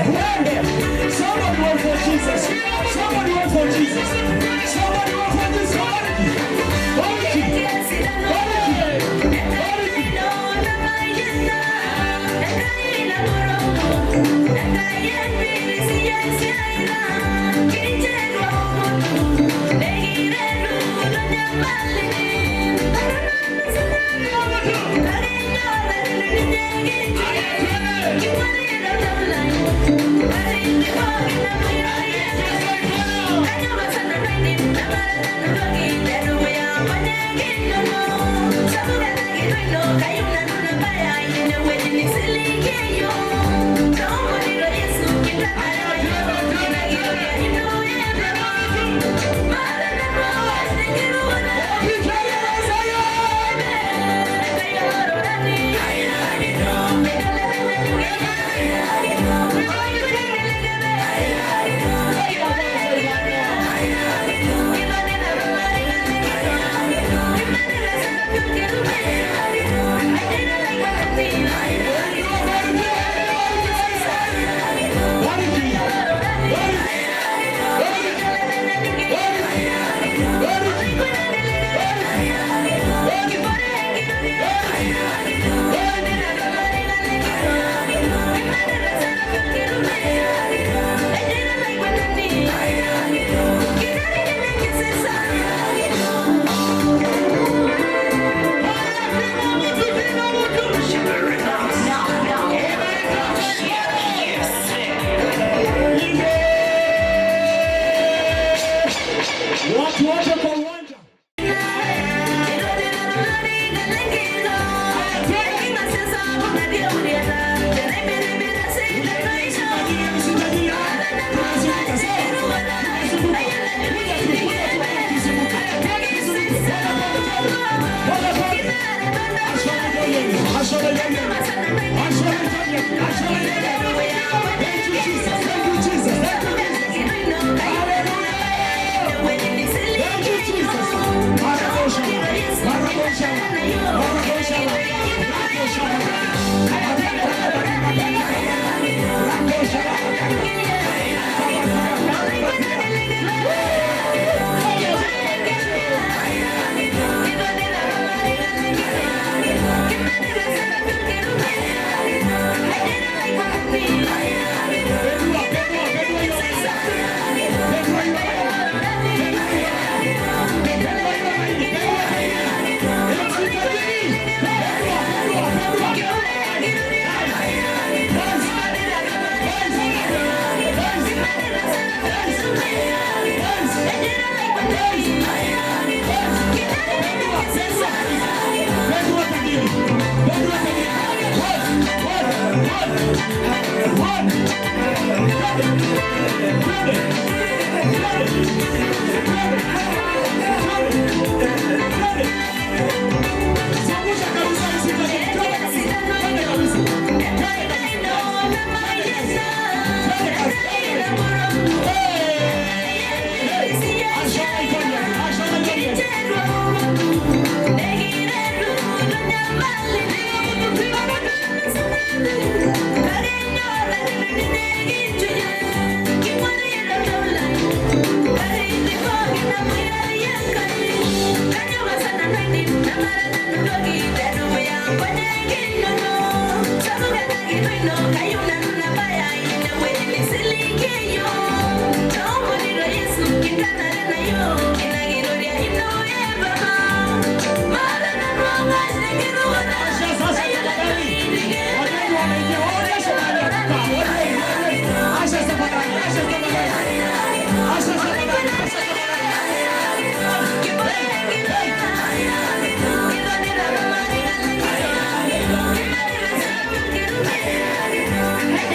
Somebody wait for Jesus. Somebody wait for Jesus. Somebody wait for Jesus. Bariki. Bariki. Bariki. Bariki. Watu wote kwa uwanja. Thank you, Jesus. Thank you, Jesus. Thank you, Jesus. Hallelujah. Thank you, Jesus. Marabosha. Marabosha. Marabosha. Rakosha. Pedua, pedua, pedua hiyo. Pedua hiyo. Pedua hiyo laini. Pedua laini. MC Tajiri. Pedua, pedua, pedua. Dance. Dance. Dance. Dance. Dance. Dance. Dance. Pedua, pedua. Pedua tajiri. Pedua tajiri. One, one, one, one. Twende. Twende. Twende. Twende. Twende. Twende. Zungusha kabisa MC Tajiri. Twende kabisa. Twende kabisa. Twende kabisa. Twende kabisa. Twende kabisa. Hey! Hey! Ashona Itonia. Ashona Itonia. Asha sasa tafadhali. Wageni wanaingia. Waonyeshe mahali ya kukaa. Waonyeshe. Asha tafadhali. Asha tafadhali. Asha tafadhali. Asha tafadhali. Hey, hey.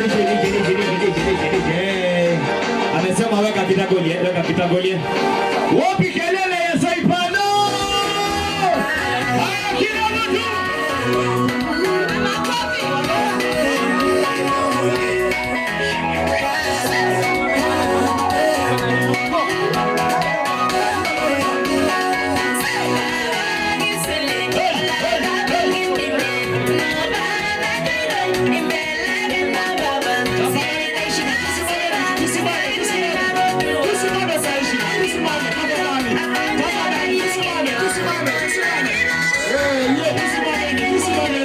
DJ, DJ, DJ, DJ, DJ. Amesema weka kitagolie, weka kitagolie. Wapi kelele ya Saipano? Haya, kila mtu. Tusimame sasa, tusimame tafadhali. Tafadhali tusimame, tusimame, tusimame. Eh, yeah, tusimame, tusimame.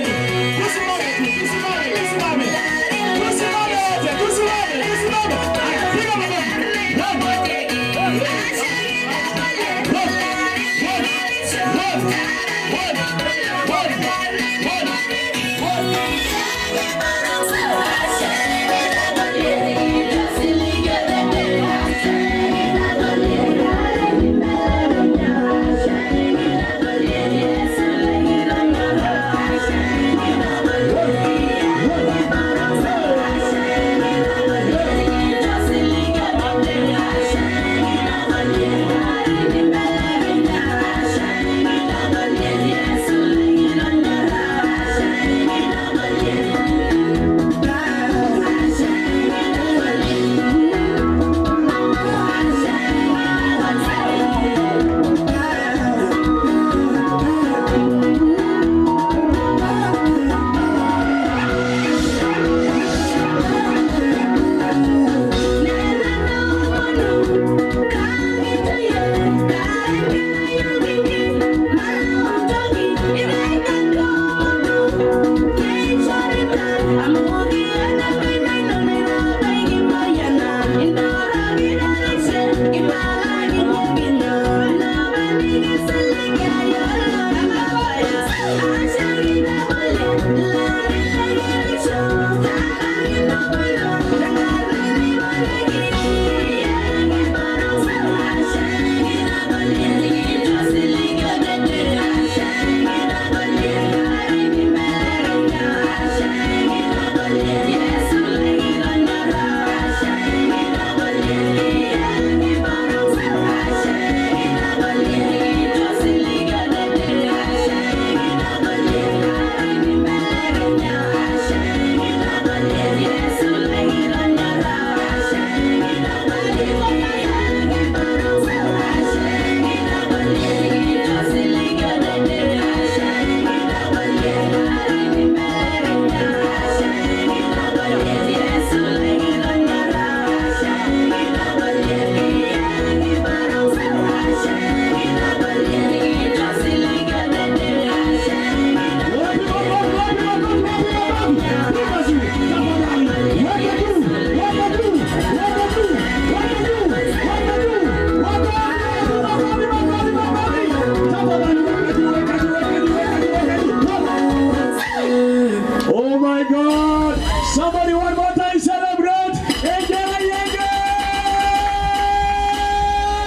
my God. Somebody one more time celebrate. Engerai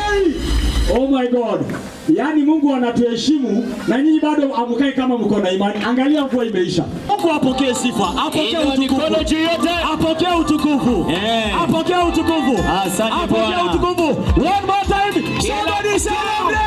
Engai. Oh my God. Yaani Mungu anatuheshimu na nyinyi bado hamkai kama mko na imani. Angalia, mvua imeisha. Mungu apokee sifa, apokee Inua utukufu. mikono juu yote. Apokee utukufu. Apokee utukufu. Asante Apokee Bwana. utukufu. One more time. Somebody celebrate.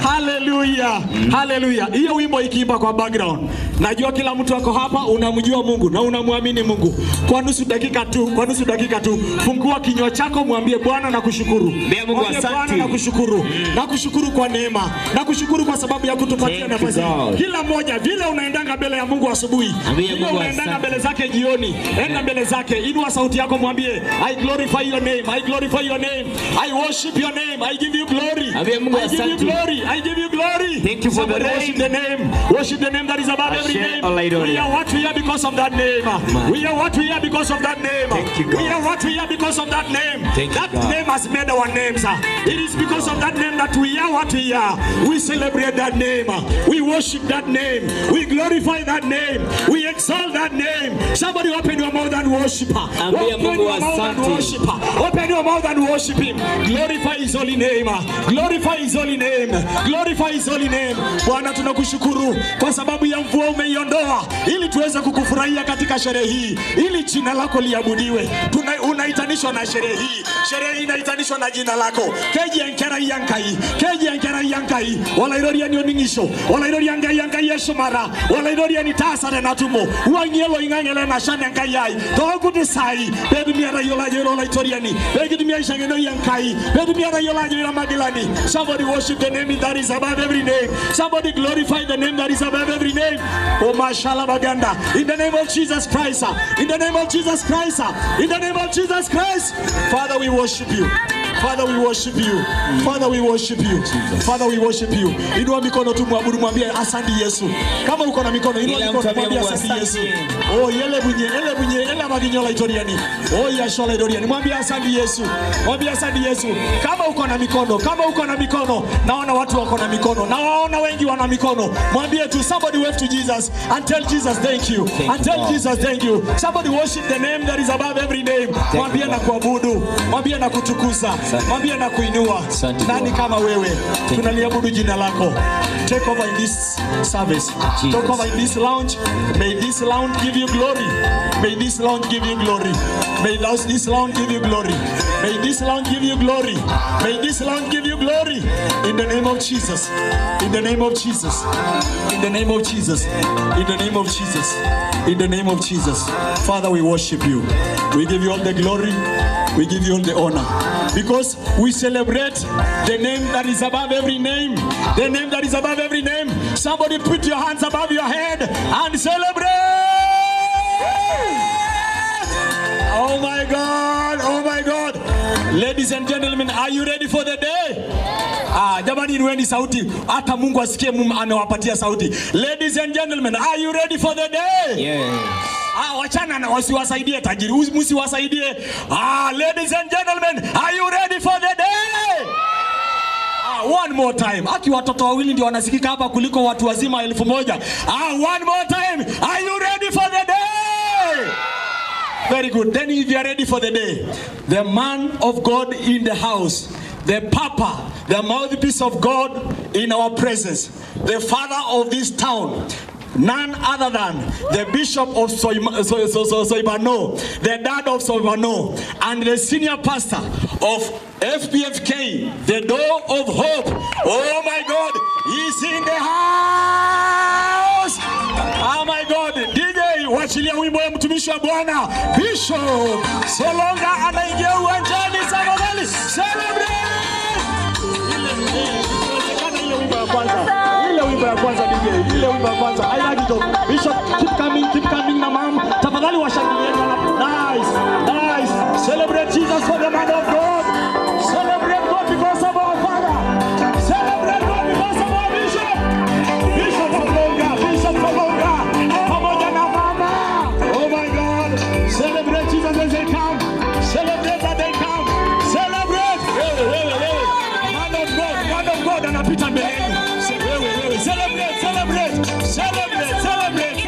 Haleluya. Haleluya. Hiyo wimbo ikiimba kwa background, najua kila mtu ako hapa unamjua Mungu na unamwamini Mungu. Kwa nusu dakika tu, kwa nusu dakika tu, fungua kinywa chako mwambie Bwana nakushukuru. Mwambie Mungu Mwambie asante. Bwana nakushukuru. Nakushukuru kwa neema. Nakushukuru kwa sababu ya kutupatia Thank you, nafasi. God. Kila mmoja vile unaendanga mbele ya Mungu asubuhi, Mwambie vile Mungu unaendanga asante. mbele zake jioni, enda mbele zake, inua sauti yako mwambie, I glorify your name, I glorify your name, I worship your name, I give you glory. Mwambie Mungu I give you asante. glory, I give you glory. Thank you for the Somebody rain. worship the name. Worship the name that is above every Ashe name. Olaidoria. We are what we are because of that name. Man. We are what we are because of that name. Thank you, God. We are what we are because of that name. Thank you, That God. name has made our names. It is because of that name that we are what we are. We celebrate that name. We worship that name. We glorify that name. We exalt that name. Somebody open your mouth and worship her. Ambia Open Mungu your mouth and asante. worship her. Open your mouth and worship him. Glorify his holy name. Glorify his holy name. Glorify his holy name. Bwana, tunakushukuru kwa sababu ya mvua umeiondoa ili tuweze kukufurahia katika sherehe hii, ili jina lako liabudiwe. Unaitanishwa na sherehe hii. Sherehe hii inaitanishwa na jina lako. Keji enkerai Enkai, keji enkerai Enkai, Olaitoriani oning'isho, Olaitoriani Enkai, Enkai eshumata, Olaitoriani taasa tenatumo, wuang'ie oloing'ang'e lena shan Enkai ai, toonkuti saai, peetumi atayiolo ajo ira Olaitoriani, peekitumi aisho eng'eno Enkai, peetumi atayiolo ajo ira Magilani. Somebody worship the name that is above every name. Somebody glorify the name that is above every name. Oh, Mashallah Baganda. In the name of Jesus Christ. In the name of Jesus Christ. In the name of Jesus Christ. Father, we worship you. Father, we worship you. Father, we worship you. Father, we worship you. Inua mikono tu mwabudu, mwambie asante Yesu. Kama uko na mikono, inua Kila mikono mtu ambie mwambie Mungu asante Yesu. asante. Oh, yele bunye, ele bunye, ele maginyo Olaitoriani. Oh, yasho Olaitoriani. Mwambie asante Yesu. Mwambie asante Yesu. Kama uko na mikono, kama uko na mikono, naona watu wako na mikono. Na waona wengi wana mikono. Mwambie tu, somebody wave to Jesus and tell Jesus thank you. Thank And you, tell God. Jesus thank you. Somebody worship the name that is above every name. Mwambie you, na God. kuabudu. Mwambie na kutukuza. Mwambie na kuinua. Asante, Nani Bwana. kama wewe? you. Tunaliabudu jina lako. Take over in this service. Jesus. Take over in this lounge. May this lounge give you glory. May this lounge give you glory. May this lounge give you glory. May this lounge give you glory. May this lounge give you glory. In the name of Jesus. In the name of Jesus. In the name of Jesus. In the name of Jesus. In the name of Jesus. Father, we worship you. We give you all the glory. We give you all the honor. Because we celebrate the name that is above every name. The name that is above every name. Somebody put your hands above your head and celebrate. Oh my God. Oh my God. Ladies and gentlemen, are you ready for the day? Ah, jamani, inueni sauti hata Mungu asikie anawapatia sauti. Ladies and gentlemen, are you ready for the day? Yes. Ah, wachana na wasiwasaidie tajiri, msiwasaidie. Ah, ladies and gentlemen, are you ready for the day? Ah, one more time. Aki watoto wawili ndio wanasikika hapa kuliko watu wazima 1000. Ah, one more time. Are you ready for the day? Very good. Then if you are ready for the day, the man of God in the house, the papa, the mouthpiece of God in our presence, the father of this town, none other than the bishop of Soibano, the dad of Soibano, and the senior pastor of FPFK, the door of hope. Oh my God, he's in the house. Oh my God, DJ, wachilia wimbo ya mtumishi wa Bwana Bishop Solonga anaingia uwanjani. Tafadhali celebrate. Ile ile wimbo ya kwanza, ile wimbo ya kwanza DJ, ile wimbo ya kwanza. I like it all. Bishop, keep coming, keep coming na mom. Tafadhali washangilieni. Nice, nice. Celebrate Jesus for the man of God. Celebrate God because of our father. Celebrate God because of our bishop. Bishop Solonga, Bishop Solonga, pamoja na mama. Oh my God. Celebrate Jesus as they come. Celebrate that they come. Celebrate. Wewe, wewe, wewe. Man of God, man of God anapita mbele yenu. Wewe, wewe. Celebrate, celebrate. Celebrate, celebrate.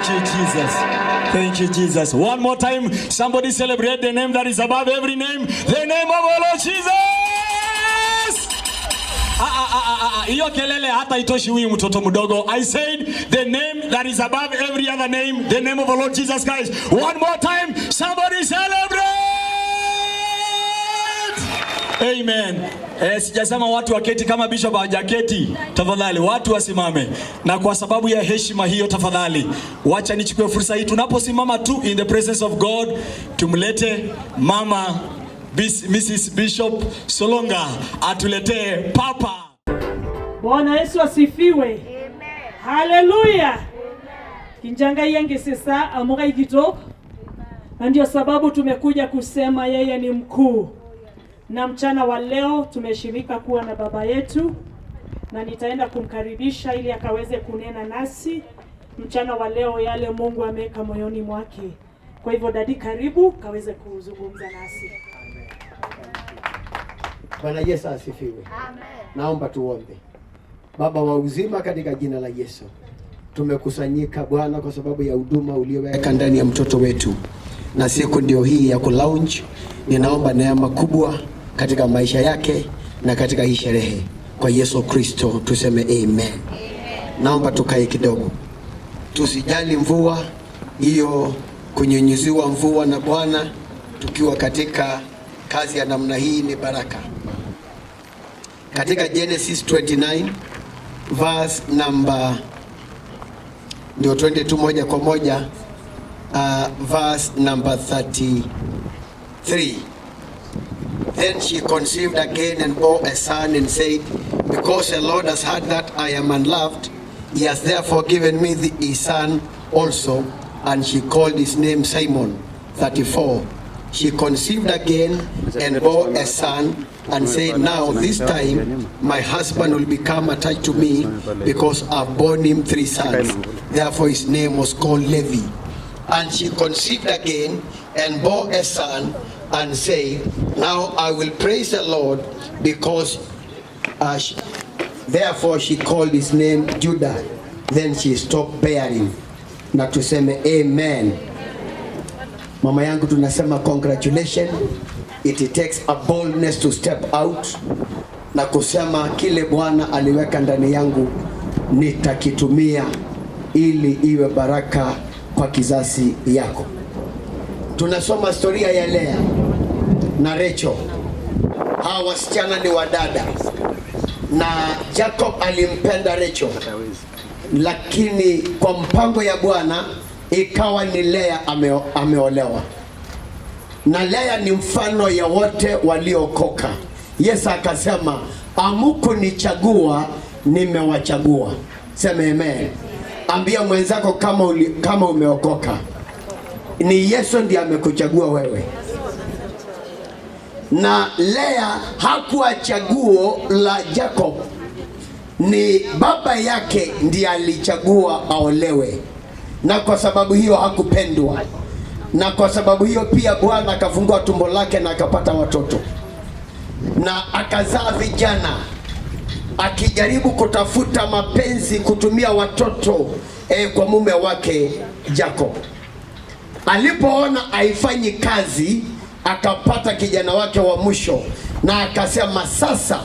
Thank you, Jesus. Thank you, Jesus. One more time, somebody celebrate the name that is above every name, the name of our Lord Jesus. Ah, ah, ah, ah, ah, hiyo kelele hata itoshi huyu mtoto mdogo. I said the name that is above every other name, the name of our Lord Jesus Christ. One more time, somebody celebrate. Amen. Sijasema watu waketi kama bishop hawajaketi. Tafadhali watu wasimame, na kwa sababu ya heshima hiyo, tafadhali wacha nichukue fursa hii tunaposimama tu in the presence of God, tumlete mama Mrs. Bishop Solonga atuletee papa. Bwana Yesu asifiwe. Haleluya. Kinjanga yangesesa amuga ikitok. Na ndio sababu tumekuja kusema yeye ni mkuu. Na mchana wa leo tumeshirika kuwa na baba yetu, na nitaenda kumkaribisha ili akaweze kunena nasi mchana wa leo yale Mungu ameweka moyoni mwake. Kwa hivyo daddy, karibu kaweze kuzungumza nasi. Bwana Yesu asifiwe. Naomba tuombe. Baba wa uzima, katika jina la Yesu tumekusanyika Bwana kwa sababu ya huduma ulioweka ndani ya mtoto wetu, na siku ndio hii ya kulaunch. Ninaomba neema kubwa katika maisha yake na katika hii sherehe, kwa Yesu Kristo tuseme amen. Naomba tukae kidogo, tusijali mvua hiyo, kunyunyiziwa mvua na Bwana tukiwa katika kazi ya namna hii ni baraka. Katika Genesis 29 verse number, ndio twende tu moja kwa moja, verse number 33. Then she conceived again and bore a son and said, "Because the Lord has heard that I am unloved, he has therefore given me his son also." And she called his name Simeon. 34. She conceived again and bore a son and said, "Now this time my husband will become attached to me because I've borne him three sons." Therefore his name was called Levi. And she conceived again and bore a son and said, "Now I will praise the Lord," because therefore she called his name Judah. Then she stopped bearing. Na tuseme amen. Mama yangu, tunasema congratulations. It takes a boldness to step out na kusema kile Bwana aliweka ndani yangu nitakitumia ili iwe baraka kwa kizazi yako. Tunasoma historia ya Lea na Rachel. Hawa wasichana ni wadada, na Jacob alimpenda Rachel, lakini kwa mpango ya Bwana ikawa ni Lea ameolewa na Lea ni mfano ya wote waliookoka. Yesu akasema, "Hamukunichagua, nimewachagua." Sema amen. Ambia mwenzako kama umeokoka, ni Yesu ndiye amekuchagua wewe. Na Lea hakuwa chaguo la Jacob, ni baba yake ndiye alichagua aolewe, na kwa sababu hiyo hakupendwa, na kwa sababu hiyo pia Bwana akafungua tumbo lake na akapata watoto na akazaa vijana, akijaribu kutafuta mapenzi kutumia watoto kwa mume wake Jacob. Alipoona haifanyi kazi, akapata kijana wake wa mwisho na akasema, "Sasa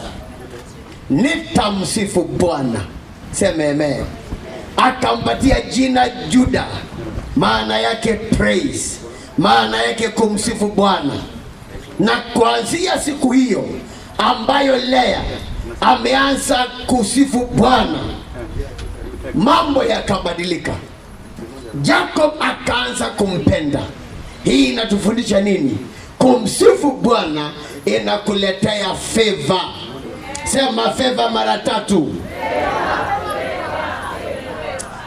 nitamsifu Bwana." Sema amen. Akampatia jina Juda, maana yake praise, maana yake kumsifu Bwana. Na kuanzia siku hiyo ambayo Lea ameanza kusifu Bwana, mambo yakabadilika. Jacob akaanza kumpenda. Hii inatufundisha nini? Kumsifu Bwana inakuletea favor. Sema favor mara tatu.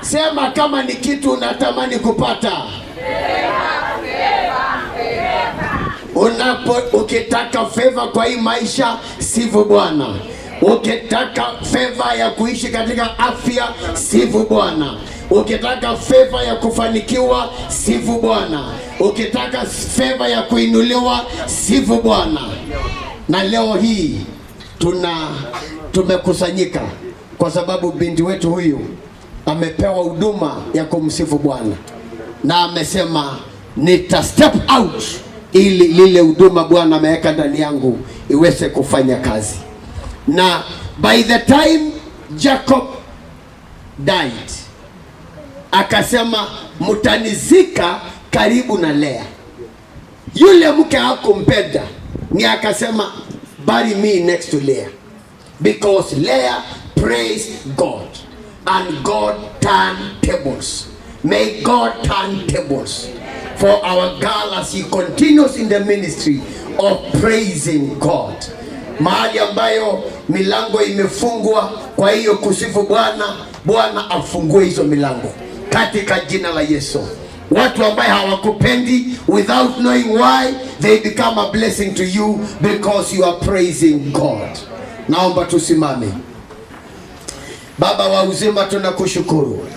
Sema kama ni kitu unatamani kupata. Ukitaka favor kwa hii maisha, sifu Bwana. Ukitaka favor ya kuishi katika afya, sifu Bwana. Ukitaka favor ya kufanikiwa, sifu Bwana. Ukitaka favor ya kuinuliwa, sifu Bwana. Na leo hii tumekusanyika kwa sababu binti wetu huyu Amepewa huduma ya kumsifu Bwana na amesema nita step out ili lile huduma Bwana ameweka ndani yangu iweze kufanya kazi. Na by the time Jacob died, akasema mtanizika karibu na Lea. Yule mke hakumpenda, ni akasema bury me next to Leah because Leah praised God and God turned tables. May God turn tables for our girl as he continues in the ministry of praising God. Mahali ambayo milango imefungwa, kwa hiyo kusifu Bwana, Bwana afungue hizo milango katika jina la Yesu. Watu ambaye hawakupendi without knowing why they become a blessing to you because you are praising God. Naomba tusimame. Baba wa uzima, tunakushukuru.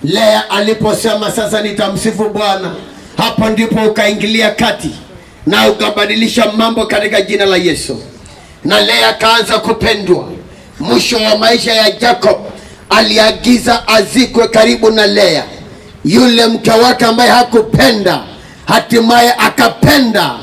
Lea aliposema sasa nitamsifu Bwana, hapo ndipo ukaingilia kati na ukabadilisha mambo katika jina la Yesu, na Lea akaanza kupendwa. Mwisho wa maisha ya Jacob aliagiza azikwe karibu na Lea, yule mke wake ambaye hakupenda, hatimaye akapenda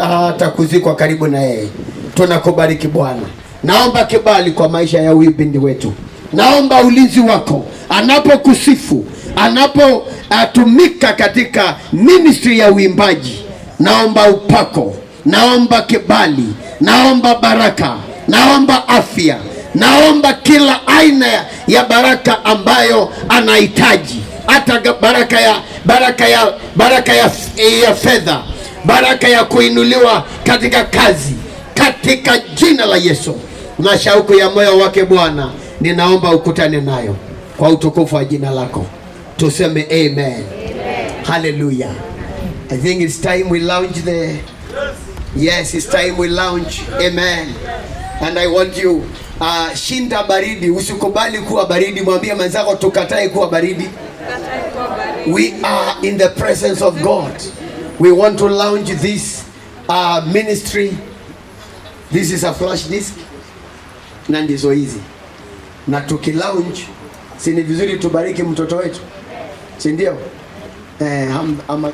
hata kuzikwa karibu na yeye. Tunakubariki Bwana, naomba kibali kwa maisha ya huyu binti wetu, naomba ulinzi wako anapokusifu, anapotumika katika ministry ya uimbaji, naomba upako, naomba kibali, naomba baraka, naomba afya, naomba kila aina ya baraka ambayo anahitaji, hata baraka ya fedha, baraka ya kuinuliwa katika kazi, katika jina la Yesu. Na shauku ya moyo wake Bwana, ninaomba ukutane nayo kwa utukufu wa jina lako, tuseme amen, amen. Hallelujah. I think it's time we launch the Yes, it's time we launch. Amen. And I want you shinda baridi, usikubali kuwa baridi. Mwambie mwenzako tukatae kuwa baridi. We are in the presence of God. We want to launch this ministry. This is a flash disk. Na ndizo hizi. Na tukilaunch, si ni vizuri tubariki mtoto wetu? Si ndio? Eh, ama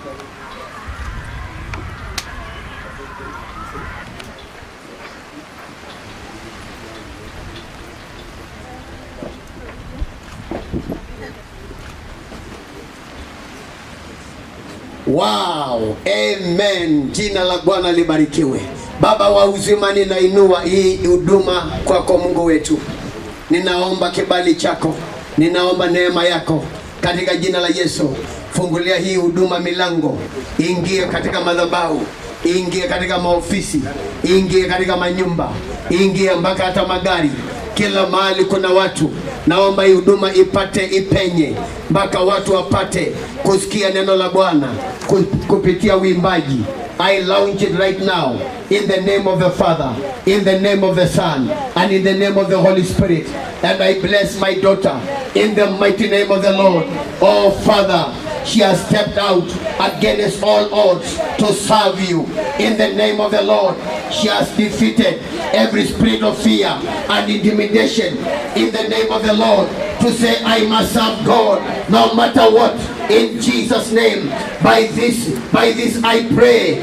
Wow, amen. Jina la Bwana libarikiwe. Baba wa uzima, ninainua hii huduma kwako Mungu wetu. Ninaomba kibali chako, ninaomba neema yako katika jina la Yesu. Fungulia hii huduma milango, ingie katika madhabahu, ingie katika maofisi, ingie katika manyumba, ingie mpaka hata magari. Kila mahali kuna watu, naomba hii huduma ipate ipenye mpaka watu wapate kusikia neno la Bwana kupitia uimbaji. I launch it right now in the name of the Father, in the name of the Son, and in the name of the Holy Spirit. And I bless my daughter in the mighty name of the Lord. Oh Father, she has stepped out against all odds to serve you. In the name of the Lord, she has defeated every spirit of fear and intimidation. In the name of the Lord, to say, I must serve God no matter what. In Jesus' name, by this I pray.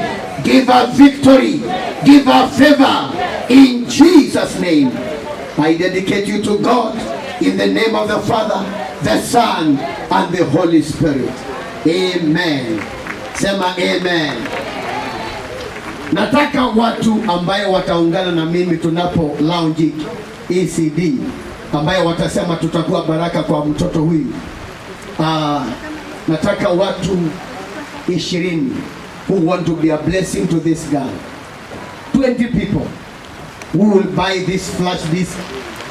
Give her victory, give her favor. In Jesus' name, I dedicate you to God in the name of the Father, the Son, and the Holy Spirit. Amen. Sema amen. Nataka watu ambayo wataungana na mimi tunapo launch ECD, ambayo watasema tutakuwa baraka kwa mtoto huyu. Nataka watu 20 who want to be a blessing to this girl. 20 people who will buy this flash disc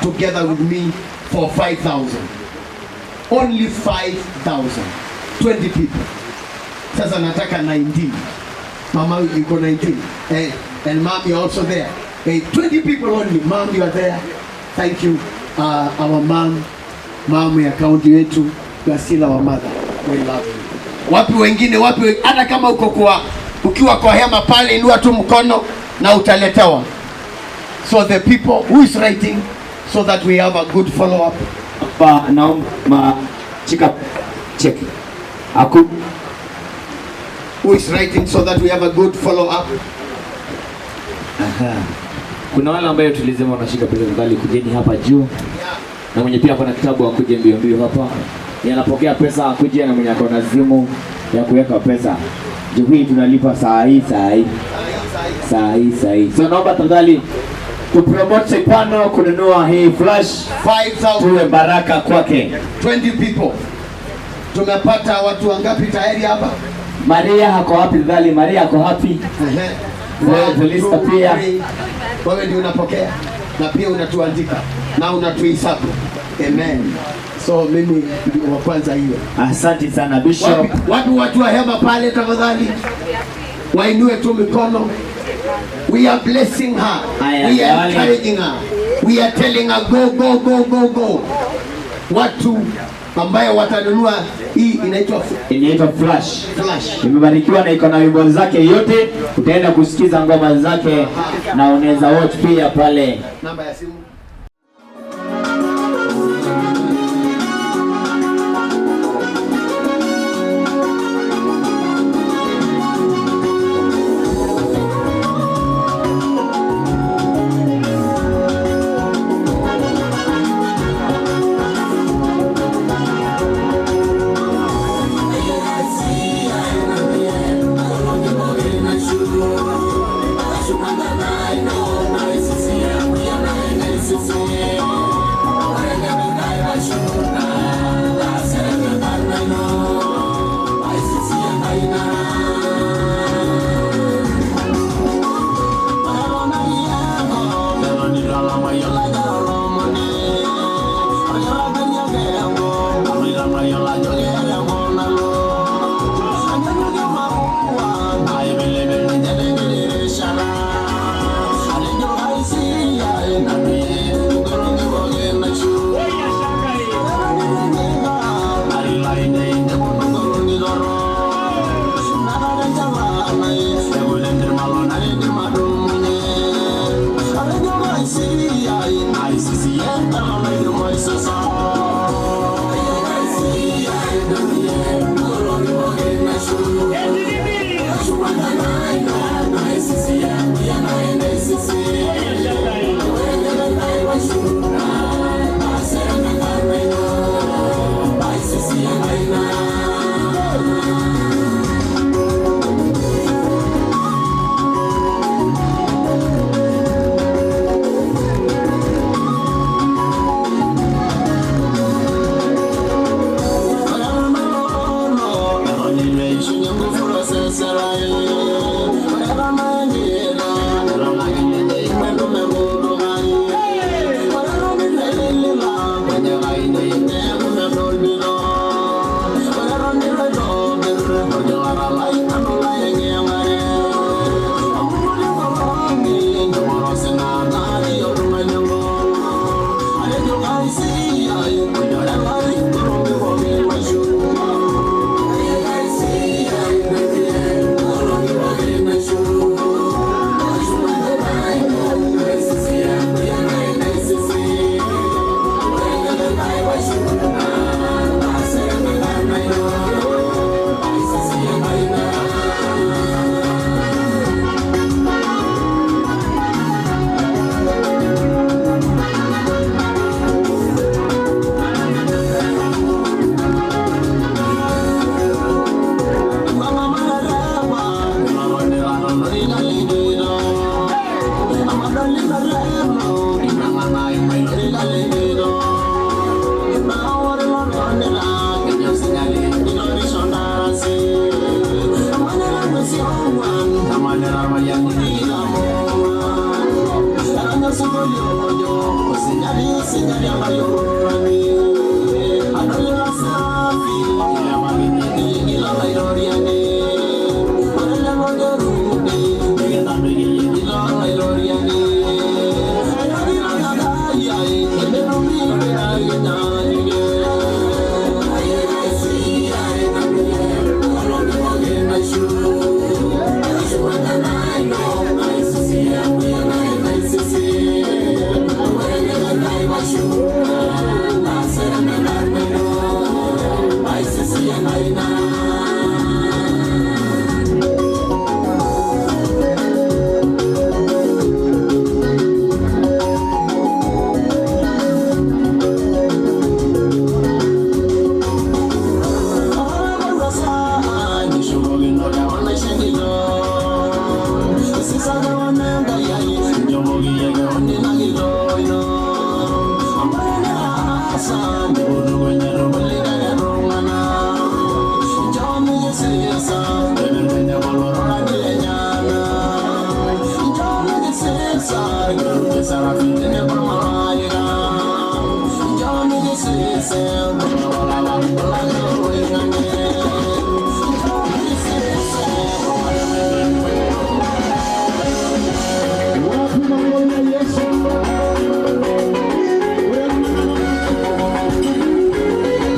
together with me for 5,000. Only 5,000. 20 people. Sasa nataka 19. Mama yuko 19. Eh, and mom, you're also there. Eh, 20 people only. Mom, you are there. Thank you. Our mom, mom ya county yetu, you are still our mother. We love you. Wapi wengine? Wapi hata kama uko kwa ukiwa kwa hema pale, inua tu mkono na utaletewa. So the people who is writing, So that we have a good follow up. Hapa naomba chika check. Aku Who is writing so that we have a good follow up? Kuna wale ambayo tulisema wanashika pesa, tafadhali kujeni hapa juu. Na mwenye pia ako na kitabu akuje mbio mbio hapa. Yeye anapokea pesa akuje, na mwenye ako na simu ya kuweka pesa. Juu hii tunalipa saa hii saa hii. Saa hii saa hii. So naomba tafadhali tupromote Soipan kununua hii flash, 5,000. tuwe baraka kwake. 20 people. Tumepata watu wangapi tayari hapa? Maria hako wapi tafadhali? Maria ako wapi? Ehe. Wewe Felista One, two, pia. three. Wewe ndio unapokea na pia unatuandika na unatuhesabu. Amen. So mimi ndio wa kwanza hiyo. Asante sana Bishop. Wapi, wapi watu wa hema pale tafadhali? Wainue tu mikono. We are blessing her. Aya, We are jamani. Encouraging her. We are telling her, "Go, go, go, go, go." Watu ambayo watanunua hii inaitwa Inaitwa Flash. Flash. Imebarikiwa na iko na wimbo zake yote, utaenda kusikiza ngoma zake na unaweza watch pia pale. Namba ya simu.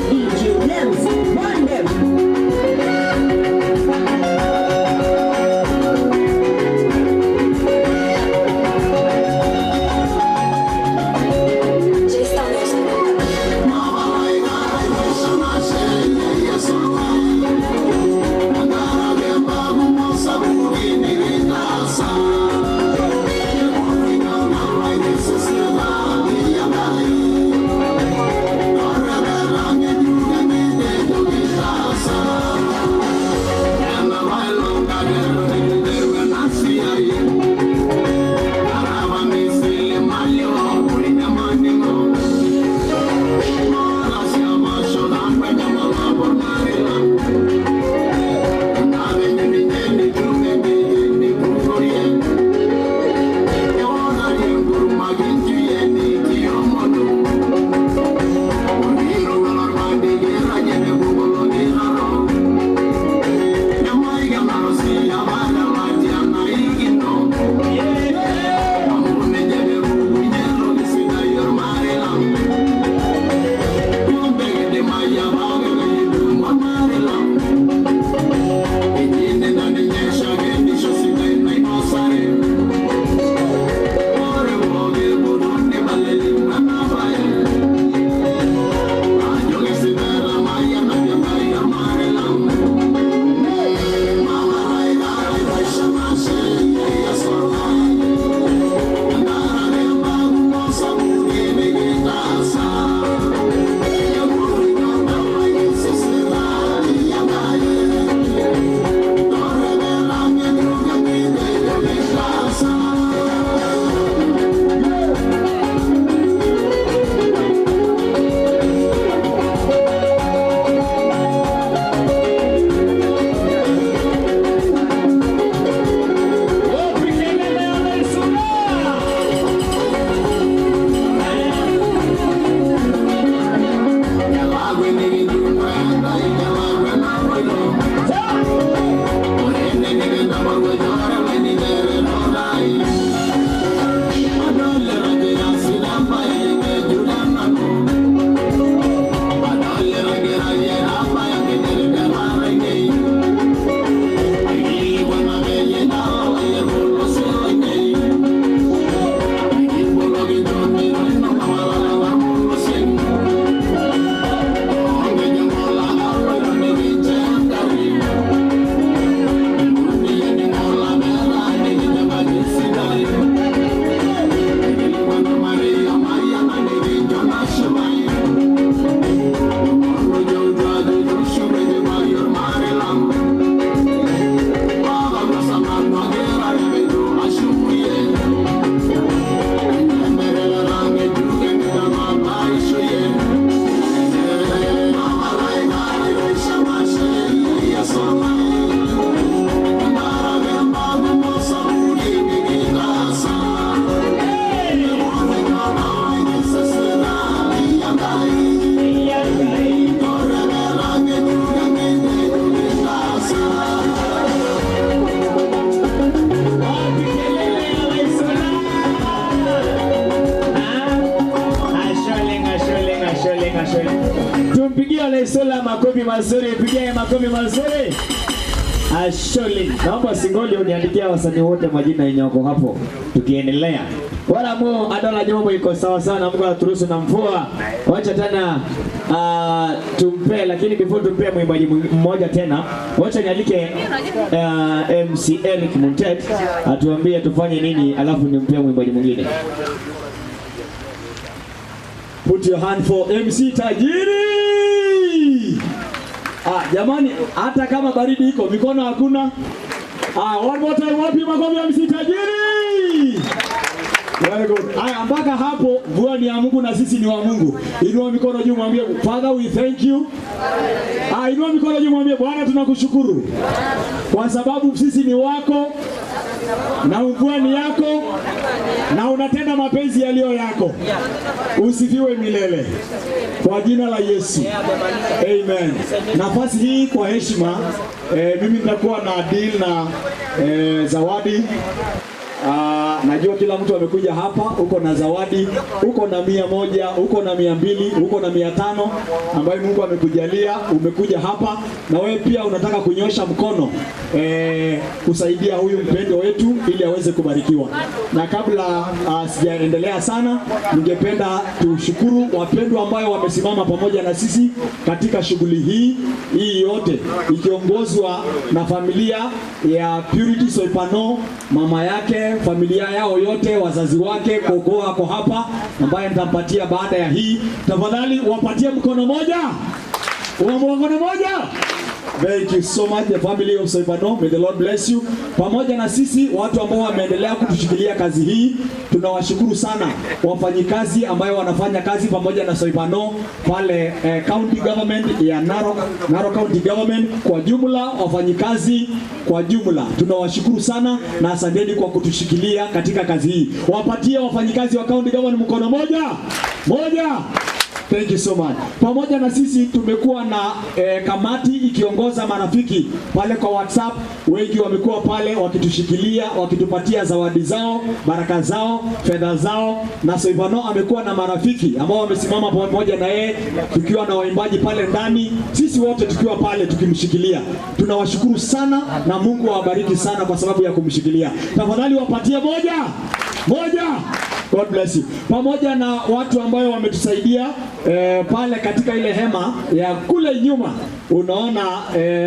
DJ Nems, burn them. Tumpigie Lesola makofi mazuri, pigie makofi mazuri. Asholi, naomba Singoli uniandikia wasanii wote majina yenye wako hapo, tukiendelea. Wala mu adola jombo iko sawa sana, Mungu aturuhusu na mvua. Wacha tena tumpe, lakini before tumpe mwimbaji mmoja tena, wacha nialike MC Eric Muntet atuambie tufanye nini, alafu nimpe mwimbaji mwingine. Put your hand for MC Tajiri. Ah, jamani, hata kama baridi iko, mikono hakuna. Ah, one more time, wapi makofi ya MC Tajiri? Very good. Haya, mpaka hapo mvua ni ya Mungu na sisi ni wa Mungu. Inua mikono juu mwambie, "Father, we thank you." Ah, inua mikono juu mwambie, "Bwana, tunakushukuru kwa sababu sisi ni wako na mvua ni yako na unatenda mapenzi yaliyo yako." Usifiwe milele kwa jina la Yesu, amen. Nafasi hii kwa heshima, mimi nitakuwa na deal na zawadi. Najua kila mtu amekuja hapa, uko na zawadi, uko na 100, uko na 200, uko na 500 ambayo Mungu amekujalia, umekuja hapa na wewe pia unataka kunyosha mkono kusaidia huyu mpendwa wetu ili aweze kubarikiwa. Na kabla sijaendelea sana, ningependa tushukuru wapendwa ambayo wamesimama pamoja na sisi katika shughuli hii yote ikiongozwa na familia ya Purity Soipano, mama yake, familia yao yote, wazazi wake, koko ako hapa ambaye nitampatia baada ya hii. Tafadhali wapatie mkono moja, mkono moja. Thank you so much, the family of Soipano. May the Lord bless you. Pamoja na sisi watu ambao wameendelea kutushikilia kazi hii, tunawashukuru sana wafanyikazi ambayo wanafanya kazi pamoja na Soipano pale county government ya Narok, Narok County Government kwa jumla, wafanyikazi kwa jumla tunawashukuru sana na asanteni kwa kutushikilia katika kazi hii. Wapatie wafanyikazi wa county government mkono moja moja. Thank you so much. Pamoja na sisi tumekuwa na kamati ikiongoza marafiki pale kwa WhatsApp. Wengi wamekuwa pale wakitushikilia, wakitupatia zawadi zao, baraka zao, fedha zao, na Soipano amekuwa na marafiki ambao wamesimama pamoja na yeye, tukiwa na waimbaji pale ndani, sisi wote tukiwa pale tukimshikilia. Tunawashukuru sana na Mungu awabariki sana kwa sababu ya kumshikilia. Tafadhali wapatie moja moja. God bless you. Pamoja na watu ambayo wametusaidia pale katika ile hema ya kule nyuma, unaona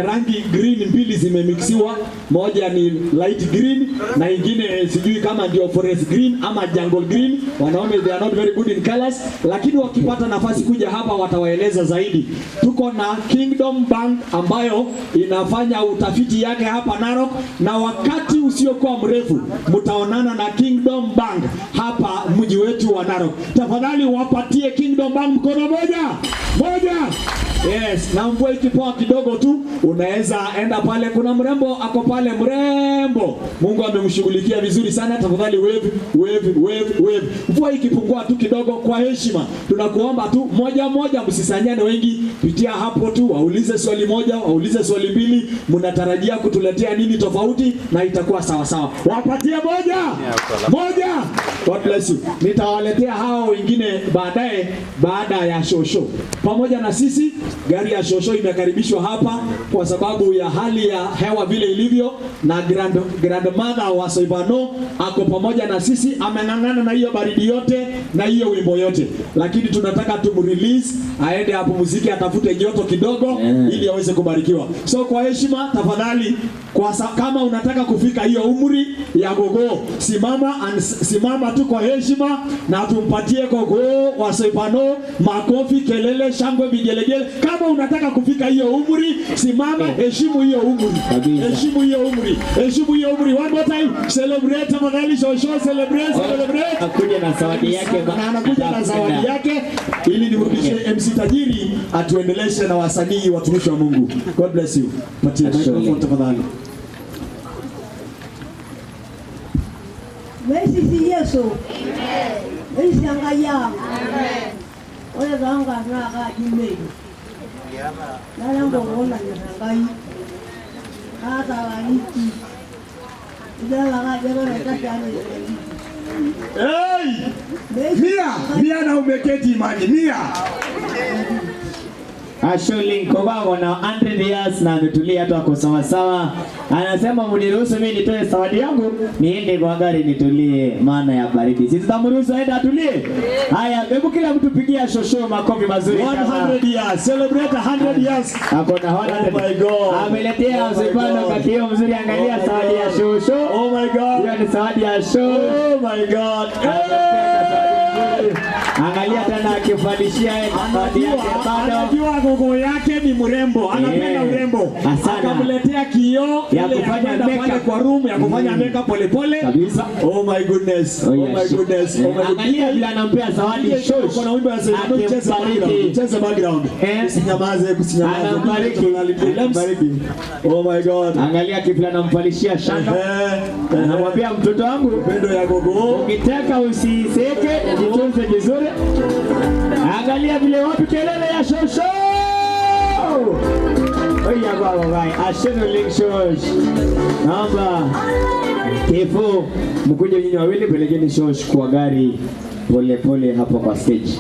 rangi green mbili zimemixiwa, moja ni light green na ingine sijui kama ndio forest green ama jungle green. Wanaume, they are not very good in colors, lakini wakipata nafasi kuja hapa watawaeleza zaidi. Tuko na Kingdom Bank ambayo inafanya utafiti yake hapa Narok, na wakati usiokuwa mrefu mtaonana na Kingdom Bank hapa mji wetu wa Narok. Tafadhali wapatie Kingdom Bank mkono moja moja. Yes, na mvua ikipoa kidogo tu unaweza enda pale. Kuna mrembo ako pale, mrembo, Mungu amemshughulikia vizuri sana. Tafadhali wave, wave, wave, wave. Mvua ikipungua tu kidogo, kwa heshima tunakuomba tu moja moja, msisanyane wengi, pitia hapo tu, waulize swali moja, waulize swali mbili, mnatarajia kutuletea nini tofauti, na itakuwa sawa sawa. Wapatie moja moja. God bless you. Nitawaletea hao wengine baadaye, baada ya shosho. Pamoja na sisi, gari ya shosho imekaribishwa hapa kwa sababu ya hali ya hewa vile ilivyo, na grandmother wa Soipano ako pamoja na sisi, ameng'ang'ana na hiyo baridi yote na hiyo wimbo yote, lakini tunataka tumrelease aende apumzike, atafute joto kidogo ili aweze kubarikiwa. So kwa heshima, tafadhali, kama unataka kufika hiyo umri ya gogo, simama tu kwa heshima na tumpatie gogo wa Soipano makofi, kelele, shangwe, vigelegele. Kama unataka kufika hiyo umri, simama, heshimu hiyo umri, Kabisa. Heshimu hiyo umri, heshimu hiyo umri. One more time, celebrate tafadhali, shosho, celebrate, celebrate. Akuja na zawadi yake. Na anakuja na zawadi yake ili nimrudishe MC Tajiri atuendeleshe na wasanii watumishi wa Mungu. God bless you. Patie microphone tafadhali. Mesisi Yesu. Mesisi Angaya. Ore taa nkarn naa kaaji Mary. Nara enkokoo nanyor Enkai. Kaata ilarin Idol ake ajo eton aitashe anaa esiankiki. Hey! Mia, mia na umeketi, imagine. Mia. Asholi Kobago na 100 years na ametulia tu, ako sawa sawa. Anasema mniruhusu mimi nitoe zawadi yangu niende kwa gari nitulie, maana ya baridi. Sisi tutamruhusu aende atulie. Haya, hebu kila mtu pigia shosho makofi mazuri kama 100 years. Celebrate 100 years. Ako na 100. Oh my God. Ameletea Oh my Soipano God. kakio mzuri, angalia Oh my zawadi ya God. shosho. Oh my God. Hiyo ni zawadi ya shosho. Oh my God. Amependa zawadi nzuri. Angalia tena akifalishia yeye zawadi yake bado. Anajua gogo yake ni mrembo, anapenda urembo. Asana. Akamletea kioo Ya ile kufanya kwenda makeup. pale kwa room ya kufanya makeup pole pole. Kabisa. Oh my goodness. Oh, Oh yeah, my goodness. Oh my goodness. Angalia vile anampea zawadi shosh. Kuna wimbo ya Sasa cheza background. Akimbariki. Cheza background. Eh. Usinyamaze, usinyamaze. Anambariki. Anambariki. Oh my God. Angalia kivile anamvalishia shanga. Anamwambia mtoto wangu, Pendo ya gogo. ukitaka usiseke, jitunze vizuri. Angalia vile wapi kelele ya shosho. Oya baba bai, asheno link shosh. Naomba kifo mkuje nyinyi wawili pelekeni shosh kwa gari pole pole hapo kwa stage.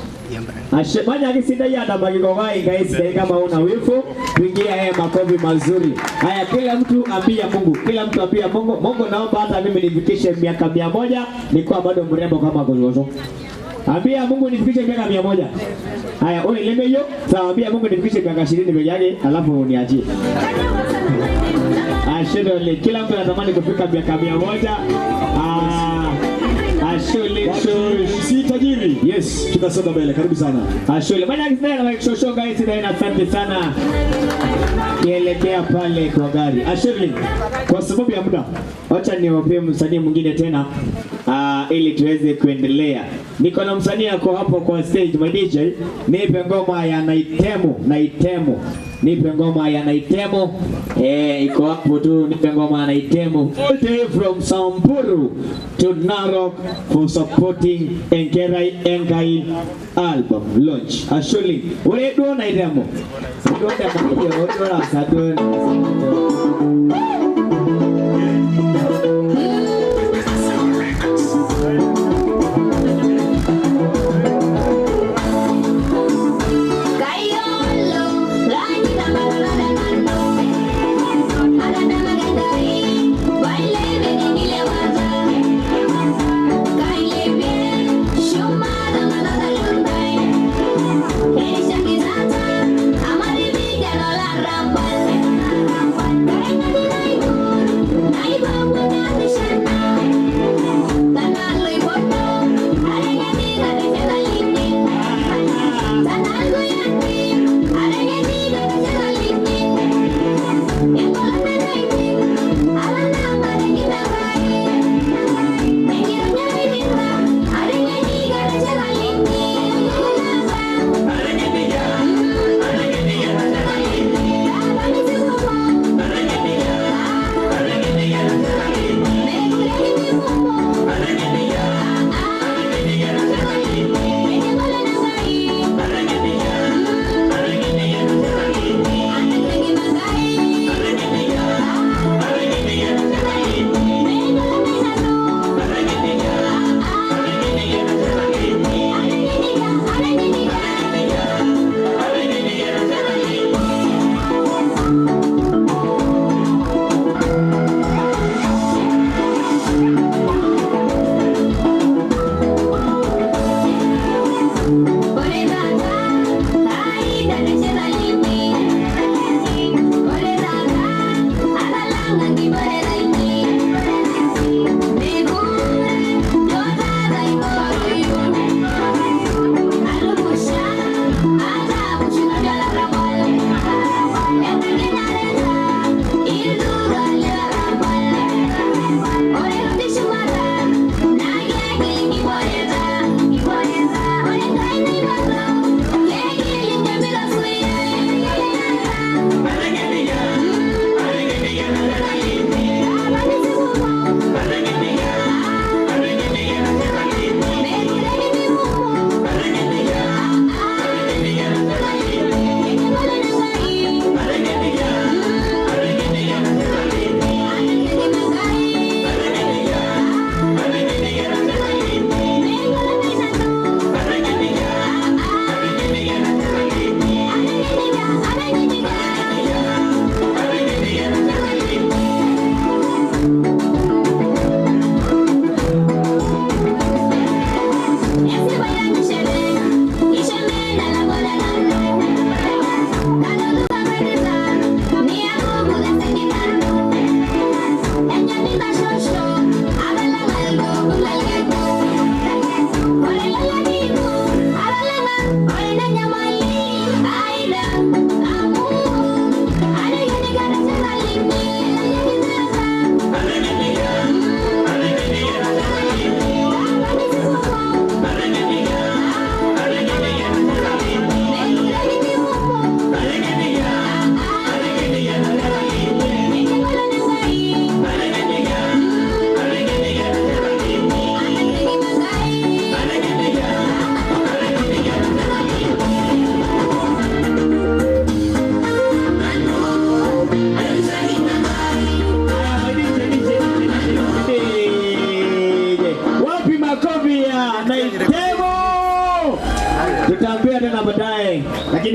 Ashe manya akisidai atabaki kwa gai guys, dai kama una wifu, pigia yeye makofi mazuri. Haya, kila mtu ambia Mungu, kila mtu ambia Mungu, Mungu naomba hata mimi nifikishe miaka 100 nikuwa bado mrembo kama Gozozo. Ambia Mungu nifikishe miaka 100. Haya, wewe leme hiyo, sawa, ambia Mungu nifikishe miaka 20 peke yake, alafu uniachie. Ashole, kila mtu anatamani kufika miaka 100. Ah, Ashole, shosh. Si tajiri. Yes. Tunasonga mbele. Karibu sana. Ashole. Maana kisema na shosho guys na asante sana. Kielekea pale kwa gari. Ashole, kwa sababu ya muda, wacha niwape msanii mwingine tena ili tuweze kuendelea. Niko na msanii ako hapo kwa stage, my DJ, nipe ngoma ya Naitemu, Naitemu. Nipe ngoma ya Naitemu. Iko hapo tu, nipe ngoma ya Naitemu. All the way from Samburu to Narok for supporting Enkerai Enkai album launch. Asholi, ore duo Naitemu. Duo Naitemu, duo rasa, duo. Amari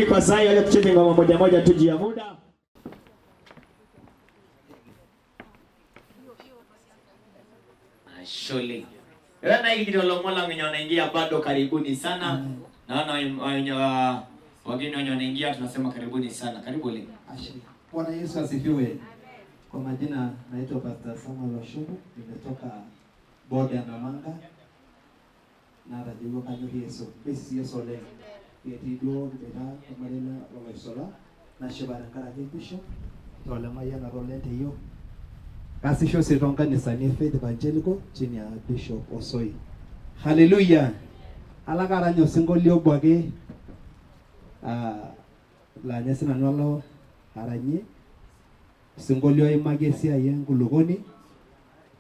Lakini kwa sasa wacha tucheze ngoma moja moja tu juu ya muda. Shuli. Wewe hiki ndio Lomola wenye wanaingia bado karibuni sana. Naona wageni wenye wanaingia tunasema karibuni sana. Karibu le. Bwana Yesu asifiwe. Kwa majina naitwa Pastor Samuel Oshungu, nimetoka boda ya Namanga. Na rajibu kanyo Yesu. Besi Yesu ole. Yeti do beda kamarela loloisola na shibara ngara bisho. Tole maya na rolente hiyo. Kasisho sitonga ni sani Faith Evangelical chini ya Bishop Osoi. Hallelujah. Alaka ranyo singolio bwage la nyesi nanu aranyi singolio image esiai enkulukoni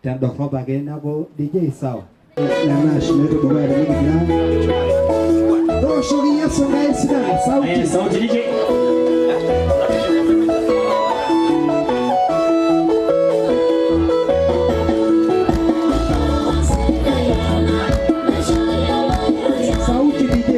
tendorrop ake neeku DJ sawa. Nana shimeto dukuya tenikigira. Tooshoki Yesu Nkai sidan sauti. Sauti DJ. Sauti DJ.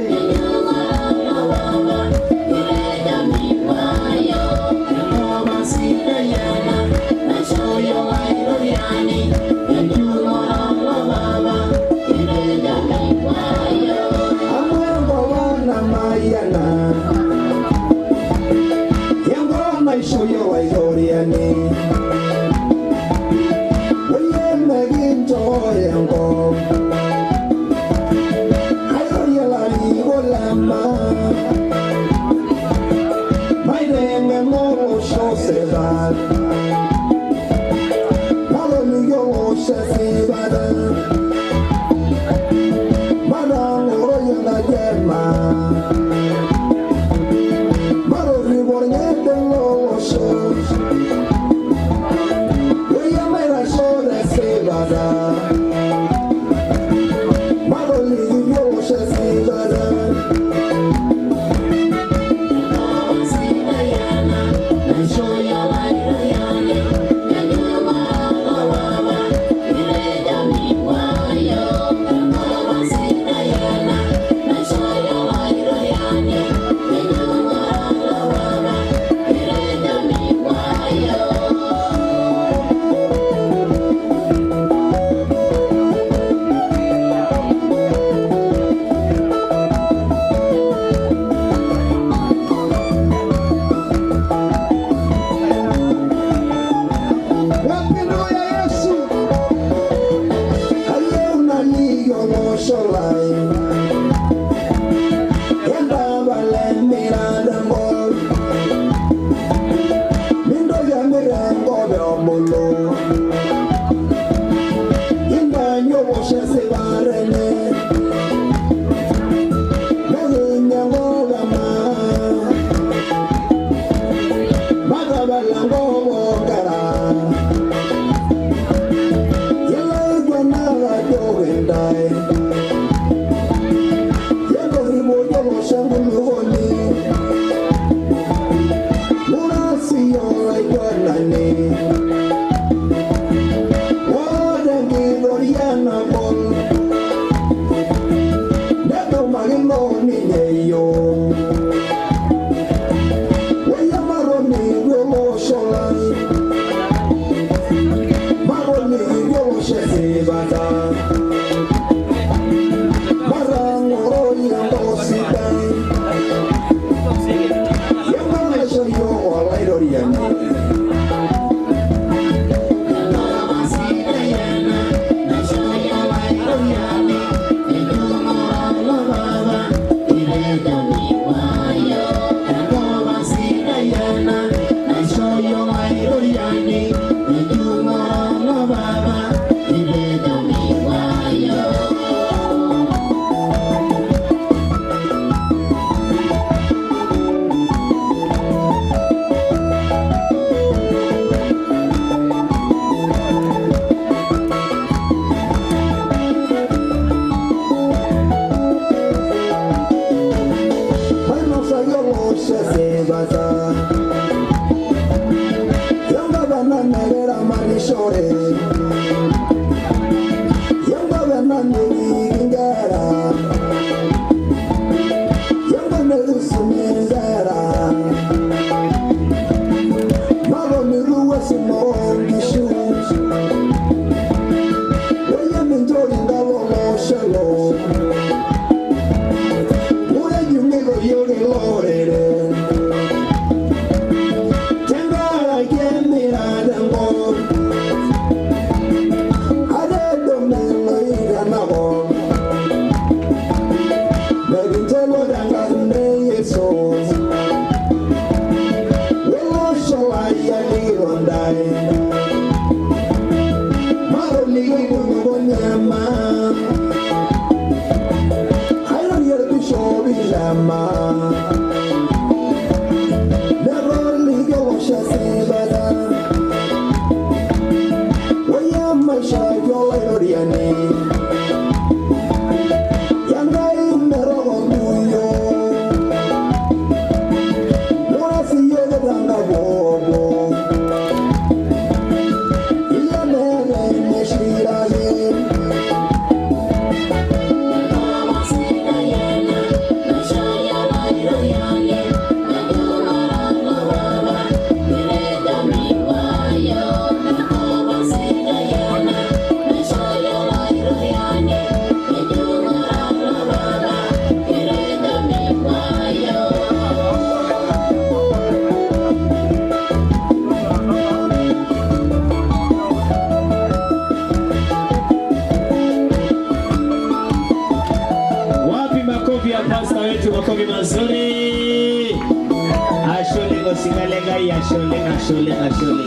Singalengai ashole ashole ashole.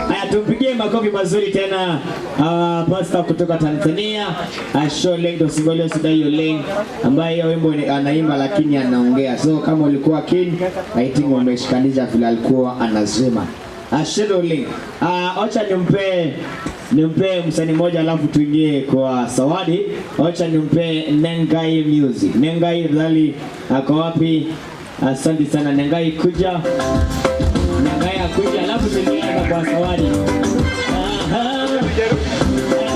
Haya, tumpigie makofi mazuri tena pastor kutoka Tanzania Ashole ndo Singolio Sidai Oleng, ambaye hiyo wimbo anaimba lakini anaongea. So kama ulikuwa keen, I think umeshikanisha vile alikuwa anasema. Ashole Oleng. Acha nimpe msanii mmoja alafu tuingie kwa Sawadi. Acha nimpe Nengai Music. Nengai dhali ako wapi? Asante sana Nengai, kuja. Nengai akuja alafu tuingie kwa Sawadi. Aha.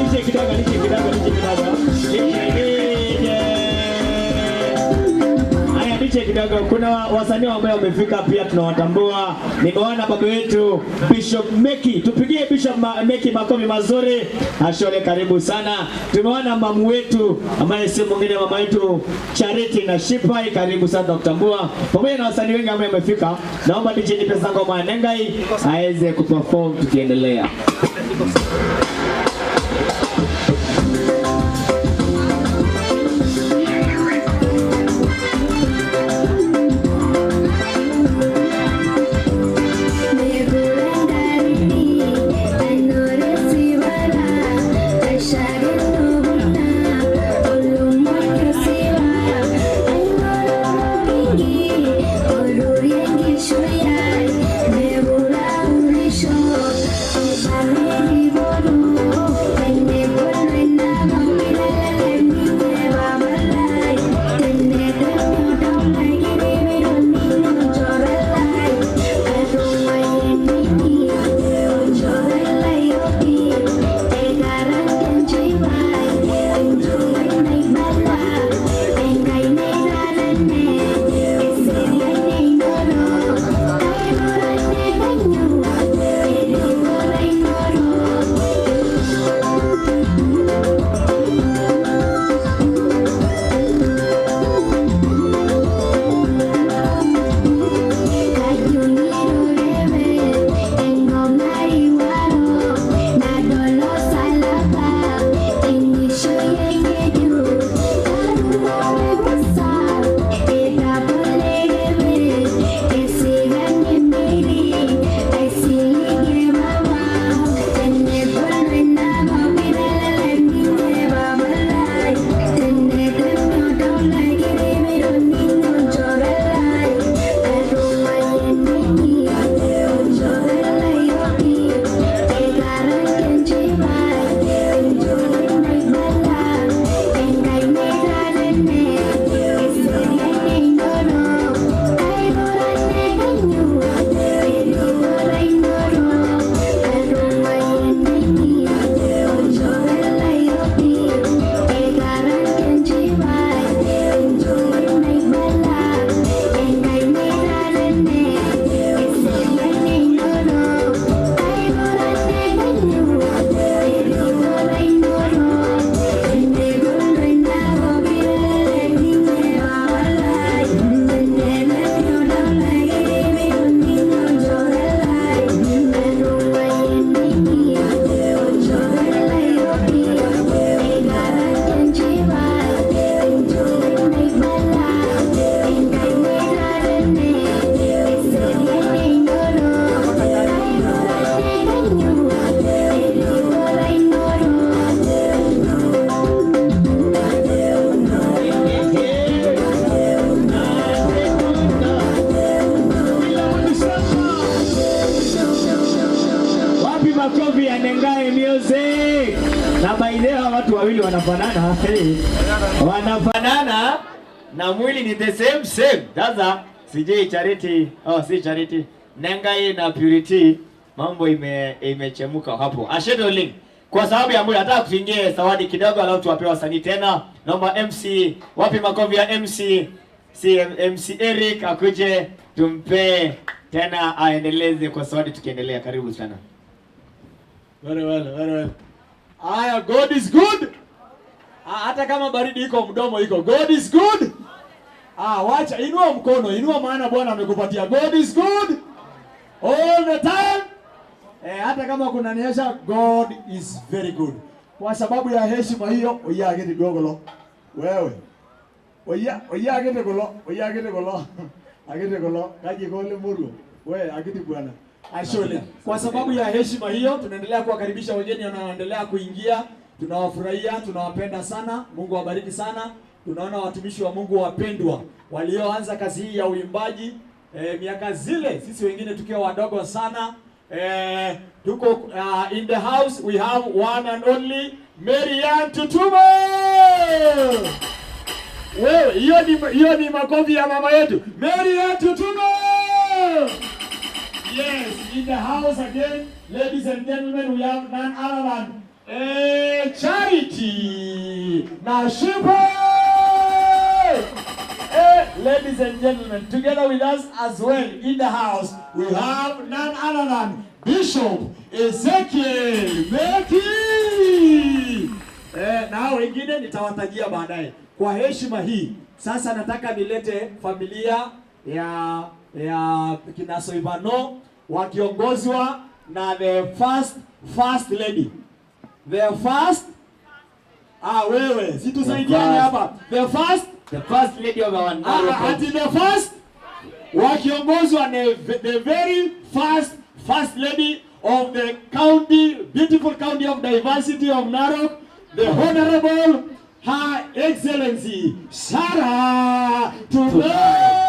Nije kidogo, nije kidogo, nije kidogo. Nije. Haya, nije kidogo. Kuna wasanii ambao wamefika pia tunawatambua. Nimeona baba wetu Bishop Meki. Tupigie Bishop Meki makofi mazuri. Ashole, karibu sana. Tumeona mamu wetu ambaye si mwingine mama yetu Charity na Shipai, karibu sana tunakutambua. Pamoja na wasanii wengi ambao wamefika. Naomba DJ nipe ngoma ya Nengai aweze kuperform tukiendelea. Makofi ya Nengai Music. Na by the way watu wawili wanafanana. Hey. Wanafanana na mwili ni the same same. Sasa sijui Charity, oh si Charity. Nengai na Purity mambo imechemuka hapo. Ashedoling. Kwa sababu ya muda nataka kuingia zawadi kidogo alafu tuwape wasanii tena. Naomba MC, wapi makofi ya MC? Si MC Eric akuje tumpe tena aendeleze kwa zawadi tukiendelea. Karibu sana. Very well, very well. Aya, God is good. Hata kama baridi iko mdomo iko. God is good. Wacha inua mkono, inua maana Bwana amekupatia. God is good all the time. Hata kama kunanyesha, God is very good. Kwa sababu ya heshima hiyo, oya geti gogolo. Wewe. Oya geti golo, oya geti golo. Akiti kulo kaji kole moruo. We akiti bwana. Ashole. Kwa sababu ya heshima hiyo tunaendelea kuwakaribisha wageni wanaoendelea kuingia. Tunawafurahia, tunawapenda sana. Mungu awabariki sana. Tunaona watumishi wa Mungu wapendwa walioanza kazi hii ya uimbaji miaka zile sisi wengine tukiwa wadogo sana. Tuko in the house we have one and only Marian Tutumo. Wewe, hiyo ni makofi ya mama yetu Marian Tutumo. Yes, in the house again, ladies and gentlemen, we have none other than Charity Nashipo. Ladies and gentlemen, together with us as well in the house, we have none other than Bishop Ezekiel Meki. Na wengine nitawatajia baadaye. Kwa heshima hii, sasa nataka nilete familia ya kina Soibano wakiongozwa na the first lady. The first, ah, wewe, si tusaidiane hapa. The first lady of our Ah, ati the first wakiongozwa na the very first lady of the county, beautiful county of diversity of Narok, the Honorable Her Excellency Sarah Tunai.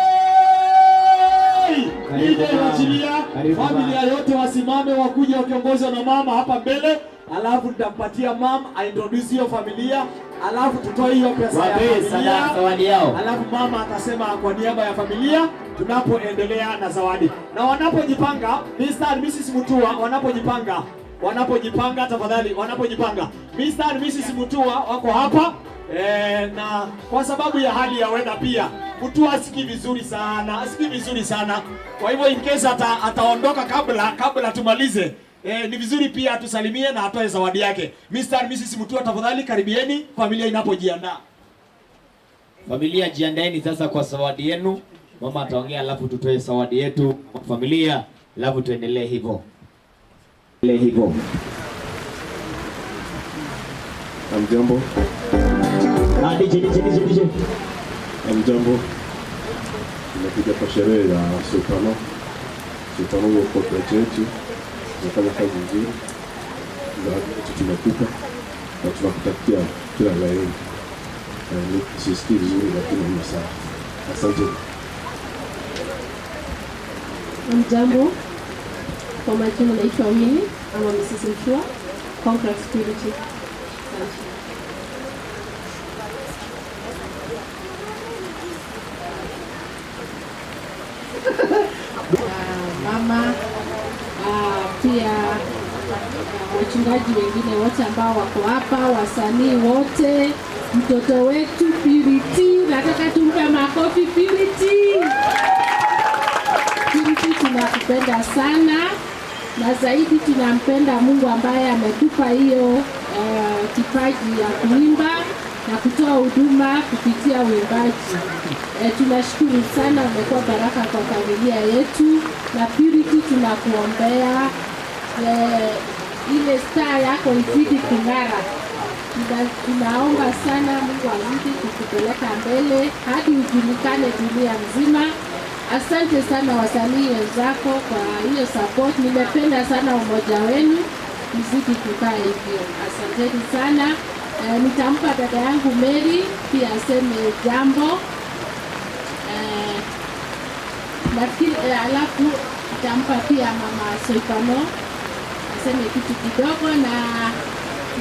Karibu DJ mama. wachilia Karibu familia mama. yote wasimame wakuja wakiongozwa na mama hapa mbele, alafu nitampatia mama aintroduce hiyo familia, alafu tutoe hiyo pesa ya Wapewe familia. zawadi yao. Alafu mama atasema kwa niaba ya familia tunapoendelea na zawadi. Na wanapojipanga, Mr. and Mrs. Mutua wanapojipanga tafadhali, wanapojipanga, Mr. and Mrs. Mutua wako hapa na kwa sababu ya hali ya weather pia Mutua asikii vizuri sana, asikii vizuri sana. Kwa hivyo in case ataondoka kabla tumalize, ni vizuri pia atusalimie na atoe zawadi yake. Mr. and Mrs. Mutua, tafadhali karibieni familia inapojiandaa. Familia, jiandaeni sasa kwa zawadi yenu. Mama ataongea, alafu tutoe zawadi yetu kwa familia, alafu tuendelee hivyo. Endelee hivyo. Hamjambo. Ah, DJ, DJ, DJ, DJ. Hamjambo. Nimekuja kwa sherehe ya Sultano. Sultano huko kwa yetu. Tumefanya kazi nzuri. Zawadi yetu tumekupa na tunakutakia kila la heri. Sisikii vizuri lakini ni sawa. Asante. Mjambo, kwa majina naitwa Winnie ama Mrs. Mshua. Congrats, Purity. Asante. Mama, pia wachungaji wengine wote ambao wako hapa, wasanii wote, mtoto wetu Purity, nataka tumpe makofi Purity. Purity, tunakupenda sana na zaidi tunampenda Mungu ambaye ametupa hiyo kipaji ya kuimba na kutoa huduma kupitia uimbaji. Tunashukuru sana, umekuwa baraka kwa familia yetu, na Purity tunakuombea ile star yako izidi kung'ara. Tunaomba sana Mungu azidi kukupeleka mbele hadi ujulikane dunia mzima. Asante sana wasanii wenzako kwa hiyo support. Nimependa sana umoja wenu, mzidi kukaa hivyo. Asanteni sana. Nitampa dada yangu Mary pia aseme jambo. Nafikiri alafu nitampa pia mama Soipano aseme kitu kidogo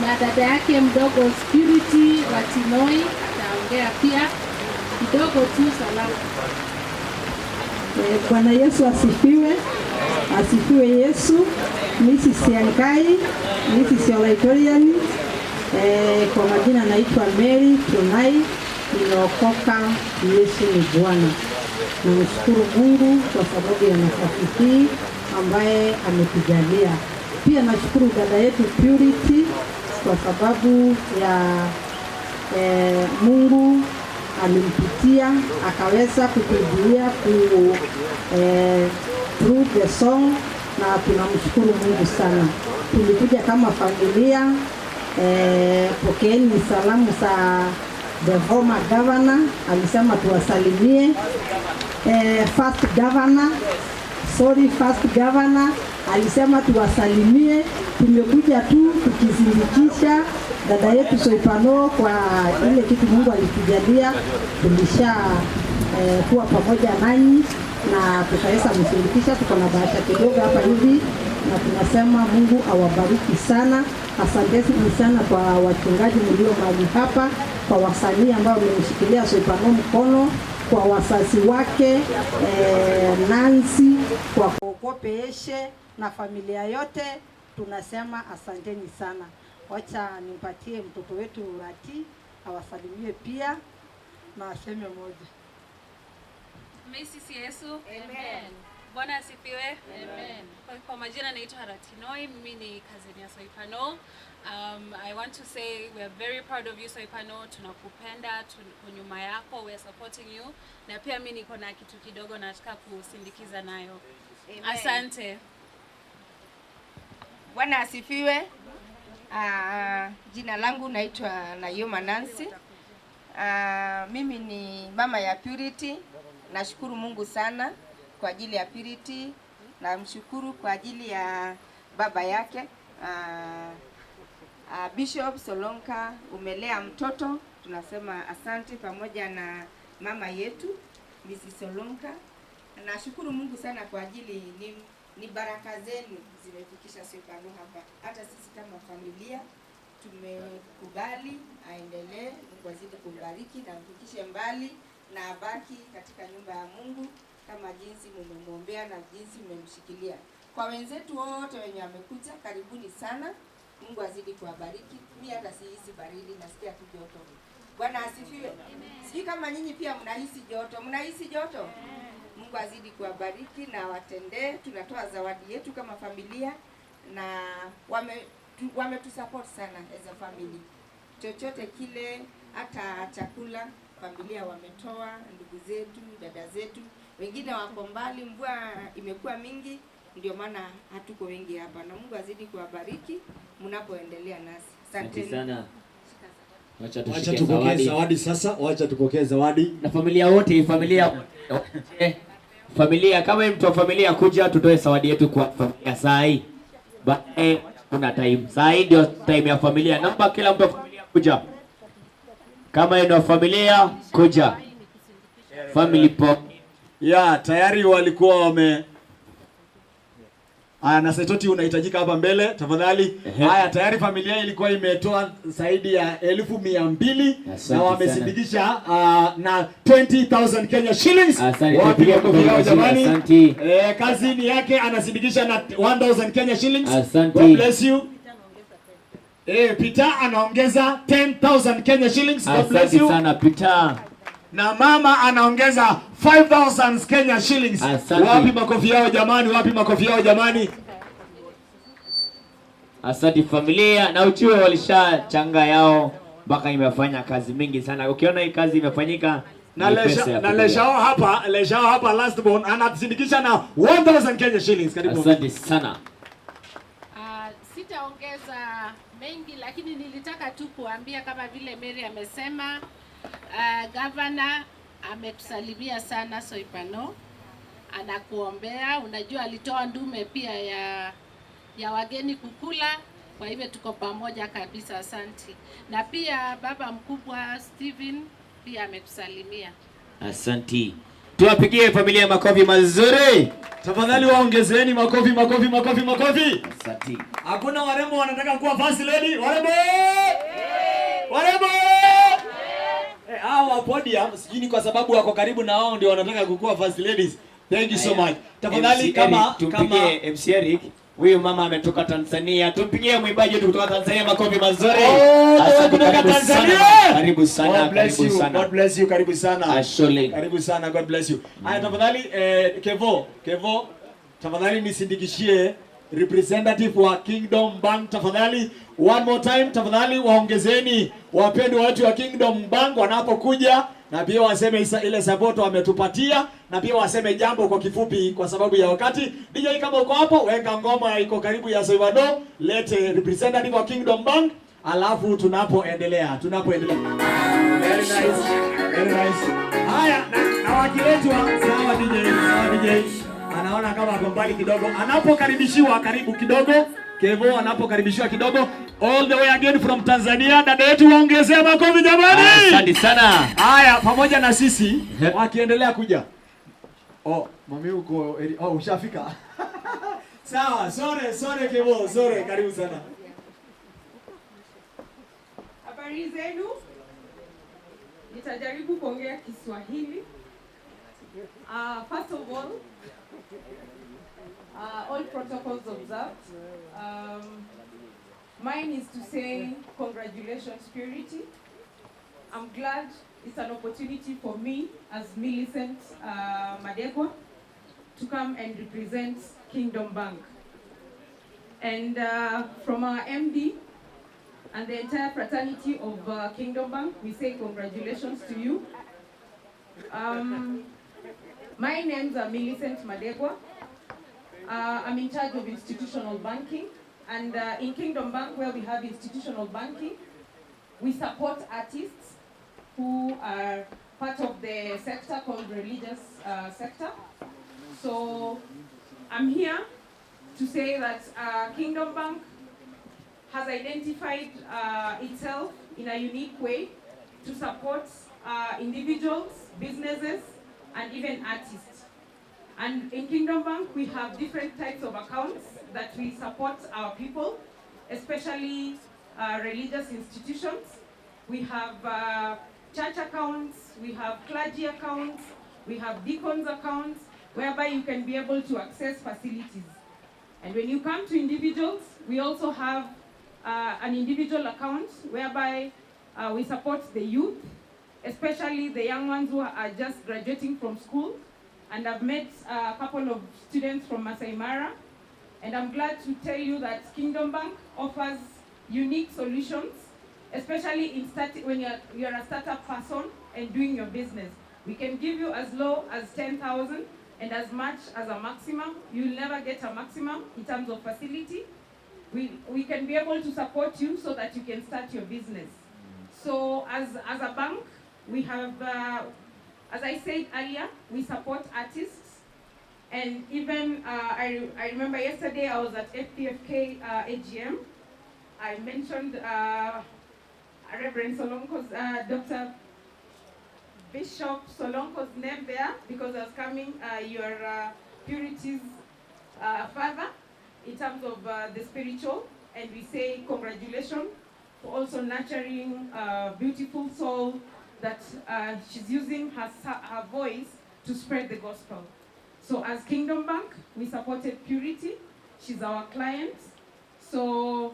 na dada yake mdogo Purity Watinoi ataongea pia kidogo tu salamu. Bwana Yesu asifiwe. Asifiwe Yesu. Mrs. Yankai, Mrs. Olaitorian. Kwa majina naitwa Mary Tunai, nimeokoka. Yesu ni Bwana. Namshukuru Mungu kwa sababu ya nafasi hii ambaye ametujalia. Pia nashukuru dada yetu Purity kwa sababu ya Mungu alimpitia akaweza kutujulia through the song, na tunamshukuru Mungu sana. Tulikuja kama familia. Pokeeni salamu za the former governor, alisema tuwasalimie. First governor, sorry, first governor alisema tuwasalimie. Tumekuja tu tukisindikisha dada yetu Soipano kwa ile kitu Mungu alitujalia, tulisha kuwa pamoja nanyi na tutaweza kumsindikisha. Tuko na bahasha kidogo hapa hivi, na tunasema Mungu awabariki sana. Asanteni sana kwa wachungaji mlio mahali hapa, kwa wasanii ambao wamemshikilia Soipano mkono, kwa wazazi wake Nancy, kwa Kokopeeshe na familia yote, tunasema asanteni sana. Wacha nimpatie mtoto wetu Rati awasalimie pia na aseme moja. Messi Yesu. Amen. Bwana asifiwe. Amen. Kwa majina naitwa Ratinoi, mimi ni cousin ya Soipano. I want to say we are very proud of you, Soipano. Tunakupenda, tuko nyuma yako, we are supporting you. Na pia mimi niko na kitu kidogo nataka kusindikiza nayo. Amen. Asante. Bwana asifiwe. Jina langu naitwa Nayoma Nancy. Mimi ni mama ya Purity. Nashukuru Mungu sana kwa ajili ya Purity. Namshukuru kwa ajili ya baba yake. Bishop Solonka, umelea mtoto, tunasema asante, pamoja na mama yetu Mrs. Solonka. Nashukuru Mungu sana kwa ajili ni baraka zenu zimefikisha Soipano hapa. Hata sisi kama familia tumekubali aendelee, Mungu azidi kumbariki na amfikishe mbali na abaki katika nyumba ya Mungu kama jinsi mmemwombea na jinsi mmemshikilia. Kwa wenzetu wote wenye wamekuja, karibuni sana. Mungu azidi kuwabariki. Mimi hata sihisi baridi, nasikia tu joto. Bwana asifiwe. Sijui kama nyinyi pia mnahisi joto. Mnahisi joto? Mungu azidi kuwabariki na watendee. Tunatoa zawadi yetu kama familia na wametusupport sana as a family. Chochote kile, hata chakula familia wametoa, ndugu zetu, dada zetu, wengine wako mbali, mvua imekuwa mingi, ndio maana hatuko wengi hapa. Na Mungu azidi kuwabariki mnapoendelea nasi. Asante Asanteni. sana. Wacha Wacha tushike tupokee zawadi. zawadi sasa, wacha tupokee zawadi. Na familia wote, familia kama ni mtu wa familia kuja tutoe zawadi yetu kwa familia saa hii. Baadaye kuna time. Saa hii ndio time ya familia. Naomba kila mtu wa familia kuja. Kama ni wa familia kuja. Family pop. Yeah, tayari walikuwa wame. Aya, na Saitoti unahitajika hapa mbele tafadhali. Haya, tayari familia ilikuwa imetoa zaidi ya 200,000 Asante na wamesindikisha na 20,000 Kenya shillings. Asante, Wapi tupigie makofi yao makofi, jamani? asante. Kazi ni yake, anasindikisha na 1000 Kenya shillings. Asante. God bless you. Peter anaongeza 10,000 Kenya shillings. God bless Asante you. sana Peter. Na mama anaongeza 5,000 Kenya shillings. Asante. Wapi makofi yao jamani? Wapi makofi yao jamani? Asante familia, na ujue walishachanga yao mpaka imefanya kazi mingi sana. Ukiona hii kazi imefanyika Na ni pesa lesha, ya na familia. leshao hapa last born anasindikisha na 1000 Kenya shillings. Karibu. Asante sana. Sitaongeza mengi lakini nilitaka tu kuambia kama vile Mary amesema, governor ametusalimia sana Soipano, anakuombea. Unajua alitoa ndume pia ya wageni kukula, kwa hivyo tuko pamoja kabisa, asanti. Na pia baba mkubwa Steven pia ametusalimia. Asanti. Tuwapigie familia makofi mazuri. Tafadhali waongezeeni makofi, makofi, makofi, makofi. Asanti. Hakuna warembo wanataka kuwa first lady? Warembo! Warembo! Hao wa podium sijui ni kwa sababu wako karibu na wao ndio wanataka kukuwa first ladies. Thank you so much. Tafadhali MC kama Eric, tumpigie kama MC Eric. Huyu mama ametoka Tanzania. Tumpigie mwimbaji wetu kutoka Tanzania makofi mazuri. Oh, Asante, kutoka karibu Tanzania. sana. Karibu sana, God bless karibu you. sana. God bless you. Karibu sana. Ashole. Karibu sana. God bless you. Haya, tafadhali Kevo, tafadhali nisindikishie representative wa Kingdom Bank tafadhali. One more time tafadhali, waongezeni wapendwa wetu wa Kingdom Bank wanapokuja, na pia waseme ile support wametupatia, na pia waseme jambo kwa kifupi kwa sababu ya wakati. DJ, kama uko hapo, weka ngoma iko karibu ya Soivado, lete representative wa Kingdom Bank, alafu tunapoendelea. Very nice, very nice. Haya, na wakiletwa, sawa DJ, sawa DJ. Anaona kama ako mbali kidogo. Anapokaribishiwa karibu kidogo. Kevo anapokaribishiwa kidogo, all the way again from Tanzania, dada yetu, waongezea makofi jamani. Asante sana. Haya, pamoja na sisi wakiendelea kuja. Oh, mami uko, oh, ushafika. Sawa, sorry, sorry Kevo, sorry, karibu sana. Habari zenu. Nitajaribu kuongea Kiswahili. First of all protocols observed. Mine is to say congratulations, Purity. I'm glad it's an opportunity for me as Millicent Madegwa to come and represent Kingdom Bank. And from our MD and the entire fraternity of Kingdom Bank, we say congratulations to you. My name's Millicent Madegwa. I'm in charge of institutional banking. And in Kingdom Bank, where we have institutional banking, we support artists who are part of the sector called religious sector. So I'm here to say that Kingdom Bank has identified itself in a unique way to support individuals, businesses, and even artists. And in Kingdom Bank, we have different types of accounts that we support our people, especially religious institutions. We have church accounts, we have clergy accounts, we have deacons accounts, whereby you can be able to access facilities. And when you come to individuals, we also have an individual account whereby we support the youth, especially the young ones who are just graduating from school. And I've met a couple of students from Masai Mara. And I'm glad to tell you that Kingdom Bank offers unique solutions, especially in when you're a startup person and doing your business. We can give you as low as 10,000 and as much as a maximum. You'll never get a maximum in terms of facility. We can be able to support you so that you can start your business. So as a bank, we have, as I said earlier, we support artists. And even, I remember yesterday I was at FPFK AGM. I mentioned Reverend Solonko's, Dr. Bishop Solonko's name there, because I was coming, your Purity's father, in terms of the spiritual. And we say congratulations for also nurturing a beautiful soul that she's using her voice to spread the gospel. So as Kingdom Bank, we supported Purity. She's our client. So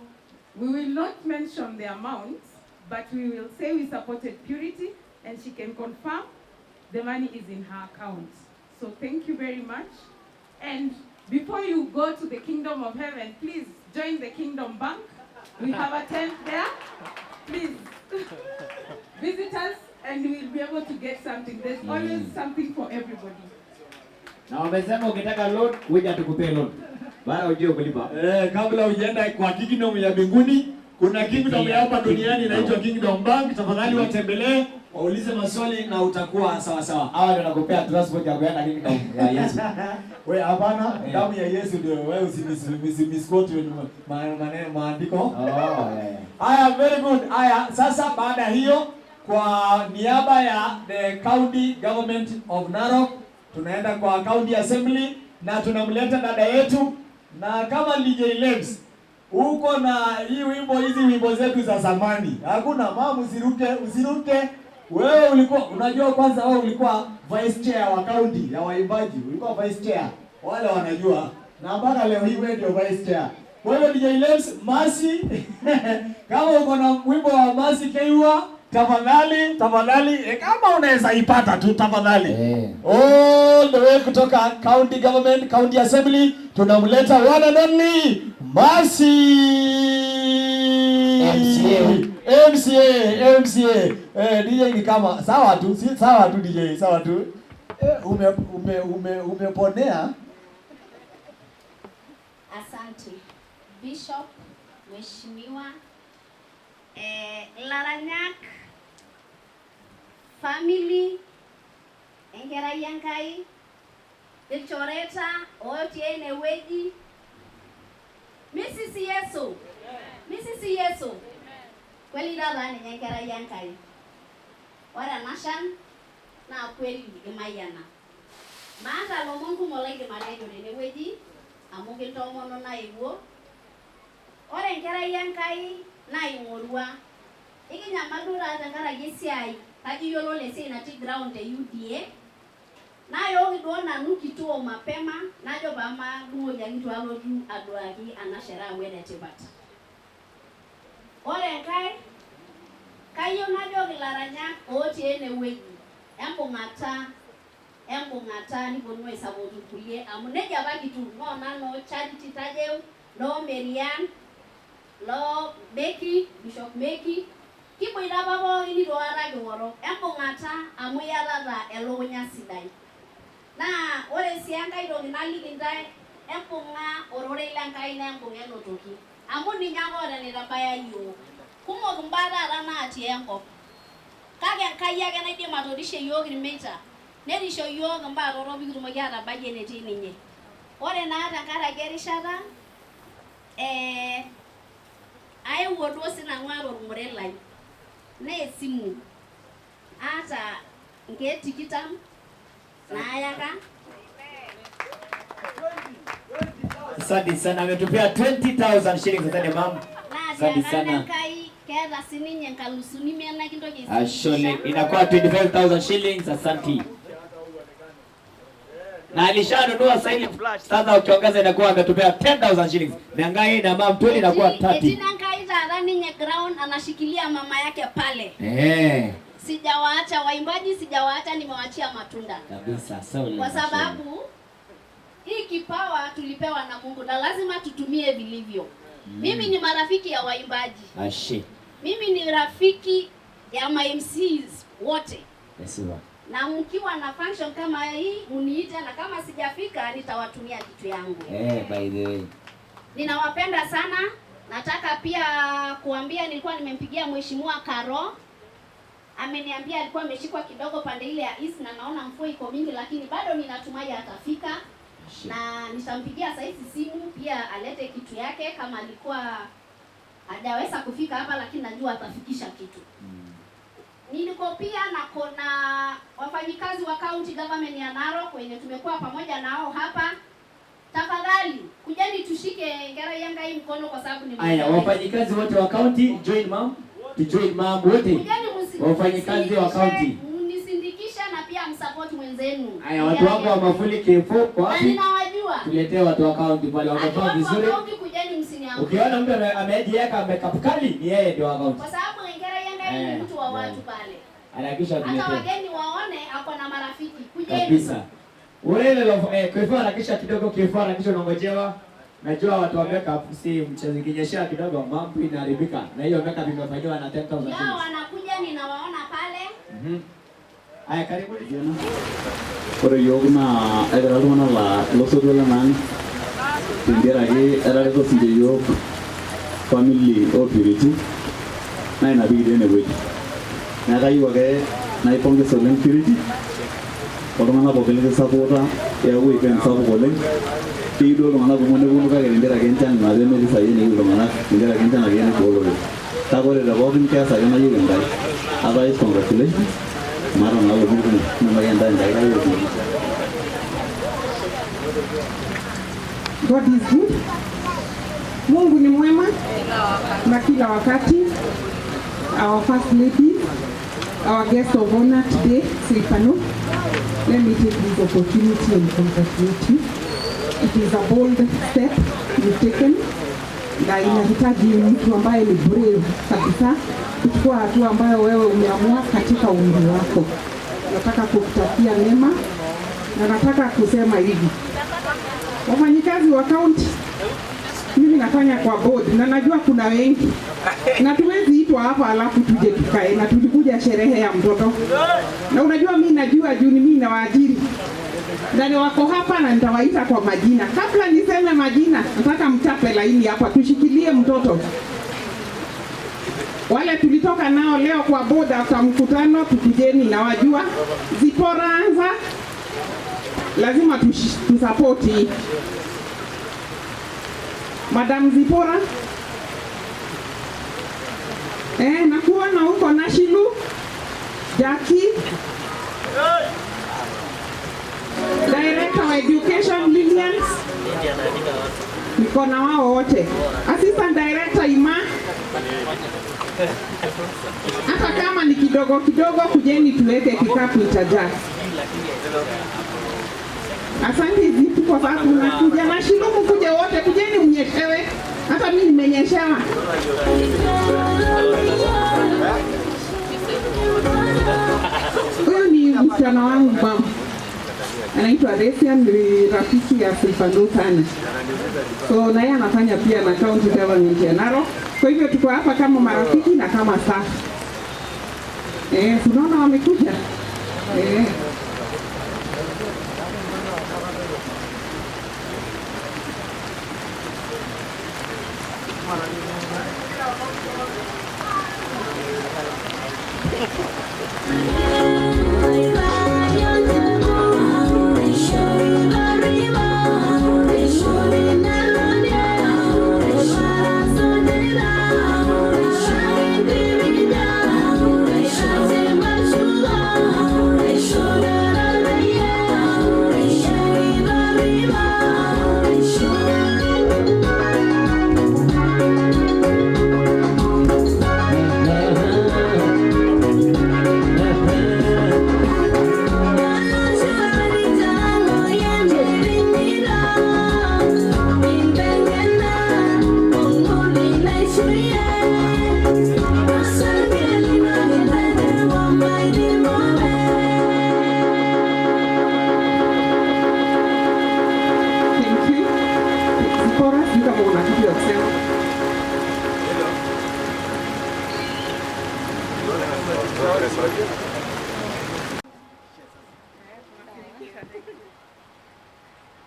we will not mention the amount, but we will say we supported Purity, and she can confirm the money is in her account. So thank you very much. And before you go to the kingdom of heaven, please join the Kingdom Bank. We have a tent there. Please visit us and we'll be able to get something. There's always something for everybody. Na wamesema ukitaka loan, kuja tukupee loan. Bora ujue kulipa. Eh, kabla hujaenda kwa kingdom ya mbinguni, kuna kingdom ya hapa duniani inaitwa Kingdom Bank. Tafadhali watembelee, waulize maswali na utakuwa sawa sawa. Hawa ndio wanakupea transport ya kuenda kingdom ya Yesu. Wewe hapana, damu ya Yesu ndio wewe usimisquote maneno maandiko. Oh, yeah. Haya, very good. Haya, sasa baada ya hiyo, kwa niaba ya the county government of Narok, tunaenda kwa county assembly na tunamleta dada yetu, na kama DJ Lems uko na hii wimbo, hizi wimbo zetu za zamani, hakuna mama, usiruke, usiruke. Wewe ulikuwa unajua, kwanza wewe ulikuwa vice chair wa county ya waimbaji, ulikuwa vice chair, wale wanajua, na mpaka leo hii wewe ndio vice chair. Kwa hiyo DJ Lems, Mercy, kama uko na wimbo wa Mercy Keiwa, tafadhali, tafadhali, kama unaweza ipata tu tafadhali. All the way kutoka county government, county assembly, tunamleta one and only Mercy. MCA. MCA, MCA. DJ ni kama sawa tu, si sawa tu DJ, sawa tu. Umeponea. Asante Bishop, Mheshimiwa Laranyak family, Enkerai Enkai, ilchoreta otii enewueji. Misisi Yesu. Misisi Yesu. Kweli taata ninye enkerai Enkai. Ore ena shan naa kweli imayiana. Maata lomon kumok laidim atejo tenewueji amu kintoomono naewuo. Ore enkerai Enkai naa ing'orua. Ikinyamal duo taata tenkaraki esiai, kajo iyiololo esiai natii ground te UDA. Nayooki duo nanu kituo mapema najo pamadung'oki ake itu alotu aduaki ena sherehe amu enetipat. Ore enkae, kayieu najoki ilaranyak otii enewueji embung'ata embung'ata niponunu aisupport irkulie amu nejia apa kitiu noona noo Charity Tajeu, noo Marian, loo Becky, Bishop Meki, kiboita apa pookin itu aikata kioro. Embung'ata amu iyatata elukunya sidai. Naa ore sii enkae toki naliki intae, embung'a ororei le Nkai naa embung'a enotoki. Amu ninye ake oota enaitabaya iyiook. Kumok imbaa taata natii enkop. Kake Enkai ake naidim atorishe iyiook irmeita, nerisho iyiook imbaa torrok pikitumoki atabai enetii ninye. Ore naa tenkaraki erishata, eh aewuo duo sinanu aata ormurei lai, naa esimu aata nkeek tikitam naayaka. Asante sana, ametupea 20,000 shillings. Asante ma'am. Asante Naatiaka sana. Enkai keeta sininye nkalusuni imiet nakintoki Ashole inakuwa 25,000 shillings. Asante. Na alishanunua sasa flash. Sasa ukiongeza inakuwa ametupea 10,000 shillings. Na ngai na ma'am 20 inakuwa Etii 30. Enkai taata ninye ground anashikilia mama yake pale. Sijawaacha waimbaji, sijawaacha, nimewachia matunda. Kabisa, sawa. Kwa sababu hii kipawa tulipewa na Mungu na lazima tutumie vilivyo. Mimi ni marafiki ya waimbaji. Ashe. Mimi ni rafiki ya ma MCs wote. Yesiwa. Na mkiwa na function kama hii mniite, na kama sijafika nitawatumia kitu yangu. By the way. Ninawapenda sana. Nataka pia kuambia nilikuwa nimempigia Mheshimiwa Karo. Ameniambia alikuwa ameshikwa kidogo pande ile ya East na naona mvua iko mingi, lakini bado ninatumai atafika. Na nitampigia saizi simu pia alete kitu yake kama alikuwa hajaweza kufika hapa, lakini najua atafikisha kitu. Niliko pia na kona wafanyikazi wa county government ya Narok wenye tumekuwa pamoja nao hapa. Tafadhali kujeni tushike Enkerai Enkai mkono kwa sababu ni Aya, mmoja. wafanyikazi wote wa county join ma'am. To join ma'am wote. Kujeni Wafanyikazi wa county. mnisindikishe na pia msupport mwenzenu. Aya, watu wangu wa Mafuli K4 kwa Na wapi? ninawajua. Tuletee watu wa county pale wamevaa Watu wa vizuri. county kujeni msiniangushe. Ukiona mtu amejiweka makeup kali ni yeye ndio wa county. Kwa sababu Enkerai Enkai ni mtu wa watu pale. Anahakikisha Hata tuletee. wageni waone ako na marafiki. Kujeni. Kabisa. Wewe lo kifaa harakisha kidogo, kifaa harakisha unangojewa. Najua watu wa makeup si mchezo, ikinyeshea kidogo mambo inaharibika. Na hiyo makeup imefanywa na 10,000 Yao shillings. wanakuja ninawaona pale. Haya, karibuni. Ore yiok naa ekira iltung'anak laa ilosotua lenang tenkaraki etareto sinche yiok family oo Purity naa ina pikitii enewueji. Neeku kayieu ake naipongeza oleng Purity oltung'anak pookin likisapota eeku event sapuk oleng. Keyieu duo iltung'anak kumok neponu kake tenkaraki enchan ina pemetii saai eneyieu iltung'anak tenkaraki enchan ake nigol oleng. Kake ore te pookin keas ake nayieu Enkai. Otherwise congratulations. Maata naa ilomon kumok nemayian intae Enkai kake God is good. Mungu ni mwema na kila wakati. Our first lady, our guest of honor today, Soipanoo, let me take this opportunity and congratulate you. It is a bold step you've taken, na inahitaji mtu ambaye ni brave kabisa kuchukua hatua ambayo wewe umeamua katika umri wako. Nataka kukutakia mema na nataka kusema hivi, wafanyikazi wa county, mimi nafanya kwa board na najua kuna wengi na tuwezi itwa hapa alafu tuje tukae, na tulikuja sherehe ya mtoto, na unajua mimi najua juu ni mimi nawaajiri na ni wako hapa na nitawaita kwa majina. Kabla niseme majina, nataka mchape laini hapa, tushikilie mtoto. Wale tulitoka nao leo kwa board after mkutano, tukujeni na wajua Zipora anza, lazima tusapoti Madam Zipora. Nakuona huko Nashilu, Jackie, Director wa Education Lilian, niko na wao wote, Assistant Director Ima. Hata kama ni kidogo kidogo, kujeni tuweke kikapu itajaa. Asante Zipu kwa sababu unakuja na Shilu, mkuje wote, kujeni mnyeshewe. Hata mimi nimenyeshewa. Huyu ni msichana wangu mama, anaitwa Resia, ni rafiki ya Soipanoo sana. So na yeye anafanya pia na county government ya Narok. Kwa hivyo tuko hapa kama marafiki na kama staff. Tunaona wamekuja. Thank you. Zipora, sijui kama una kitu ya kusema.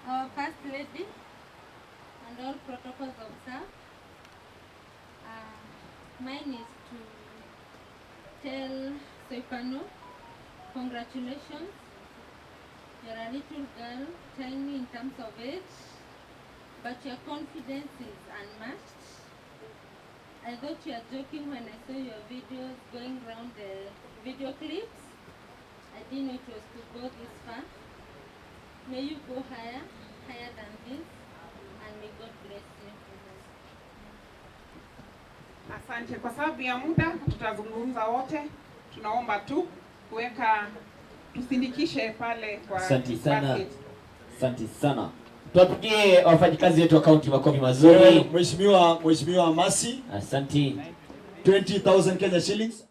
Our First Lady and all protocols observed. Mine is to tell Soipanoo, congratulations. You're a little girl, tiny in terms of age, but your confidence is unmatched. I thought you were joking when I saw your videos going round the video clips. I didn't know it was to go this far. May you go higher, higher than this, and may God bless you. Asante. Kwa sababu ya muda tutazungumza wote, tunaomba tu kuweka tusindikishe pale kwa Asante sana. basket. Asante sana. Tuwapigie wafanyikazi wetu wa kaunti makofi mazuri. Mheshimiwa Masi. Asante. 20,000 Kenya shillings.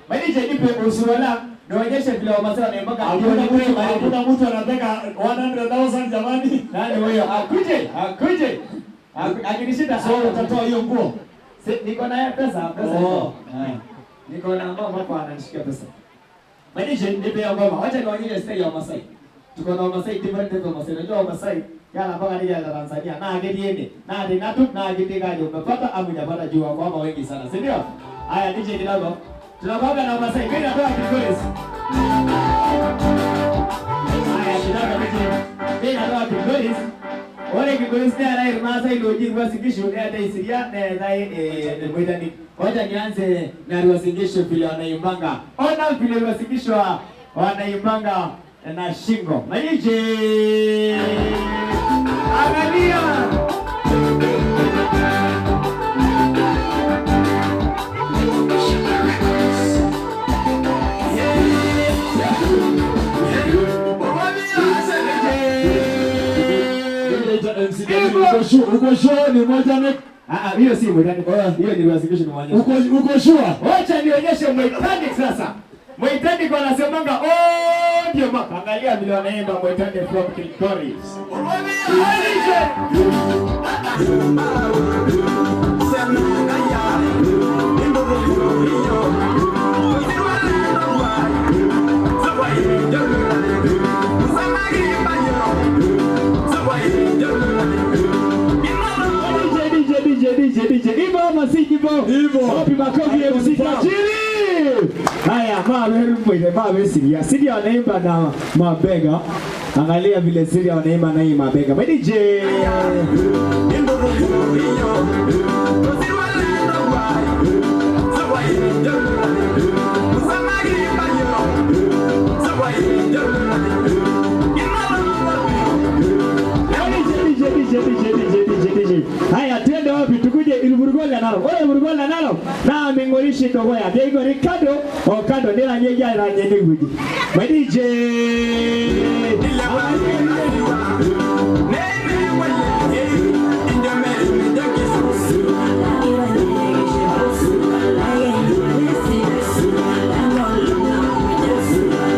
Maisha nipe usuala nionyeshe vile Wamasai wanaimbaga. Hakuna mtu anataka 100,000 jamani. Nani huyo? Akuje, akuje. Akinishinda So utatoa hiyo nguo. Niko na pesa, pesa. Oh. Niko na mama hapa ananishikia pesa. Maisha nipe hiyo ngoma. Wacha nionyeshe style ya Wamasai. Tuko na Wamasai different type of Wamasai. Unajua Wamasai yala mpaka ni ya Tanzania. Na aketi ende. Na ati natu na aketi kaje umepata au hujapata juu wako hapa wengi sana. Si ndio? Haya DJ kidogo. Tunakuwa na Wamasai. Mimi natoa Kilgoris. Haya kidogo DJ. Mimi natoa Kilgoris. Ore Kilgoris ni ana Irmaasai loji Uasin Gishu neetae Isiria neetae Moitani. Wacha nianze na Uasin Gishu vile wanaimbanga. Ona vile Uasin Gishu wanaimbanga na shingo. Maije. Angalia. Uko sure ni moja ne? Hiyo si Moitani. Hiyo ni Uasin Gishu ni Uko sure? Wacha nionyeshe Moitani sasa. Moitani kwa anasemanga oh ndio maka. Angalia vile wanaimba Moitani from Kilgoris. DJ DJ DJ. ama si hivyo? Hivyo. Wapi makofi ya MC Tajiri? Haya, mawe mawe Siria. Siria wanaimba na mabega. Angalia vile Siria wanaimba na hii mabega. My DJ. DJ, DJ, DJ, DJ, DJ. Haya, twende wapi? Tukuje Ilburugol la Narok. Ore Ilburugol la Narok na mingorishi dogoya. Diego Ricardo o kando nila nyeja la nyenye guji. My DJ.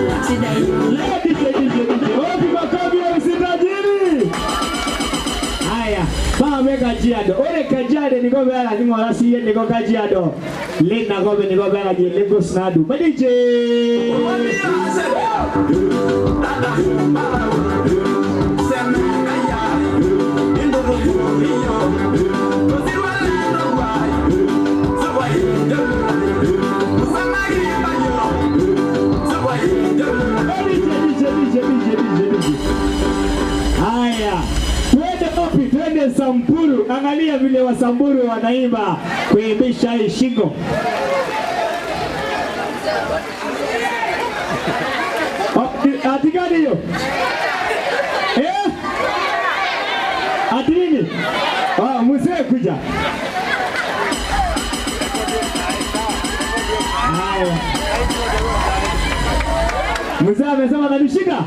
DJ, DJ, DJ. Wapi makofi ya MC Tajiri? Haya, pame Kajiado. Ore Kajiado niko bela ningora siye niko Kajiado. Lena gobe niko bela je Lagos nadu. My DJ. DJ, DJ, DJ, DJ, DJ. Haya, twende wapi? Twende Samburu. Angalia vile Wasamburu wanaimba kuimbisha hii shingo. Ati gani hiyo? Eh? Ati nini? Ah, mzee kuja. Haya. Mzee amesema atanishika?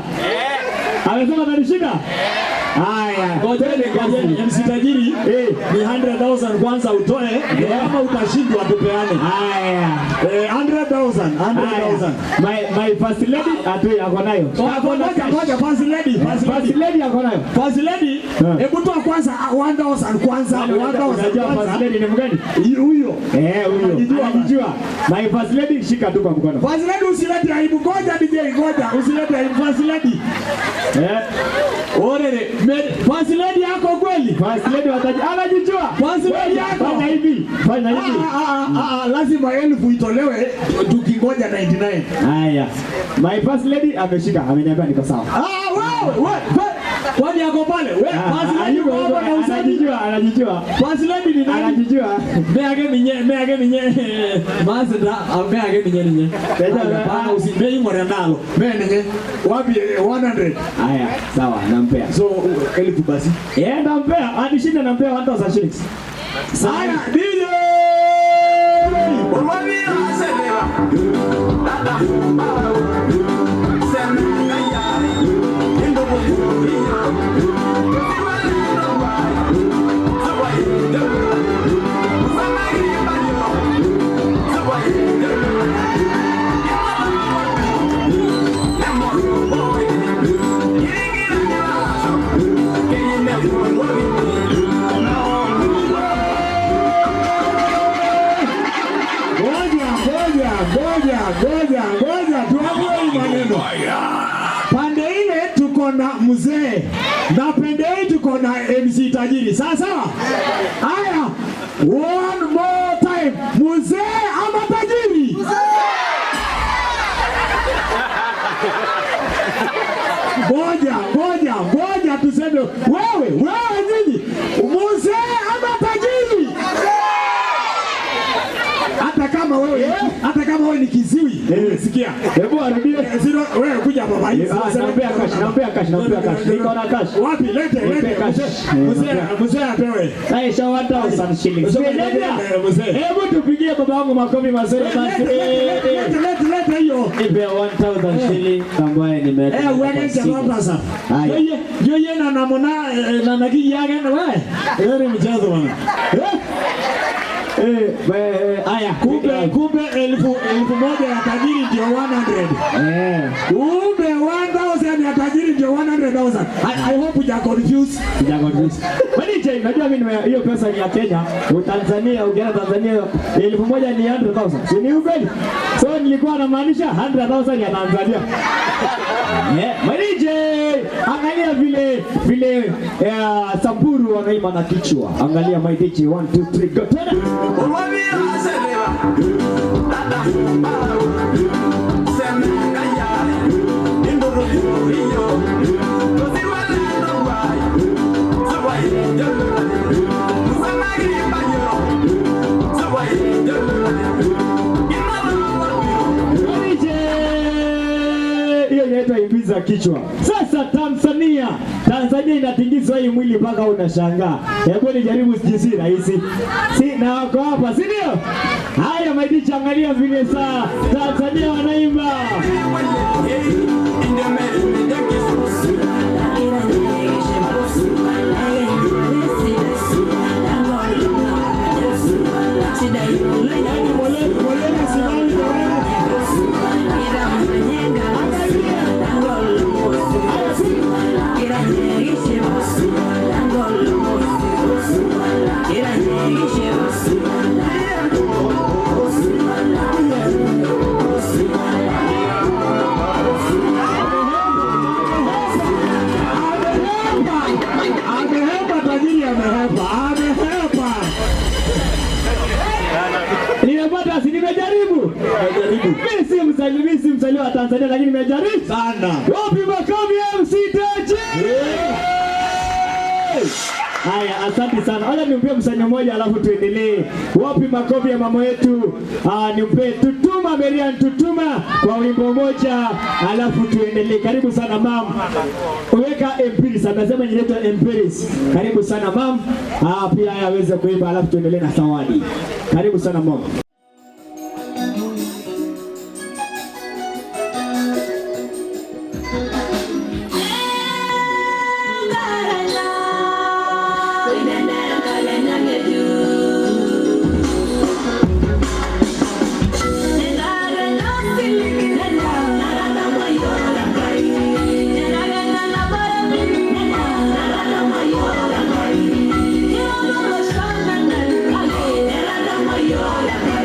Amesema atanishika? Haya, Ngojeni, ngojeni, MC Tajiri ni 100,000 kwanza utoe, kama utashindwa tupeane. Haya. 100,000, 100,000. My first lady atui ako nayo. Ngoja, ngoja, first lady, first lady. First lady ako nayo. First lady, hebu toa kwanza 1,000 kwanza, 1,000 Unajua kwanza. first lady ni mgani? Huyo. Eh, huyo. Anajijua. My first lady shika tu kwa mkono. First lady usilete aibu, ngoja DJ, ngoja, usilete aibu first lady. Eh. Orere, first lady yako kweli? First lady wataji anajijua. First lady yako. Fanya hivi, fanya hivi. Lazima 1,000 itolewe tukingoja 99. Haya. My first lady ameshika, ameniambia niko sawa. Ah, wewe, wewe, kwani yako pale? Wewe first lady uko hapa na usajili. Anajijua, anajijua. First lady ni nani? Anajijua. Meage minye, meage minye. Mazda, meage minye ninye. Hapana, usimbe ingore nalo. Me ninye. Wapi 100? Haya, sawa, nampea. So 1,000 basi. Eh, nampea, anishinda nampea 1,000 shillings. Haya, DJ. Ngoja, ngoja, ngoja, ngoja, ngoja, tuamue hii maneno. Pande ile tuko na mzee na pande hii tuko na MC Tajiri. Sawa sawa? Haya, one more time. Mzee ama tajiri? Ngoja, ngoja, ngoja tuseme wewe, wewe nyinyi, mzee ama tajiri? Hata kama wewe, hata kama wewe ni kiziwi, sikia. Hebu arudie. Zero, wewe kuja hapa baba. Nampea cash, nampea cash, nampea cash. Niko na cash. Wapi? Lete, lete. Cash. Mzee, mzee apewe. Aisha 1,000 shillings. Mzee. Hebu tupigie baba wangu makofi mazuri basi. Lete, lete, lete hiyo. Nipe 1,000 shilling ambaye nimeweka. Eh, wewe ni sasa. Haya. Yeye, yeye na namona na nagi yake na wewe. Wewe ni mchezo bwana. Eh? Haya, kumbe 1,000 ya tajiri ndio 100. Kumbe 1,000 ya tajiri ndio 100,000. I hope you are confused. You are confused. Wewe unajua mimi hiyo pesa ni ya Kenya, Tanzania, ukienda Tanzania 1,000 ni 100,000. Si ni ukweli? So nilikuwa namaanisha 100,000 ya Tanzania. Yeah, my DJ. Angalia vile vile Samburu wanaimba na kichwa. Angalia my DJ 1 2 3 go. Tena. DJ! Hiyo inaitwa imbiza kichwa. Sasa Tanzania, Tanzania inatingizwa hii mwili mpaka unashangaa. Hebu nijaribu sijisi rahisi. Si na wako hapa, si ndio? Haya my DJ, angalia vile saa Tanzania wanaimba. Amehepa tajiri, amehepa, amehepa. Nimepata si nimejaribu. Mimi si msanii, mimi si msanii wa Tanzania lakini nimejaribu sana. Wapi makofi MC Tajiri? Haya, asante sana. Wacha nimpe msanii mmoja alafu tuendelee. Wapi makofi ya mama yetu? Nimpe Tutuma Merian Tutuma kwa wimbo moja alafu tuendelee. Karibu sana mam. Weka Empiris, amesema inaitwa Empiris. Karibu sana mam. Pia yeye aweze kuimba alafu tuendelee na zawadi. Karibu sana mam. Yeah.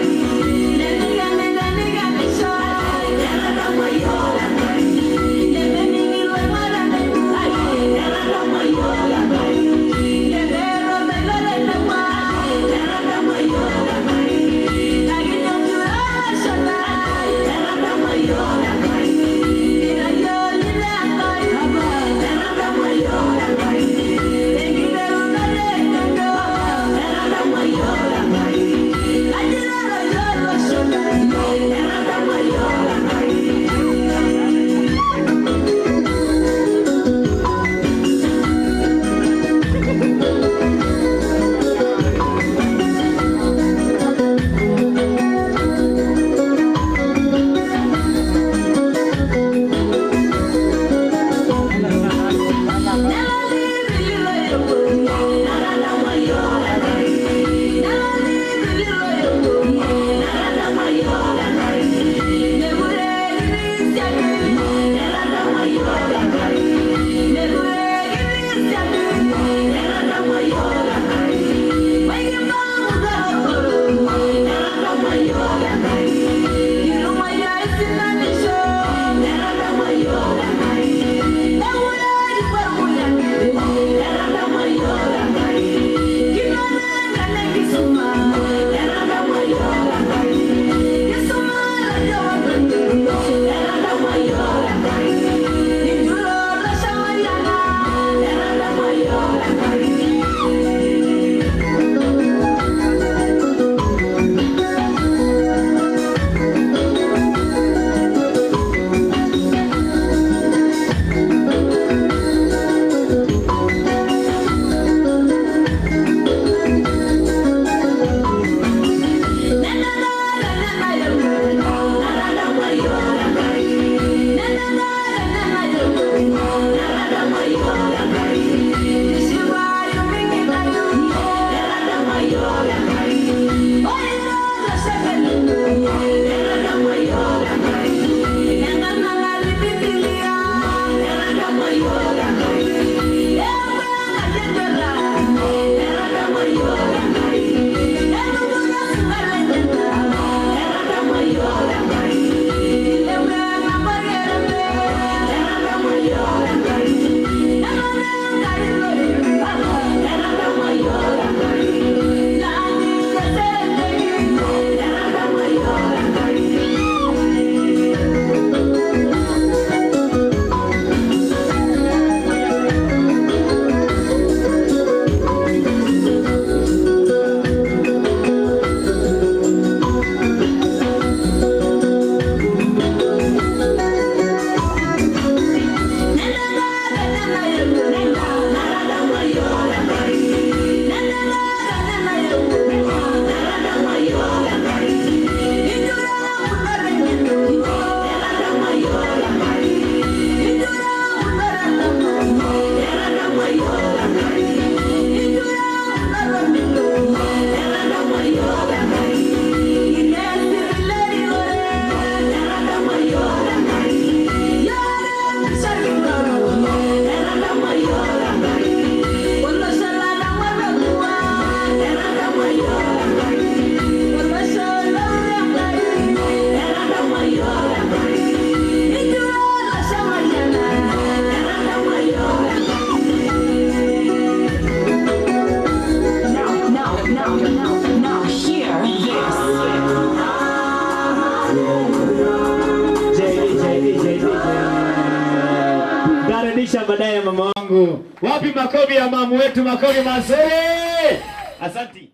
Mungu. Wapi makofi ya mamu wetu, makofi mazuri. Asante.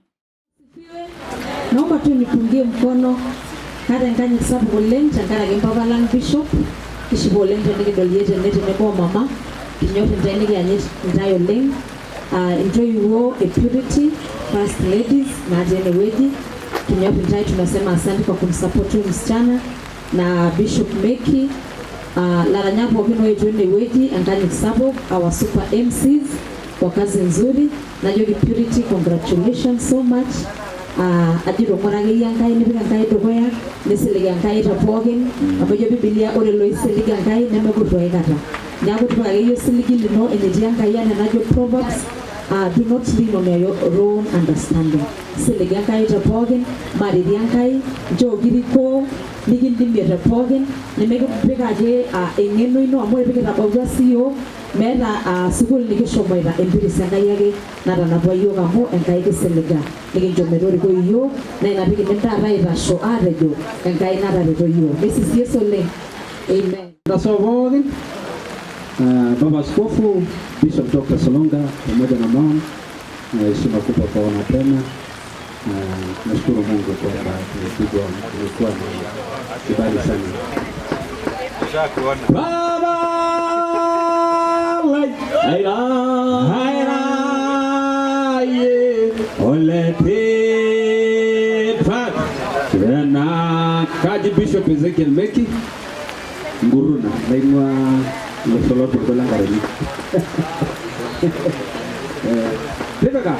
Naomba tu nipungie mkono kaata enkanyit sapuk oleng tenkaraki mpapa lang Bishop. Kishipa oleng tenikidol iyie tene tenebo omama, kinyor intae, nikiyanyit intae oleng. Intoiwuo e Purity First Ladies natii enewueji, kinyor intae, tunasema asante kwa kumsupport huyu msichana na Bishop Meki, laranyak pookin oetuo enewueji, enkanyit sapuk, our super MCs kwa kazi nzuri. Najoki Purity congratulations so much. Ajito ng'ura akeyie Enkai, nipik Enkai dukuya, nisilig Enkai te pookin, amu ejo Bibilia ore loisilig Enkai nemekurru aikata. Neeku tipika akeyie osiligi lino enetii Enkai enaa enajo Proverbs, do not lean on your own understanding. Siliga Enkai te pookin, maririe Enkai, nchoo kirikoo, nikindimie te pookin, nemekipik ake eng'eno ino amu ore pikitabautua siyiok meeta sukuul nikishomoita, empiris Enkai ake natanapua yiok amu Enkai kisiliga nikincho metoriko yiok, naa ina pikidim taata aitasho aatejo Enkai natareto yiok. Nesis Yesu oleng. Amen. Tasoo pookin, Baba Askofu Bishop Dr. Solonga pamoja na mama, heshima kubwa kuona tena. Nashukuru Mungu kwamba tumekuwa na kibali sana. Baba Aira Aira ye ole tipat na Kaji Bishop Ezekiel Meki Nguruna naing'ua losho lorpurkel lenkarani. Tipika.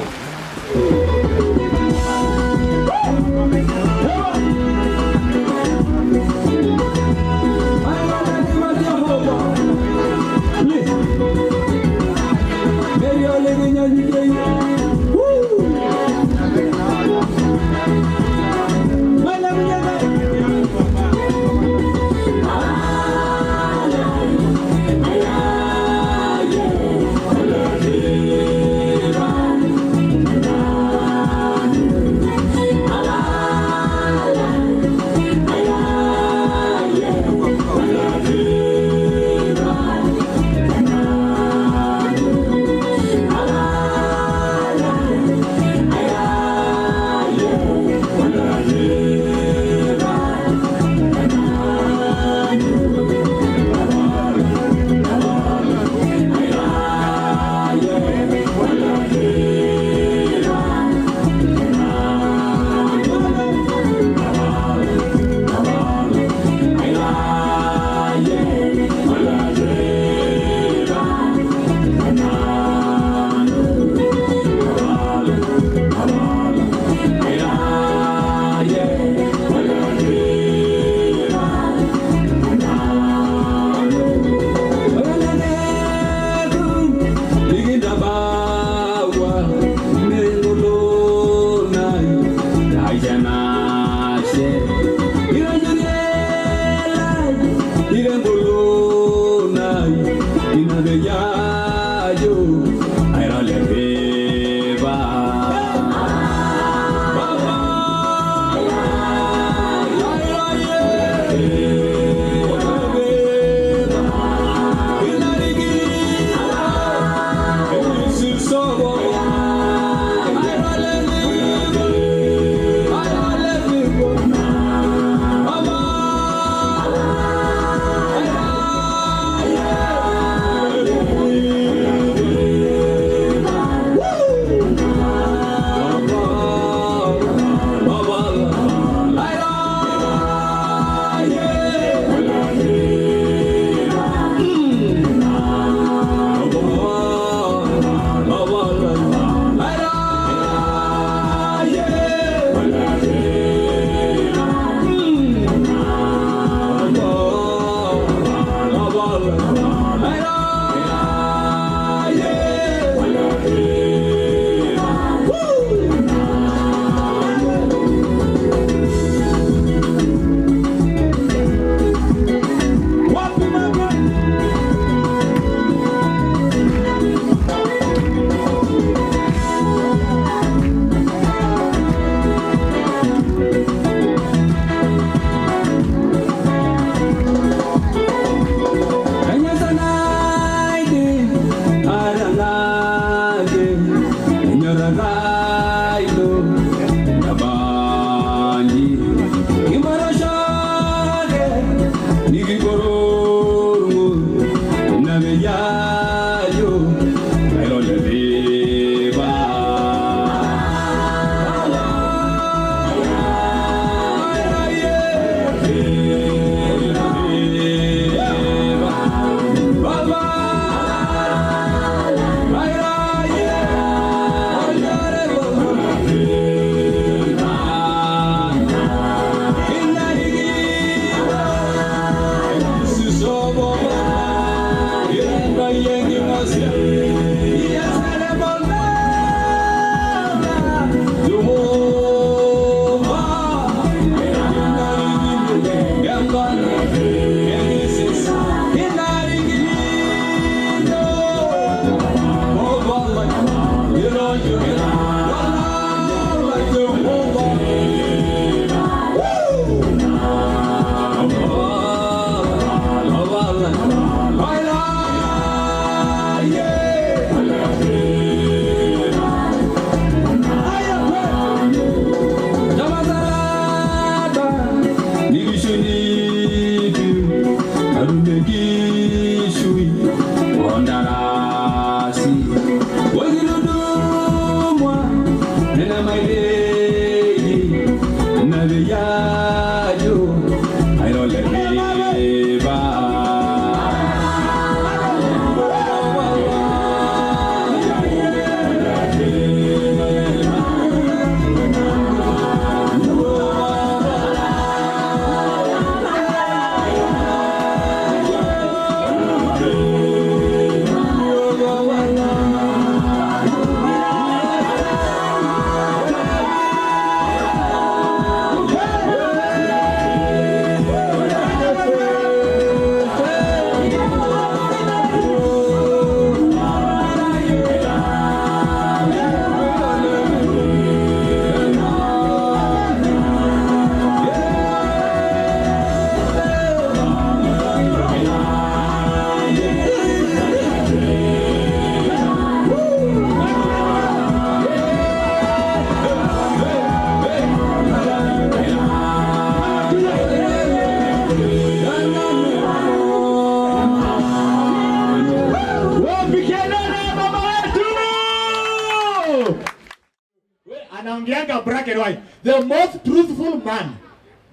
Anaongeanga black and white. The most truthful man,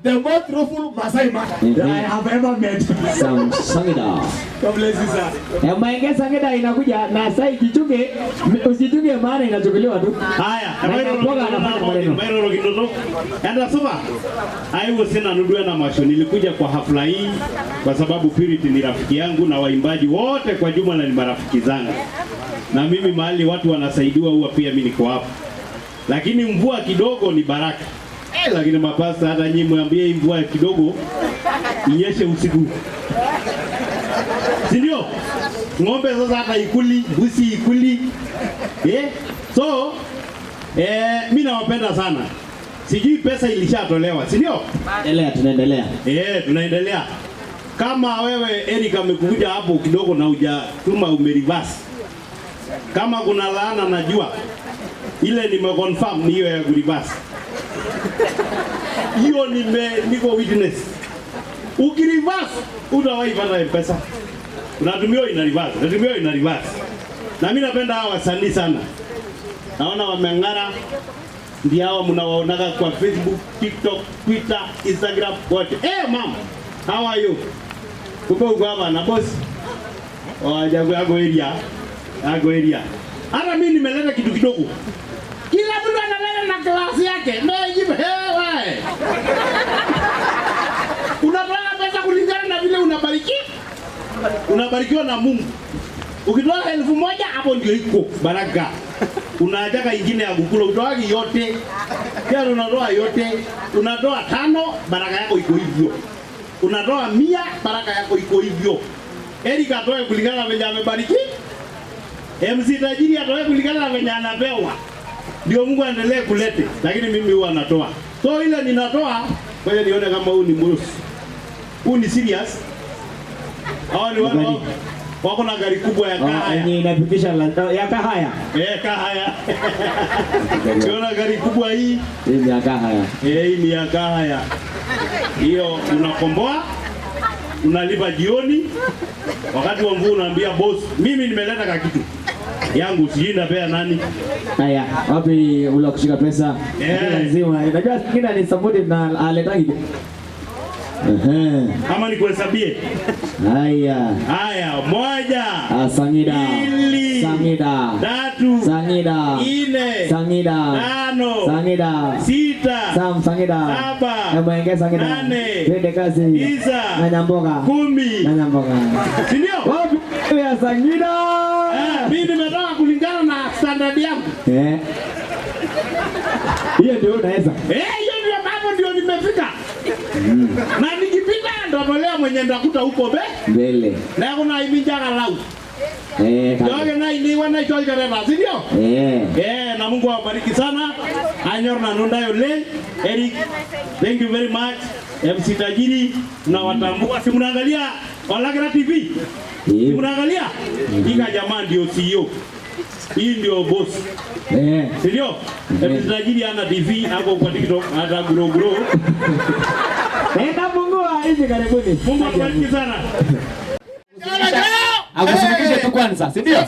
the most truthful Masai man that I have ever met. Sam Sangida. God bless you, sir. Maenge Sangida inakuja na sasa ikichunge, usichunge maana inachukuliwa tu. Haya, Na inakuwaga anafanya maneno. Mairoro kidogo. Enda soma. Aiwo sina nudua na masho. Nilikuja kwa hafla hii kwa sababu Purity ni rafiki yangu na waimbaji wote kwa jumla ni marafiki zangu. Na mimi mahali watu wanasaidiwa huwa pia mimi niko hapo. Lakini mvua kidogo ni baraka. Lakini mapasta hata nyinyi mwambie hii mvua kidogo inyeshe usiku. Si ndio? Ng'ombe sasa hata ikuli, mbuzi ikuli. So, mimi nawapenda sana. Sijui pesa ilishatolewa, si ndio? Endelea, tunaendelea. Tunaendelea. Kama wewe Eric amekuja hapo kidogo na hujatuma umereverse. Kama kuna laana najua ile nimeconfirm ni hiyo ya kureverse. Hiyo niko witness. Ukireverse utawahi pata M-Pesa. Unatumia ina reverse, unatumia ina reverse. Na mimi napenda hawa wasanii sana. Naona wameng'ara. Ndio hao mnawaonaga kwa Facebook, TikTok, Twitter, Instagram wote. Mama, how are you? Uko uko hapa na boss? Oh, jago yako area. Yako area. Hata mimi nimeleta kitu kidogo. Kila mtu analeta na klasi yake. Mimi wewe. Unatoa pesa kulingana na vile unabariki. Unabarikiwa na Mungu. Ukitoa 1000 hapo ndio iko baraka. Unataka ingine ya kukula utoagi yote. Pia unatoa yote. Unatoa 5 baraka yako iko hivyo. Unatoa 100 baraka yako iko hivyo. Eric atoe kulingana na venye amebariki. MC Tajiri atoe kulingana na venye anapewa. Ndio Mungu aendelee kulete, lakini mimi huwa natoa. So ile ninatoa, ngoja nione kama huu ni mrusi. Huu ni serious. Hao ni wale Wako na gari kubwa ya Kahaya. Yenye inafikisha ya Kahaya. Eh, Kahaya. Ukiona gari kubwa hii, Hii ni ya Kahaya. Eh, hii ni ya Kahaya. Hiyo unakomboa, unalipa jioni. Wakati wa mvua unaambia boss, mimi nimeleta kakitu yangu, sijui ndapea nani. Haya, wapi ule wa kushika pesa? Eh. Lazima. Unajua kingine ni support na aletangi. Ama nikuhesabie? Haya. Haya, 1. Sangida. 2. Sangida. 3. Sangida. 4. Sangida. 5. Sangida. 6. Sam Sangida. 7. Mwenge Sangida. 8. Twende kazi. 9. Na Nyamboga. 10. Na Nyamboga. Si ndio? Wapi ya Sangida? Mimi nimetoka kulingana na standard yangu. Eh. Hiyo ndio unaweza. Hiyo ndio mambo ndio nimefika. Na nikipita ndotolea mwenye ndakuta huko be. Mbele. Na kuna iminjaga lau. Eh. Joge na iliwa na joge na, si ndio? Eh. Eh, na Mungu awabariki sana. Anyor na nunda yole. Eric, thank you very much. MC Tajiri, tunawatambua. Si mnaangalia Olakira TV? Si mnaangalia? Ika jamaa ndio CEO. Hii ndio boss. Eh. Si ndio? MC Tajiri ana TV hapo kwa TikTok, hata grow grow. Nenda pungua hivi karibuni. Mungu awabariki sana. Akushirikishe tu kwanza, si ndio?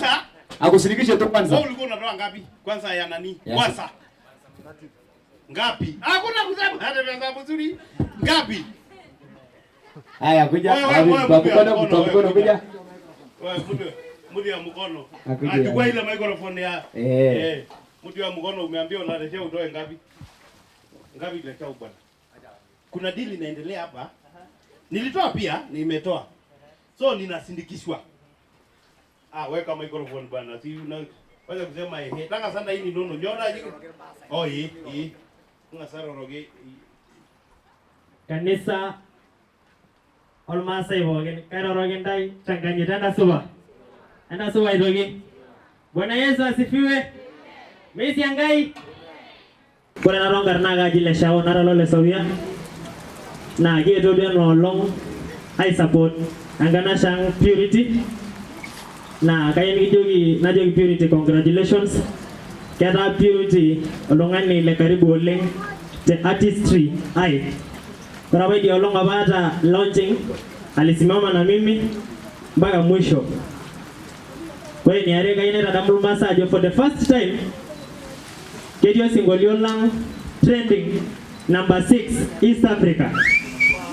Akushirikishe tu kwanza. Wewe ulikuwa unatoa ngapi? Kwanza ya nani? Yes. Kwanza. Ngapi? Hakuna kusema hata pesa mzuri. Ngapi? Haya kuja. Wewe, Kwa mkono kuja. Wewe mtu ya mkono. Akuja. Achukua ile microphone ya. Eh. Mtu ya mkono umeambiwa unaletea utoe ngapi? Ngapi letea bwana? Kuna deal inaendelea hapa. Nilitoa pia, nimetoa. So ninasindikishwa. Ah, weka microphone bwana. Si una wacha kusema ehe. Taka sana hii ni nono. Nyona hii. Oh, hii, hii. Nga sara roge. Kanisa olmaasai pookin kairoroki ntai Tanganyika enda supa. Enda supa aitoki. Bwana Yesu asifiwe. Meisi Enkai. Ore ena toonkarn naa kaji Leshao nara lole Sawia. Naa kietuo duo ena olong ai support enkanashe ang Purity. Naa kayieu nikijoki najoki Purity congratulations. Ketaa Purity oltung'ani le karibu oleng te artistry ai. Ore apa idia olong apa ata launching alisimama na mimi mpaka mwisho. Ore eniare kayieu naitadamu irmaasai ajo for the first time ketii osinkolio lang trending number 6 East Africa.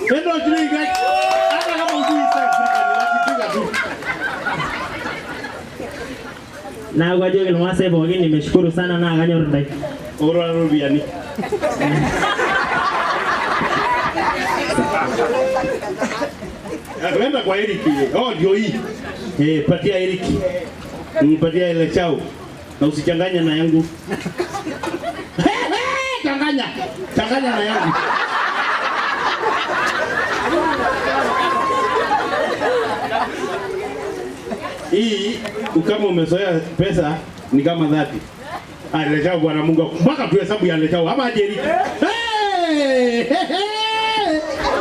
Ndio hata kama hujui East Africa ni wakipiga tu. Neeku ajoki irmaasai pookin nimeshukuru sana naa kanyor intae. Ora ropiyiani. Kwenda kwa Eric. Oh, ndio hii. Eh, patia Eric. Patia ile chao. Na usichanganye na yangu. Changanya. Changanya na yangu. Hii kama umezoea pesa ni kama dhati. Ah, lechao Bwana Mungu. Mpaka tuhesabu ya lechao. Ama aje Eric. Hey!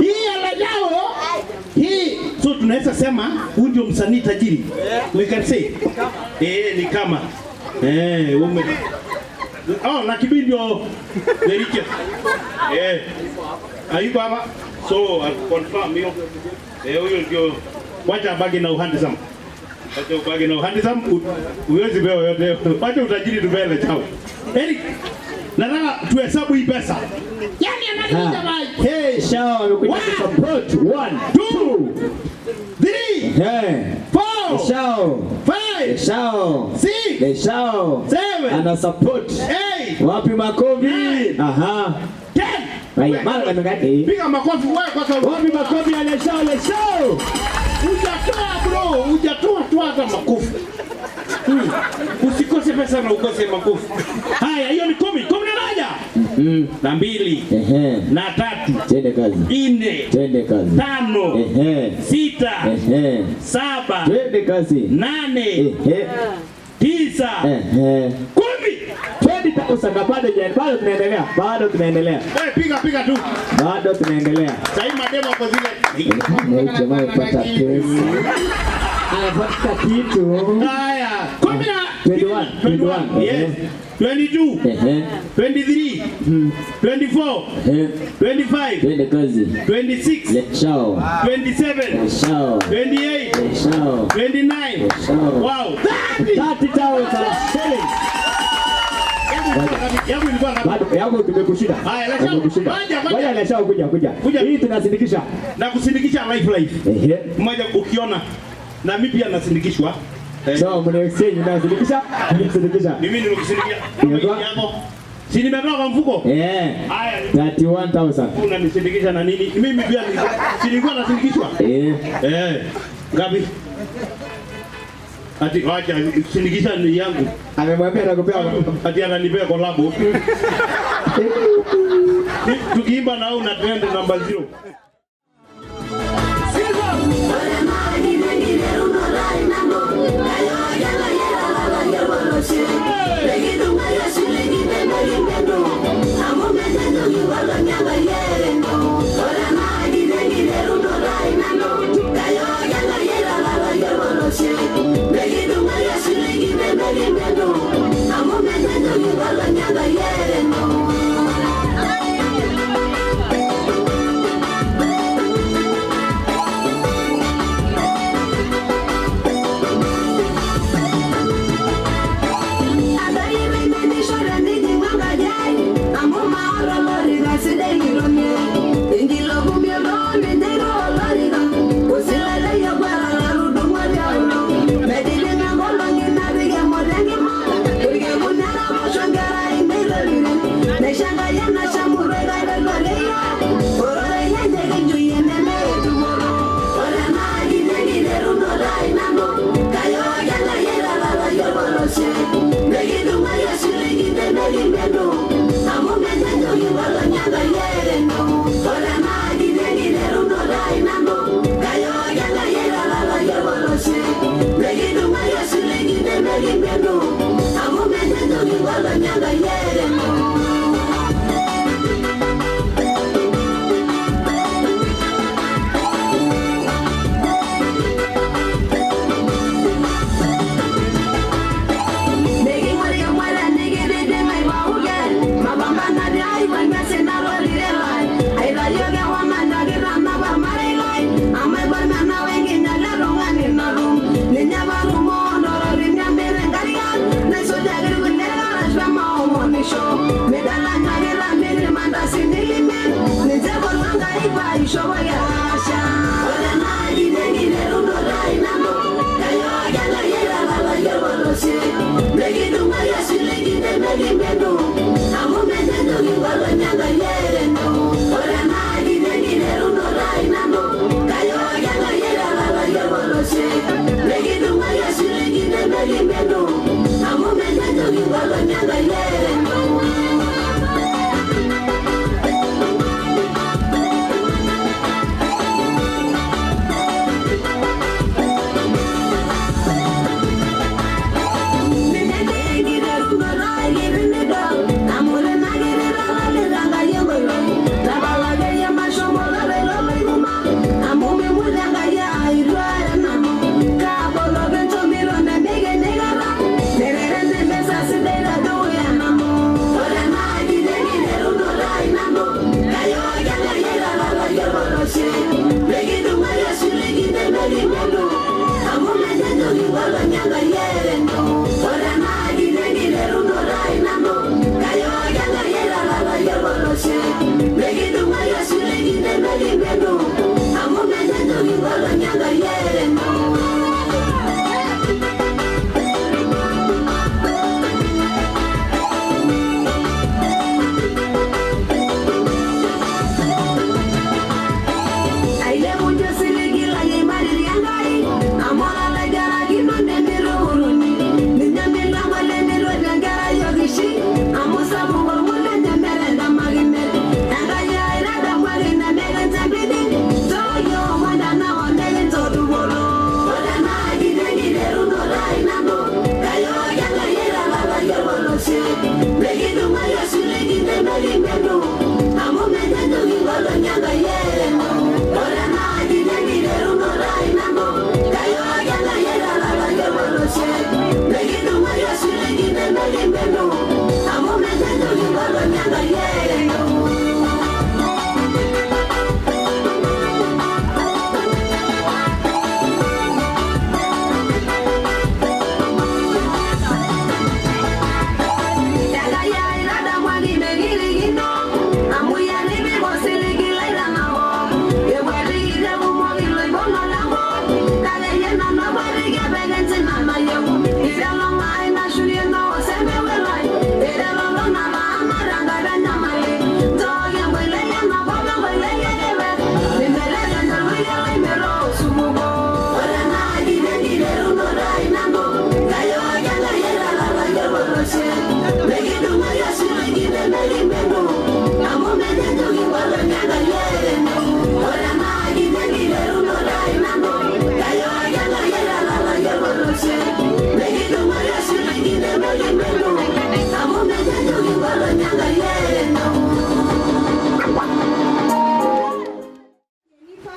Hii ya lechao. Hii so tunaweza sema huyu ndio msanii tajiri. We can say. Eh, ni kama. Eh, ume. Oh, na Kibi ndio the richest. Eh. Hayuko hapa. So, I confirm hiyo. Eh, huyo ndio wacha abaki na uhandsome. Wacha ubaki na uhandsome, uwezi pewa yote. Wacha utajiri tupele chao. Eric, nataka tuhesabu hii pesa. Yaani anakuja mai. Hey, Shao amekuja kusupport. 1 2 3 4 Shao 5 Shao 6 Shao 7 ana support. 8 Wapi makofi? Aha. 10 Haya, mara amekati. Piga makofi wewe kwa sababu. Wapi makofi ya Shao le Shao? Hujatoa bro, hujatoa tu hata makofi. Usikose pesa na ukose makofi. Haya, hiyo ni 10, 11. Na 2. Na 3. Twende kazi. 4. Twende kazi. 5. 6. 7. Twende kazi. 8. 9. 10. 20,000 bado bado tunaendelea. Bado tunaendelea. Wewe piga piga tu. Bado tunaendelea. Sasa hii mademo kwa zile. Jamaa ipata pesa. Anapata kitu. Haya, 10 21, 21. Yes. 22. 23. 24. 25. Twende kazi. 26. Lechao. 27. Lechao. 28. Lechao. 29. Lechao. Wow. 30. 30,000 shillings. Yangu ilikuwa ngapi? Bado yangu tumekushinda. Haya, Lechao. Tumekushinda. Ngoja, ngoja. Ngoja Lechao kuja kuja. Hii tunasindikisha. Na kusindikisha life life. Ehe. Mmoja ukiona na mimi pia nasindikishwa. So mna exchange nasindikisha, nimesindikisha. Mimi nimekusindikisha. Imekuwa? Yako. Si nimetoa kwa mfuko? Eh. Haya. 31,000. Unanisindikisha na nini? Mimi pia si nilikuwa nasindikishwa? Eh. Eh. Ngapi? Ati wacha sindikisha ni yangu. Amemwambia anakupea ati ananipea collab. Tukiimba na una trend namba 0.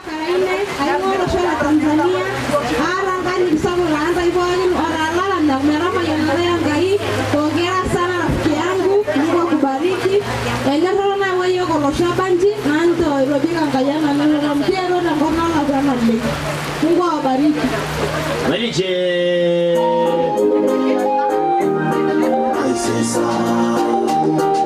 Karaine, aing'ua olosho le Tanzania, aata enkanyit sapuk taa ntae pookin otalala metamayianata Enkai. Hongera sana rafiki yangu, Mungu akubariki. Enyorrata nayawua yiok olosho abanji naa ntoo itobiko Enkai ena nyorrata amu kiaro tenkop nalakua naleng. Mungu awabariki. DJ. Thank you.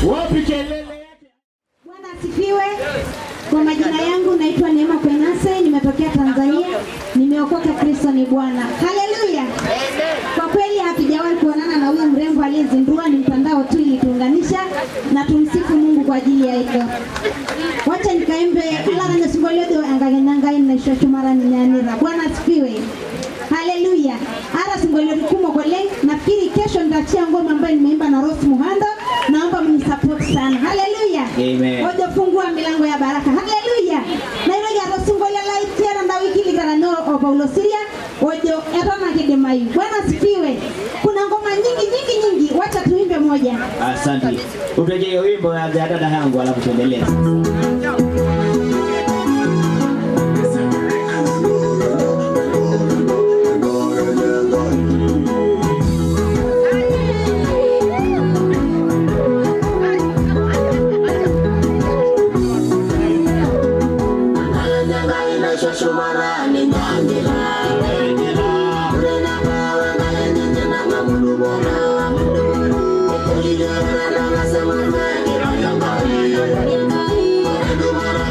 Wapi kelele? Bwana asifiwe. Kwa majina yangu naitwa Neema Kwenase, nimetokea Tanzania, nimeokoka, Kristo ni Bwana. Haleluya! Kwa kweli hatujawahi kuonana na huyu mrembo aliyezindua, ni mtandao tu ilituunganisha, na tumsifu Mungu kwa ajili ya hilo. Wacha nikaimbe alaranya sinkolio enkakenya Enkai naisho shumata ninye anira. Bwana asifiwe. Haleluya. Ara sinkolio kumok oleng. Nafikiri kesho nitachia ngoma ambayo nimeimba na Rose Muhando. Naomba mnisupport sana. Haleluya. Amen. Ojo fungua milango ya baraka. Haleluya. Nairobi aro sinkolio lai tiara nda wiki likarano o Paulo Siria. Ojo eton ake idimayu. Bwana asifiwe. Kuna ngoma nyingi nyingi nyingi. Wacha tuimbe moja. Asante. Utuwekee wimbo ya dada yangu alafu tuendelee. Thank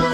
you.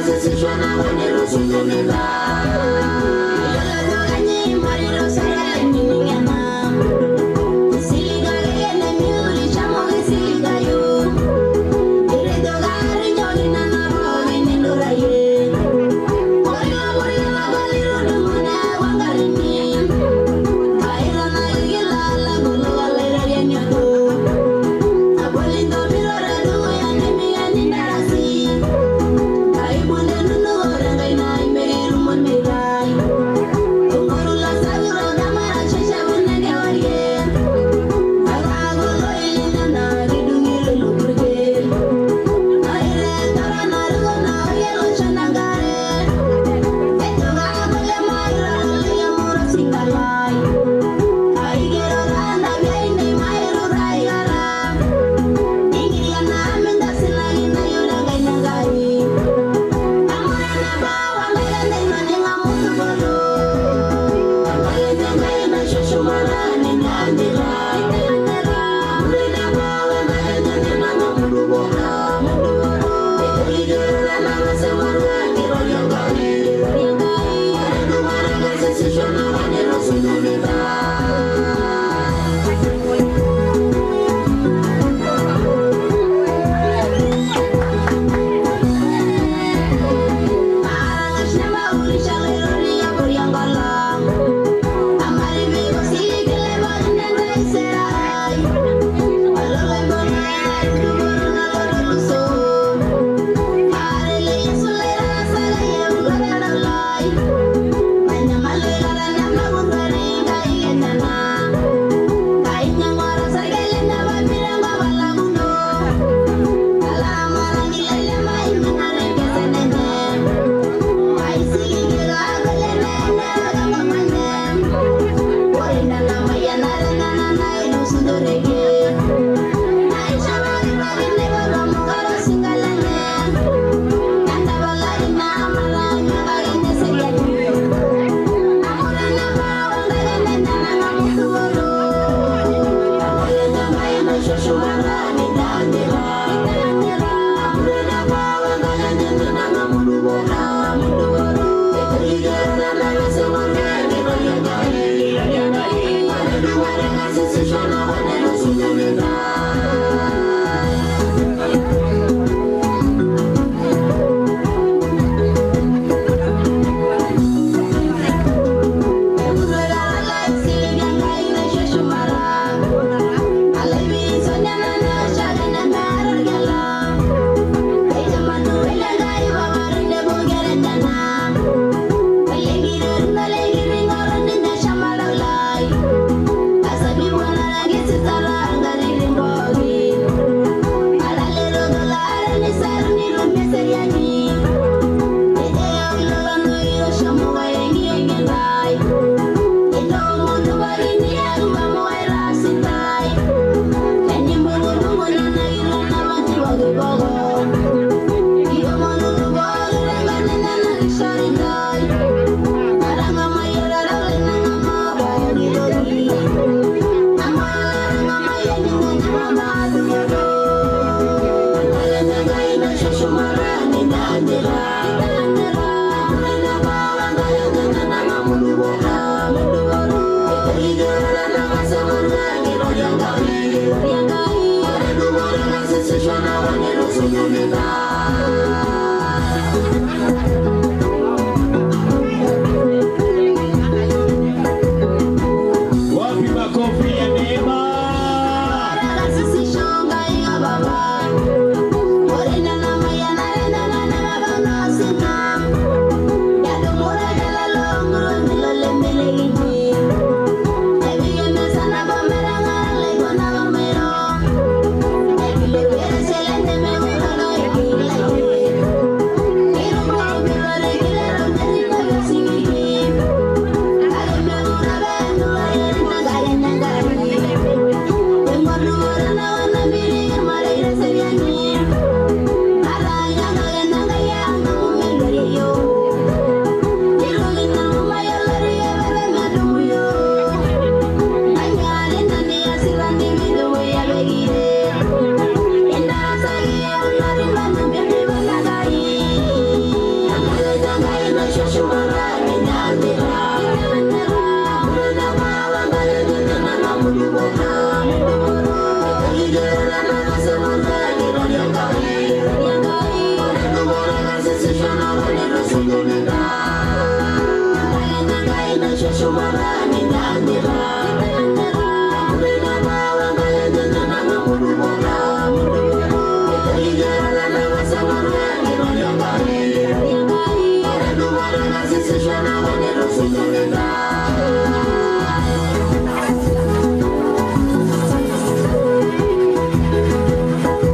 Wapi makofi ya Neema?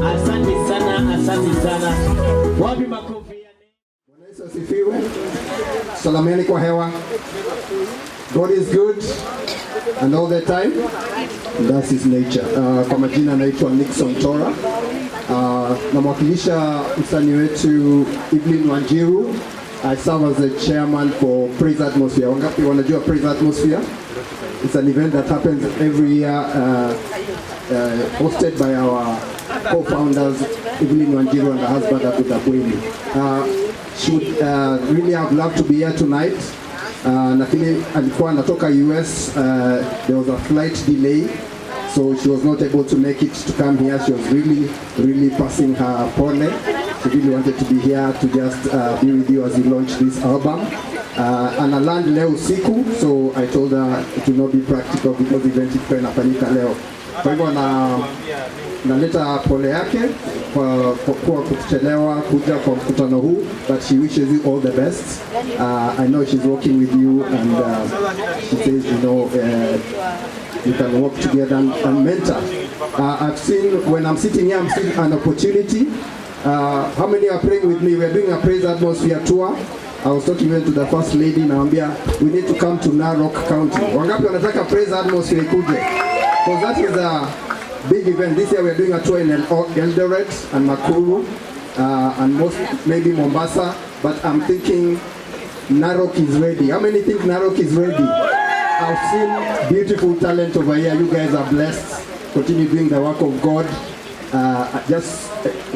Asante sana, asante sana. Wapi makofi ya Yesu asifiwe. Salamieni kwa hewa. God is good and all the time. That's his nature. Kwa majina naitwa Nixon Tora. Namwakilisha msanii wetu Evelyn Wanjiru. I serve as the chairman for Praise Atmosphere. Wangapi wanajua Praise Atmosphere? It's an event that happens every year, hosted by our co-founders Evelyn Wanjiru and her husband Abu Dabwini. She would really have loved to be here tonight. Lakini alikuwa anatoka US, there was a flight delay, so she was not able to make it to come here. She was really, really passing her pole. She really wanted to be here to just be with you as you launch this album. Ana land leo usiku, so I told her it will not be practical because event ilikuwa inafanyika leo. Kwa hivyo na naleta pole yake kwa kuwa kuchelewa kuja kwa mkutano huu, but she wishes you all the best. I know she's working with you and she says, you know, you can work together and mentor. I've seen, when I'm sitting here, I'm seeing an opportunity. How many are praying with me? We're doing a Praise Atmosphere tour. I was talking even to the first lady, naambia, we need to come to Narok County. Wangapi wanataka Praise Atmosphere ikuje? Because that is a big event. This year we are doing a tour in Eldoret and Nakuru, and most maybe Mombasa, but I'm thinking Narok is ready. How many think Narok is ready? I've seen beautiful talent over here. You guys are blessed. Continue doing the work of God, just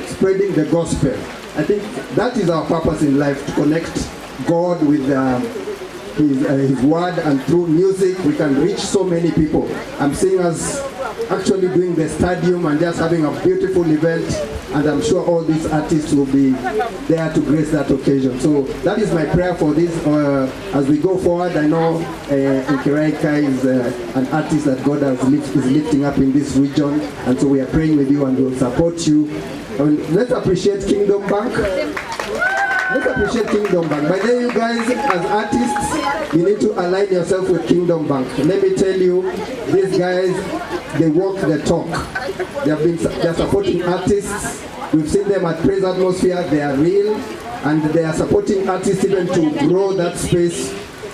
spreading the gospel. I think that is our purpose in life, to connect God with his word, and through music we can reach so many people. I'm seeing us actually doing the stadium and just having a beautiful event, and I'm sure all these artists will be there to grace that occasion. So that is my prayer for this as we go forward. I know Nkiraika is an artist that God has is lifting up in this region, and so we are praying with you and will support you. And let's appreciate Kingdom Bank. Let's appreciate Kingdom Bank. By the way, you guys, as artists, you need to align yourself with Kingdom Bank. Let me tell you, these guys, they walk the talk. They're supporting artists. We've seen them at Praise Atmosphere. They are real, and they are supporting artists even to grow that space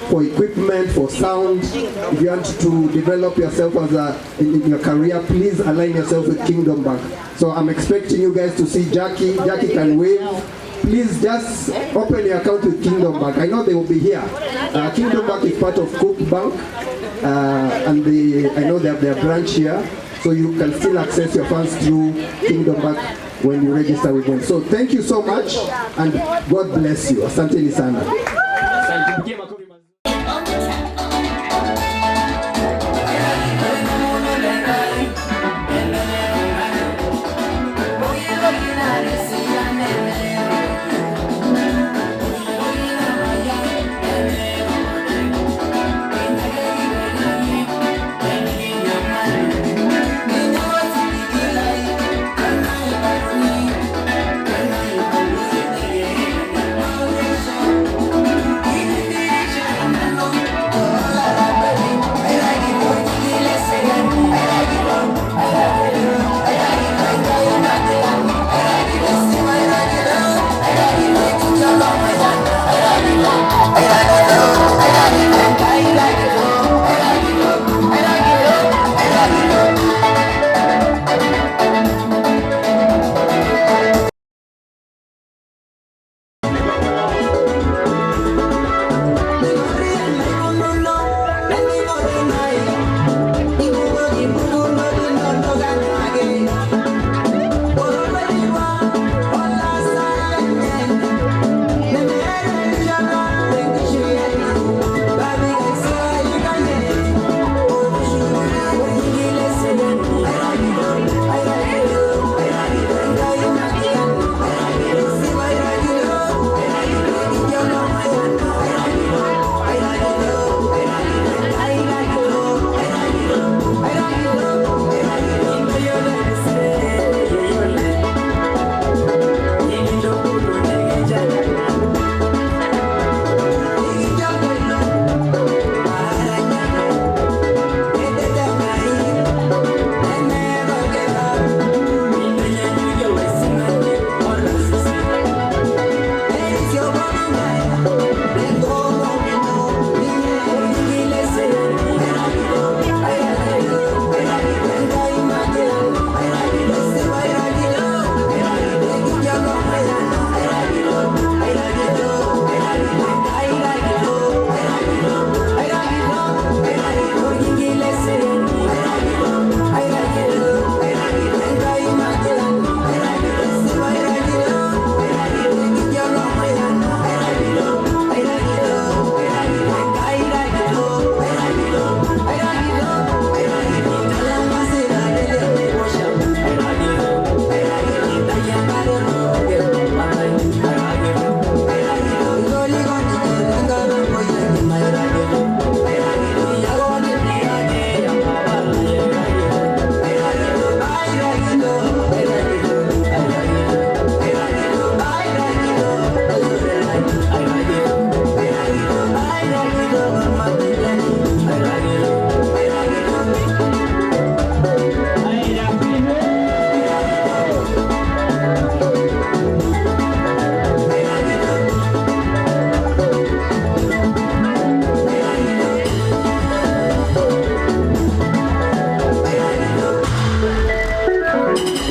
for equipment, for sound. If you want to develop yourself as in your career, please align yourself with Kingdom Bank. So I'm expecting you guys to see Jackie. Jackie can wave. Please just open your account with Kingdom Bank. I know they will be here. Kingdom Bank is part of Coop Bank, and I know they have their branch here, so you can still access your funds through Kingdom Bank. when you register with them. So thank you so much and God bless you. Asanteni sana. Asante. Makofi.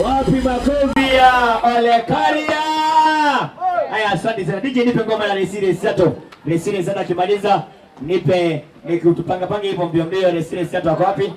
Wapi makofi ya Olekaria? Haya, asante sana. DJ, nipe ngoma la Resile Sato. Resile Sato akimaliza nipe nikutupanga pange hivyo mbio mbio. Resile Sato ako wapi?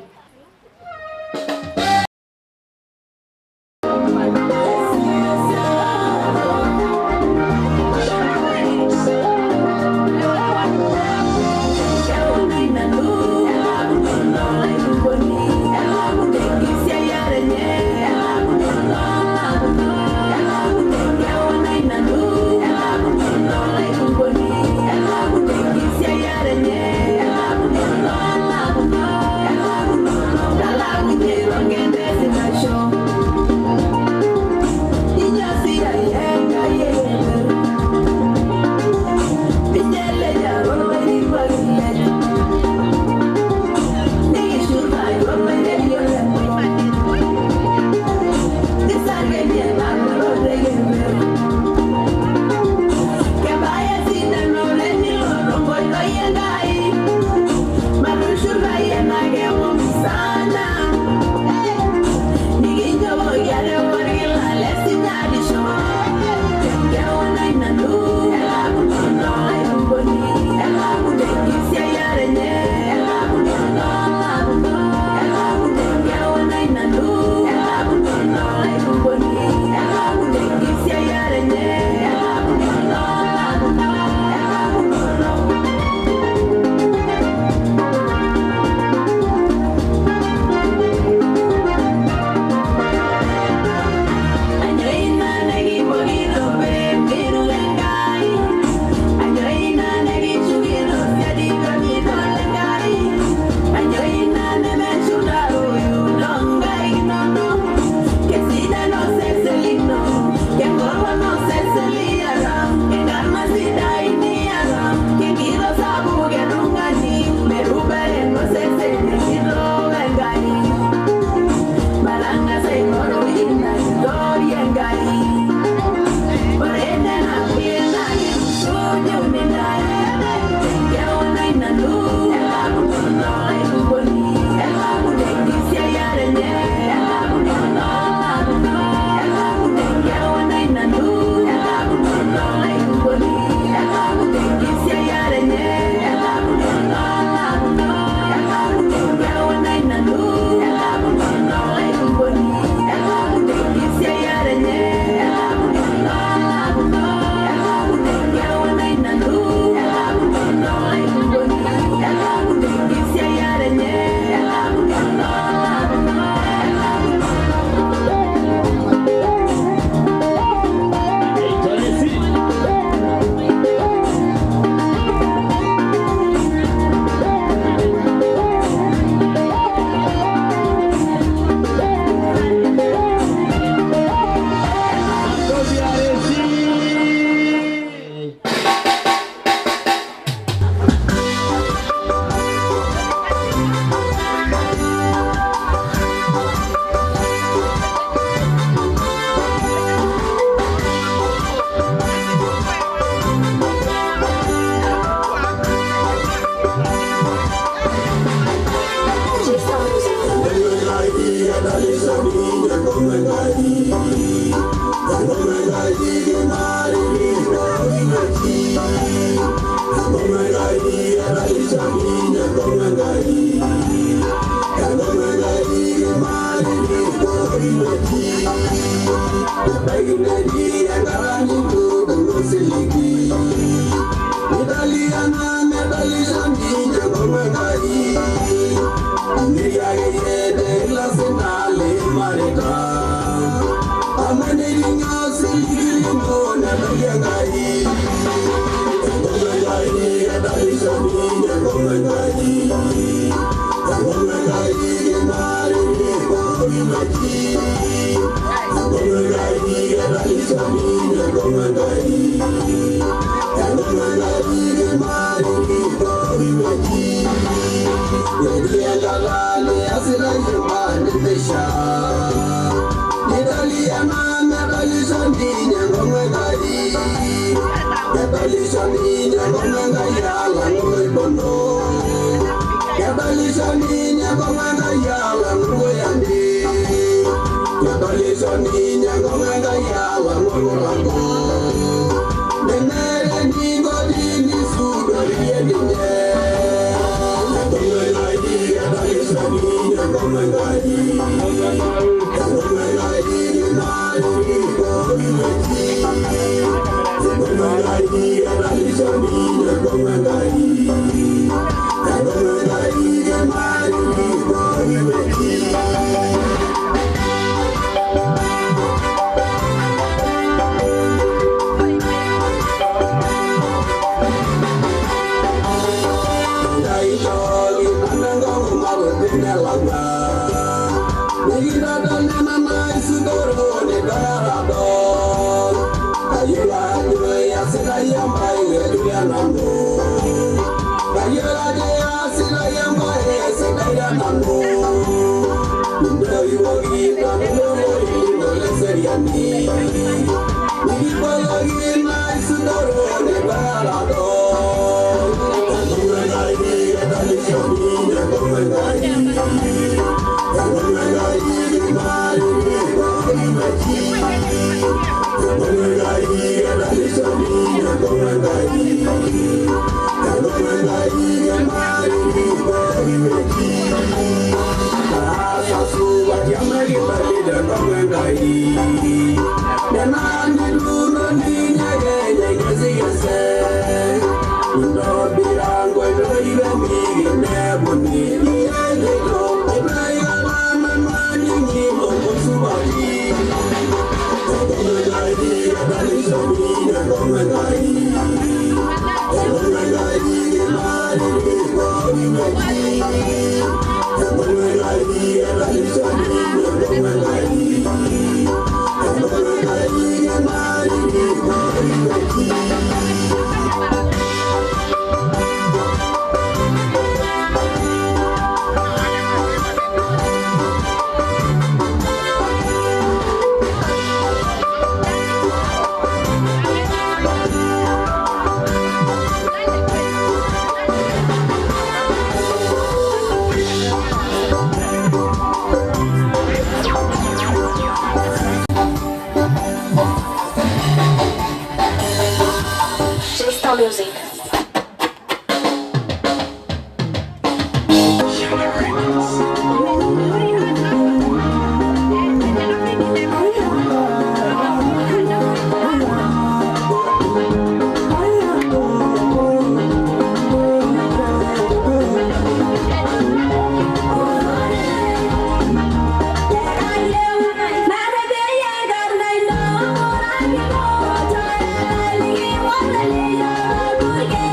Yeah.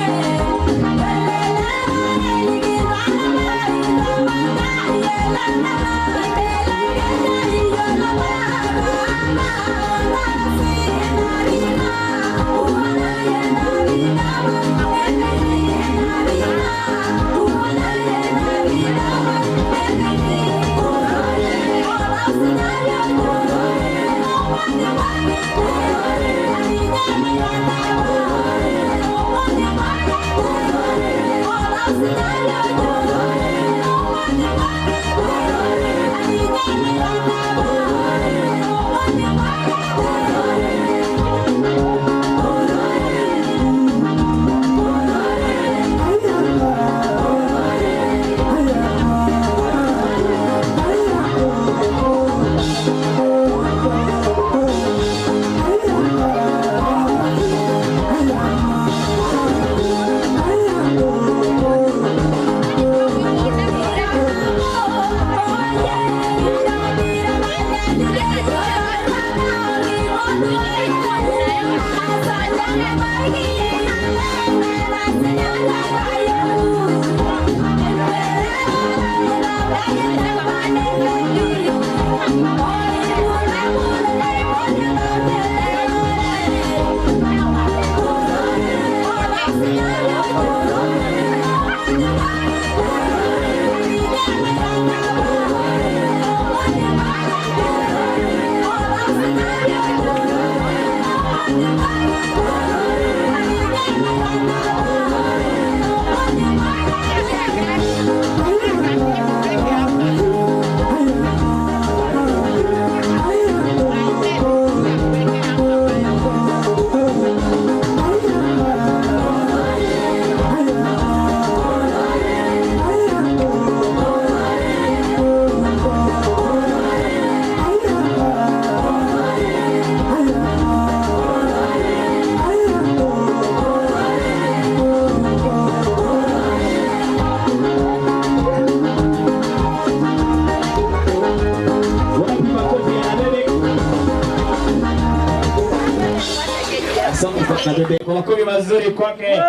Asante sana bebe, kwa makofi mazuri kwake.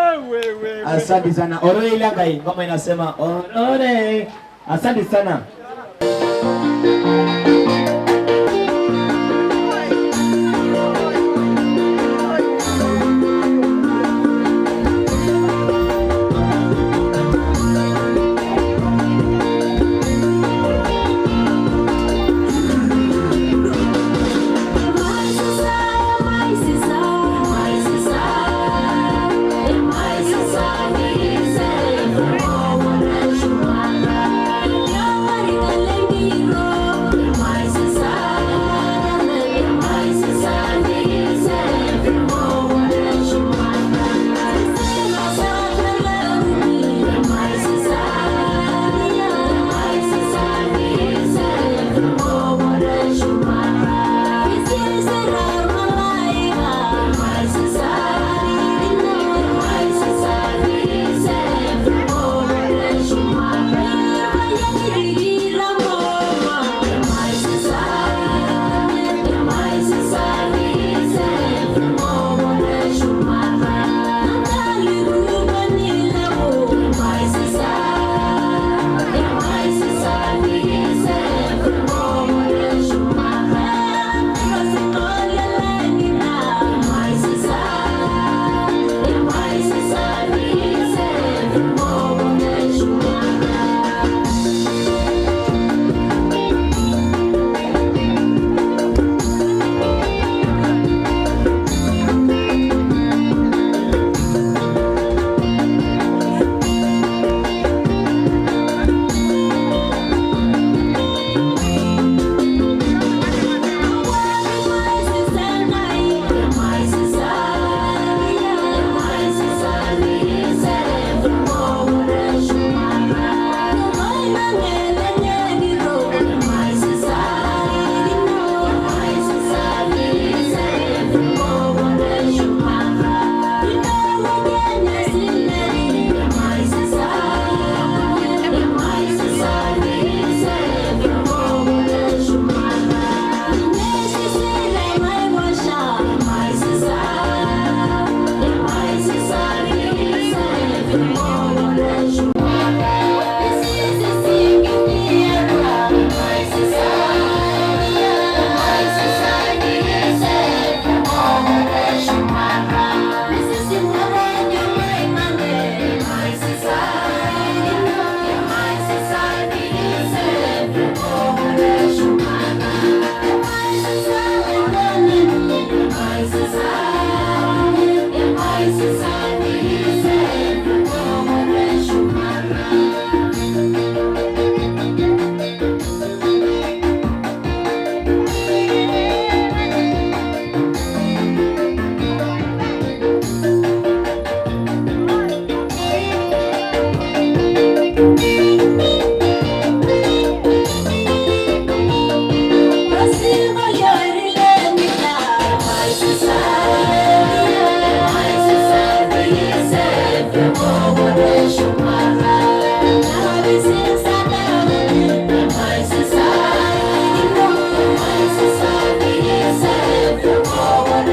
Asante sana. Orore Ilangai, ngoma inasema orore. Asante sana. Thank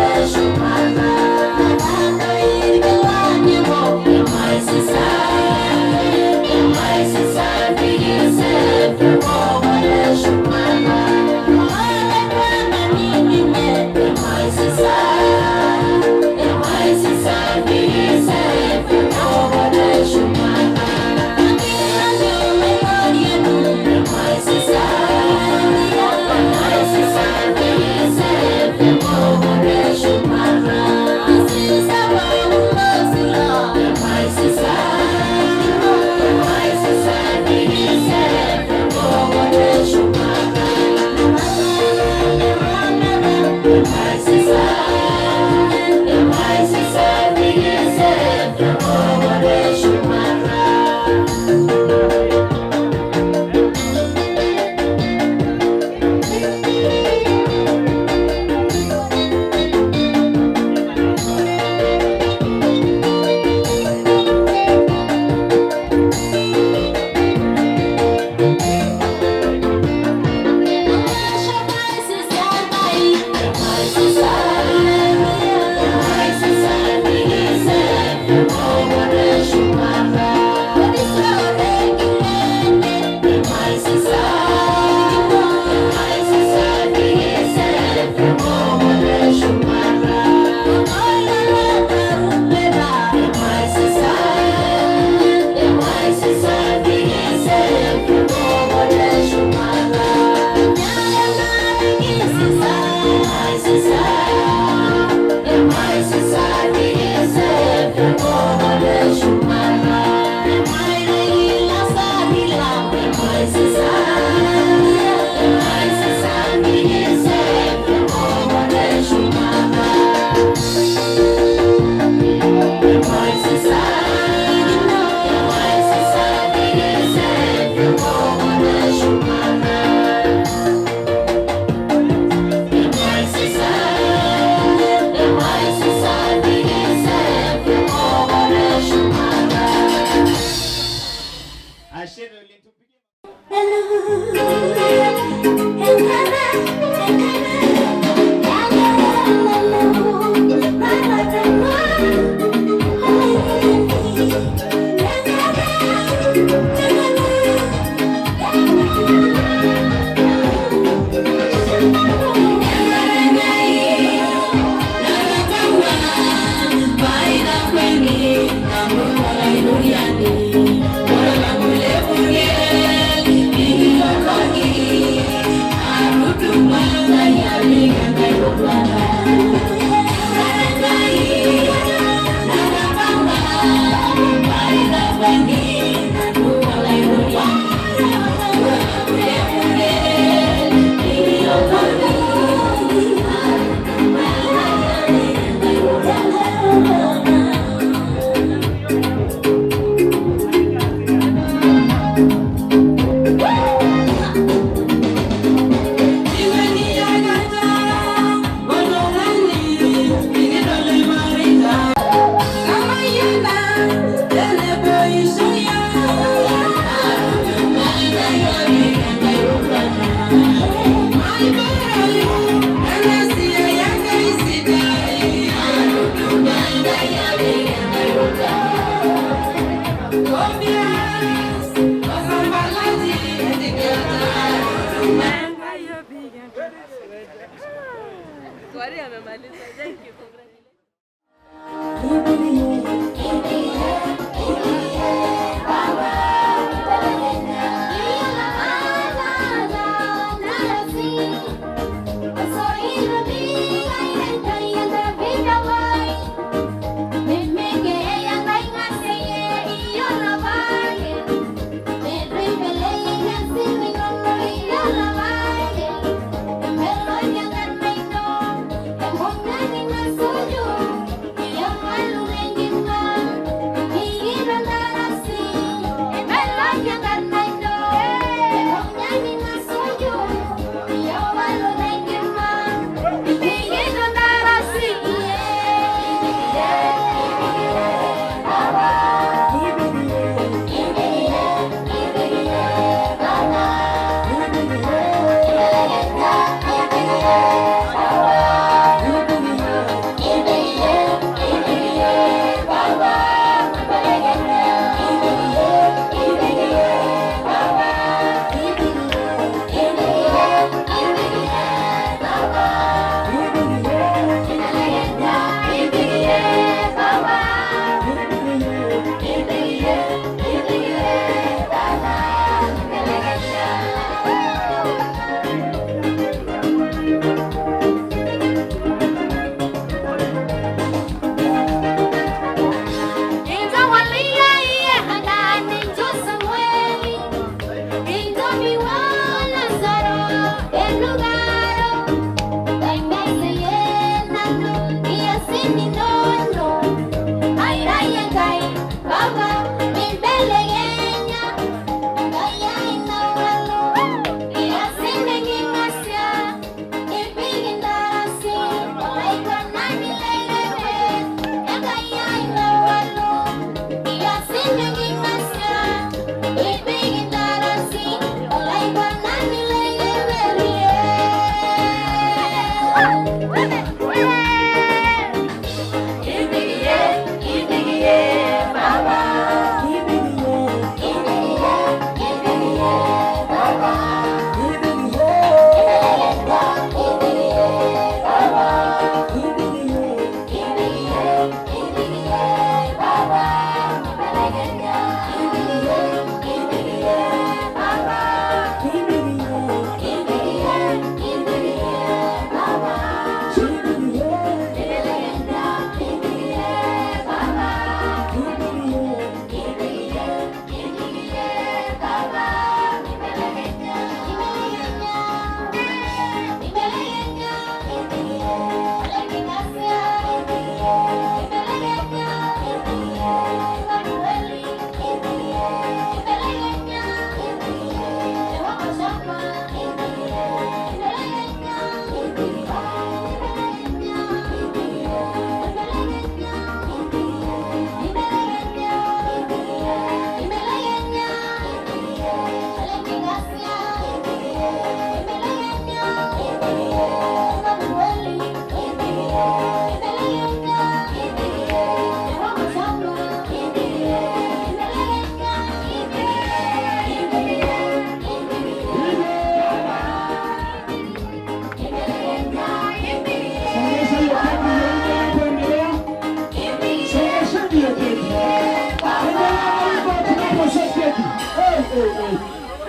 you.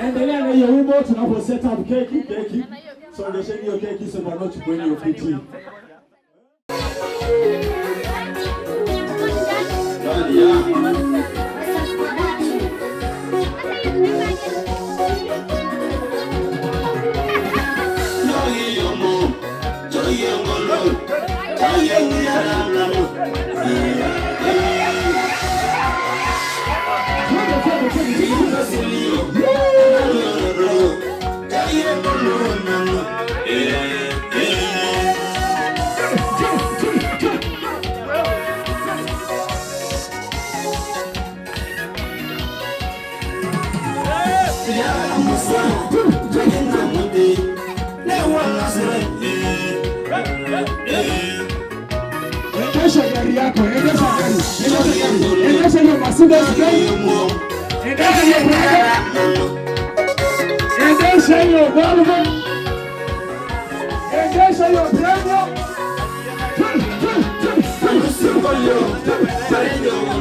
Endelea na hiyo wimbo tunapo set up keki keki. Songesheni hiyo keki Soprano, chukueni hiyo kiti. Endesha gari yako, endesha gari, endesha gari, endesha hiyo Mercedes Benz, endesha hiyo Prado, endesha hiyo Volvo, endesha hiyo Prado.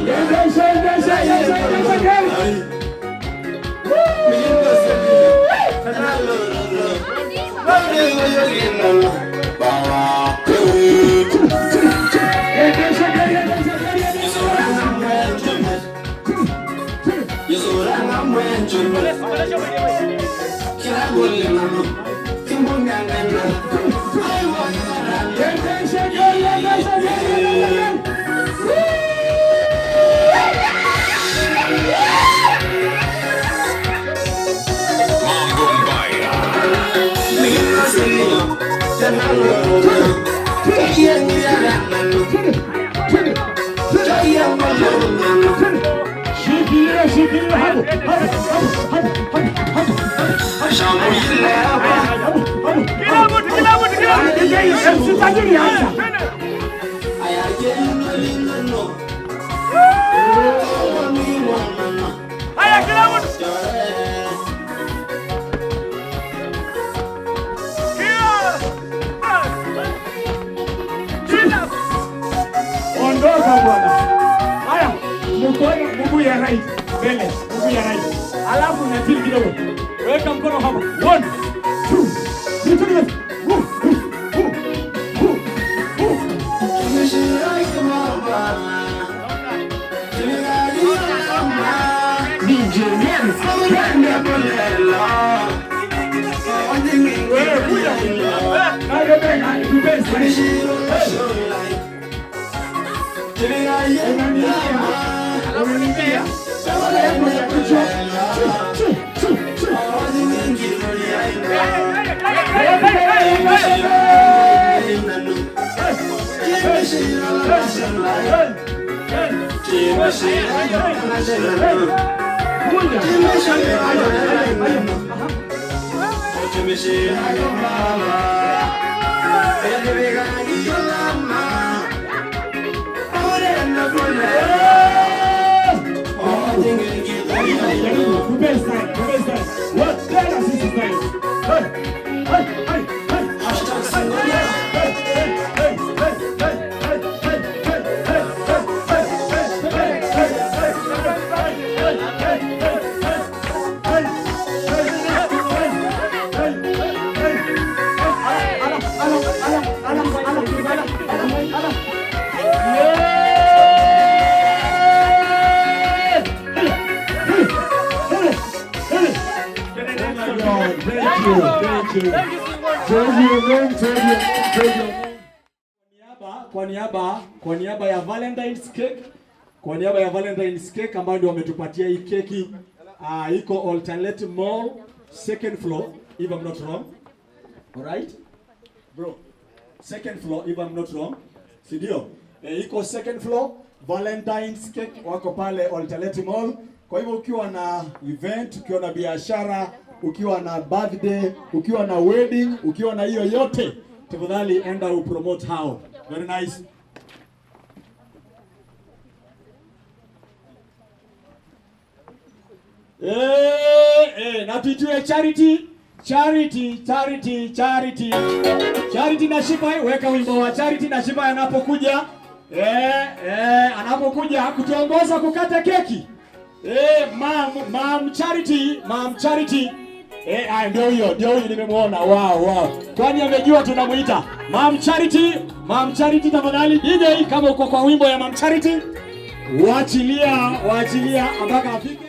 Endesha, endesha, endesha, endesha gari. Endesha gari, endesha gari, endesha. Endesha gari, endesha gari, endesha gari. Shikilia, shikilia hapo, hapo, hapo, hapo, hapo, hapo. Kila mtu, kila mtu, kila mtu. MC Tajiri anza. Haya, kila mtu. Ondoka bwana. Haya, mkono mguu ya right mbele, mguu ya right. Alafu na chini kidogo. Weka mkono hapa. 1 2 3 3. Wu, wu, wu, wu, wu. DJ Nels, Wewe kuja. Na Rebecca, tupese. Unaniambia? Unaniambia? Chu, chu, chu, chu. Thank you. Thank you. Thank you. Thank you. Kwa niaba ya Valentine's cake, kwa niaba ya Valentine's cake ambayo ndio wametupatia hii keki, iko Alternate Mall second floor if I'm not wrong. All right? Bro. Second floor if I'm not wrong. Si ndio? Iko second floor Valentine's cake wako pale Alternate Mall. Kwa hivyo ukiwa na event, ukiwa na biashara, ukiwa na birthday, ukiwa na wedding, ukiwa na hiyo yote, tafadhali enda upromote hao. Very nice. Na tujue Charity, Charity, Charity, Charity. Charity na Shiba, weka wimbo wa Charity na Shiba anapokuja. Anapokuja kutuongoza kukata keki. Mam Charity, Mam Charity. Ndio huyo, ndio huyo nimemuona. Wow. Kwani amejua tunamuita Mam Charity, Mam Charity tafadhali. DJ kama uko kwa wimbo ya Mam Charity, waachilia, waachilia mpaka afike.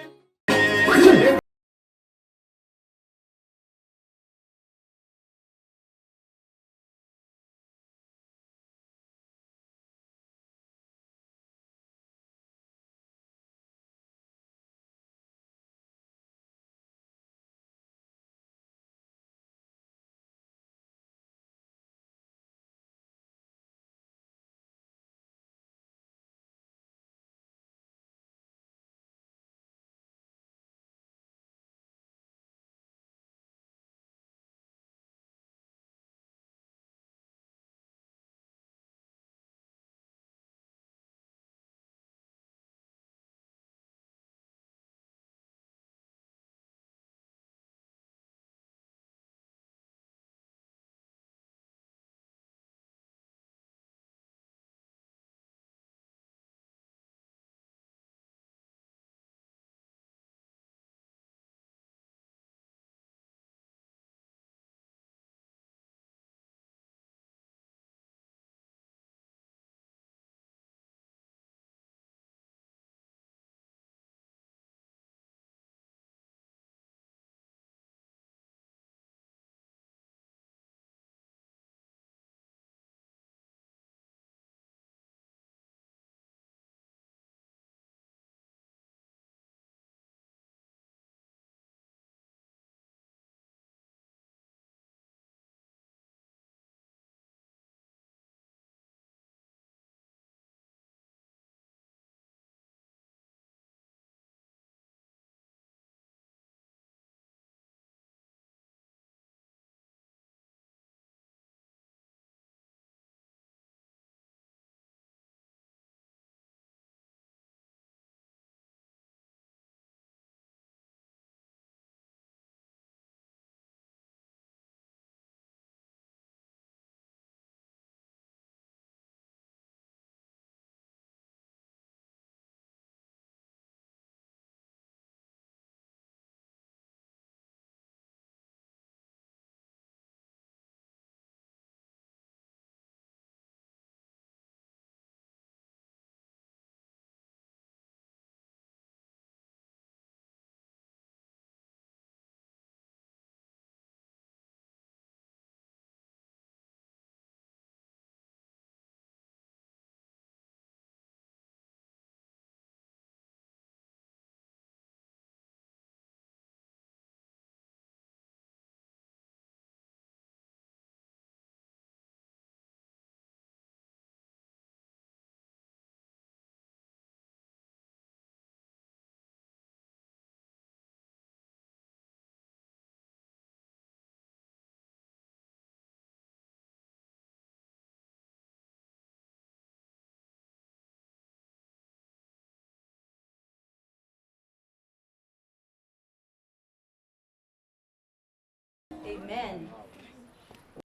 Amen.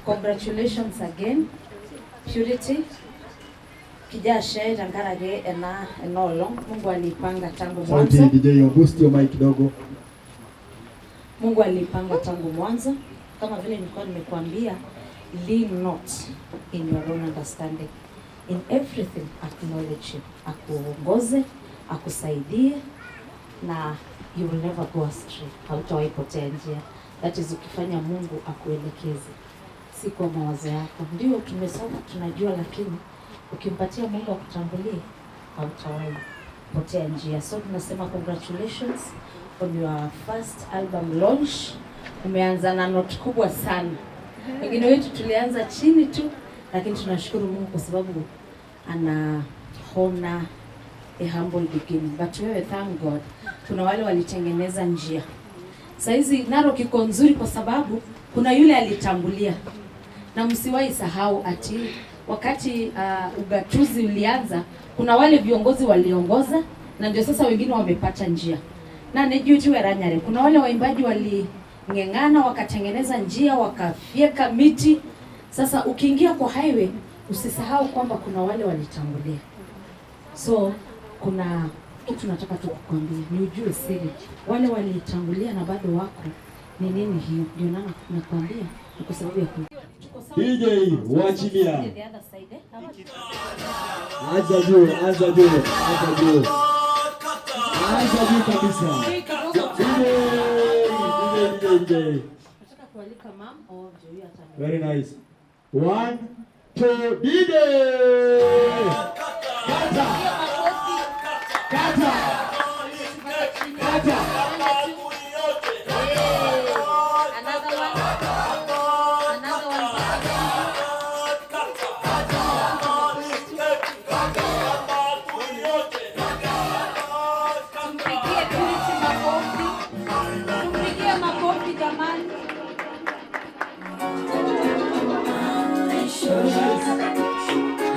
Congratulations again, Purity. Kijo ashe tenkaraki ena ena olong. Mungu aliipanga tangu Sauti mwanzo. DJ, boost your mic kidogo. Mungu aliipanga tangu mwanzo. Kama vile nilikuwa nimekuambia, lean not in your own understanding. In everything acknowledge him. Akuongoze, akusaidie na you will never go astray. Hautawahi potea njia. That is ukifanya Mungu akuelekeze, si kwa mawazo yako. Ndio tumesoma tunajua, lakini ukimpatia Mungu akutangulie, hautawahi potea njia. So tunasema congratulations on your first album launch. Umeanza na note kubwa sana. Wengine wetu tulianza chini tu, lakini tunashukuru Mungu kwa sababu ana honor a humble beginning. But wewe, thank God, kuna wale walitengeneza njia. Saizi Narok iko nzuri kwa sababu kuna yule alitangulia, na msiwahi sahau ati wakati ugatuzi ulianza, kuna wale viongozi waliongoza na ndio sasa wengine wamepata njia. Na nejuti Ranyare, kuna wale waimbaji waling'eng'ana wakatengeneza njia wakafyeka miti. Sasa ukiingia kwa highway usisahau kwamba kuna wale walitangulia. So kuna kitu nataka tu kukwambia, ni ujue siri wale walitangulia na bado wako ni nini hiyo. Ndio maana nakwambia ni kwa sababu ya ku DJ, wachilia. The other side, eh? Anza juu, anza juu, anza juu. Anza juu kabisa. DJ, DJ, DJ. Nataka kualika mam oh, ndio huyo atani. Very nice. One, two, DJ! Kata! Kata! Kata! Another one. Another one. Tumpigie Purity makofi. Tumpigie makofi jamani.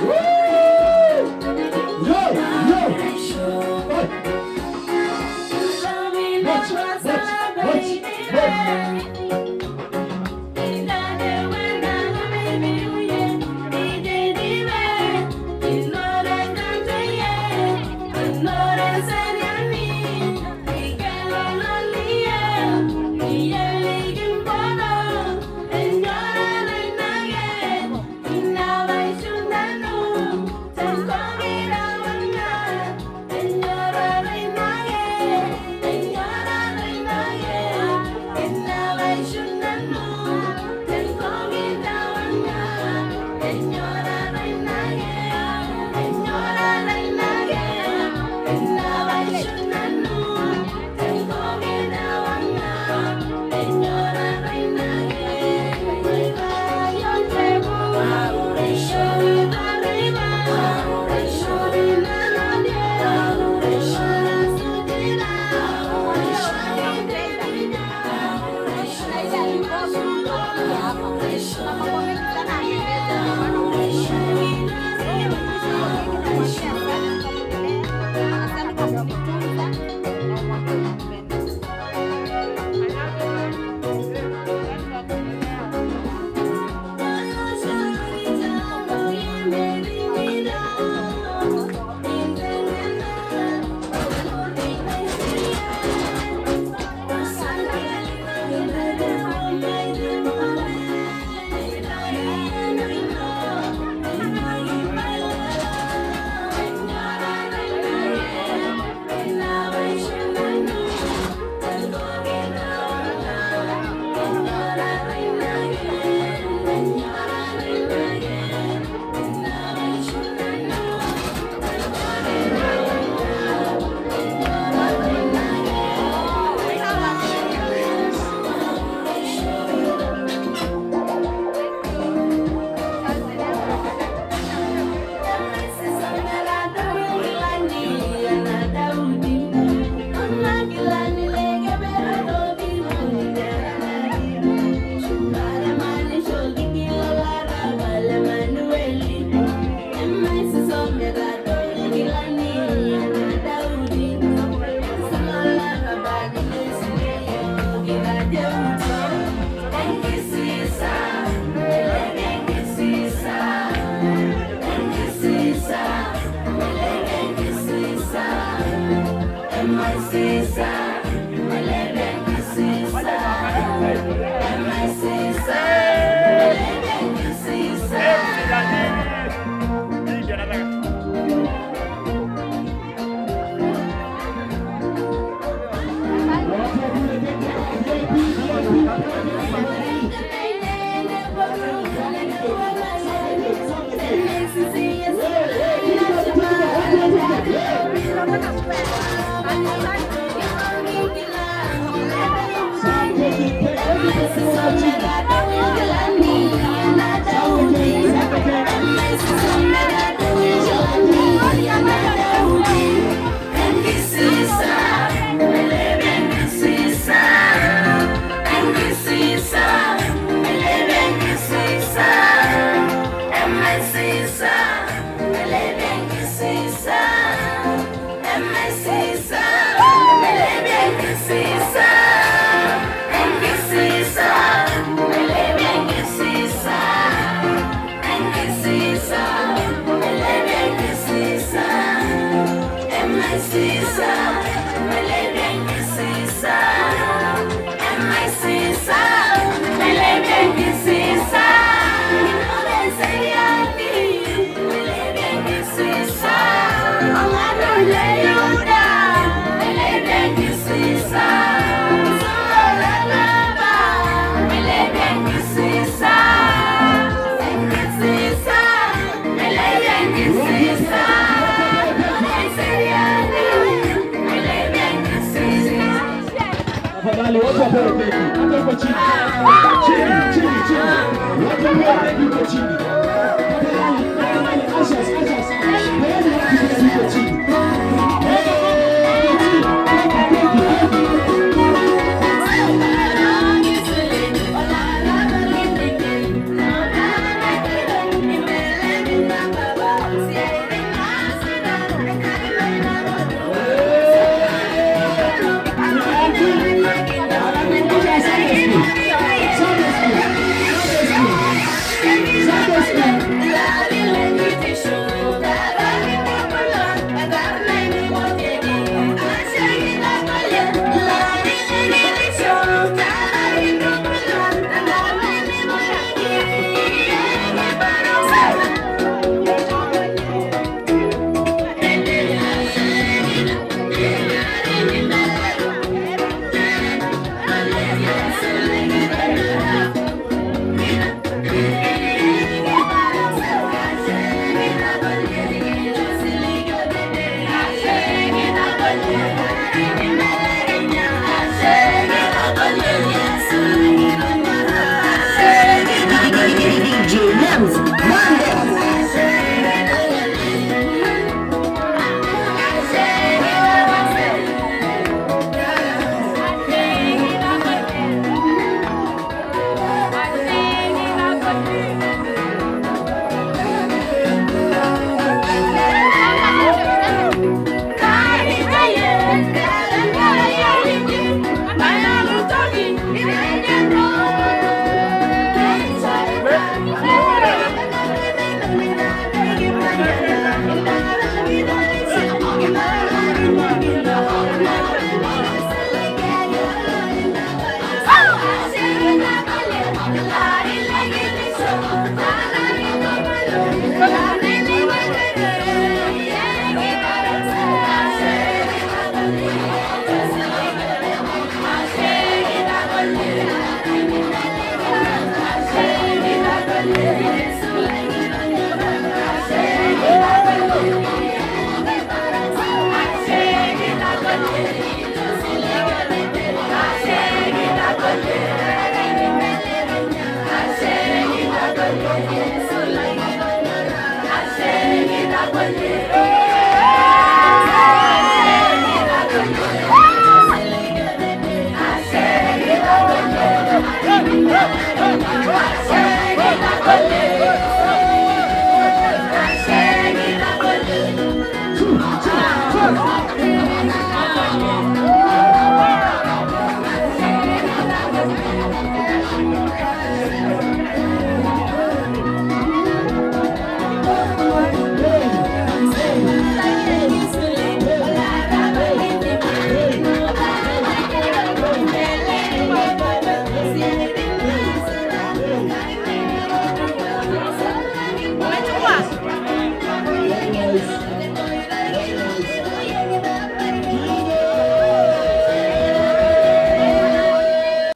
Woo! Tafadhali watu wapewe keki. Hata huko chini. Chini, chini, chini. Watu wapewe keki huko chini. Tafadhali, tafadhali, ushers, ushers. Peeni watu keki huko chini.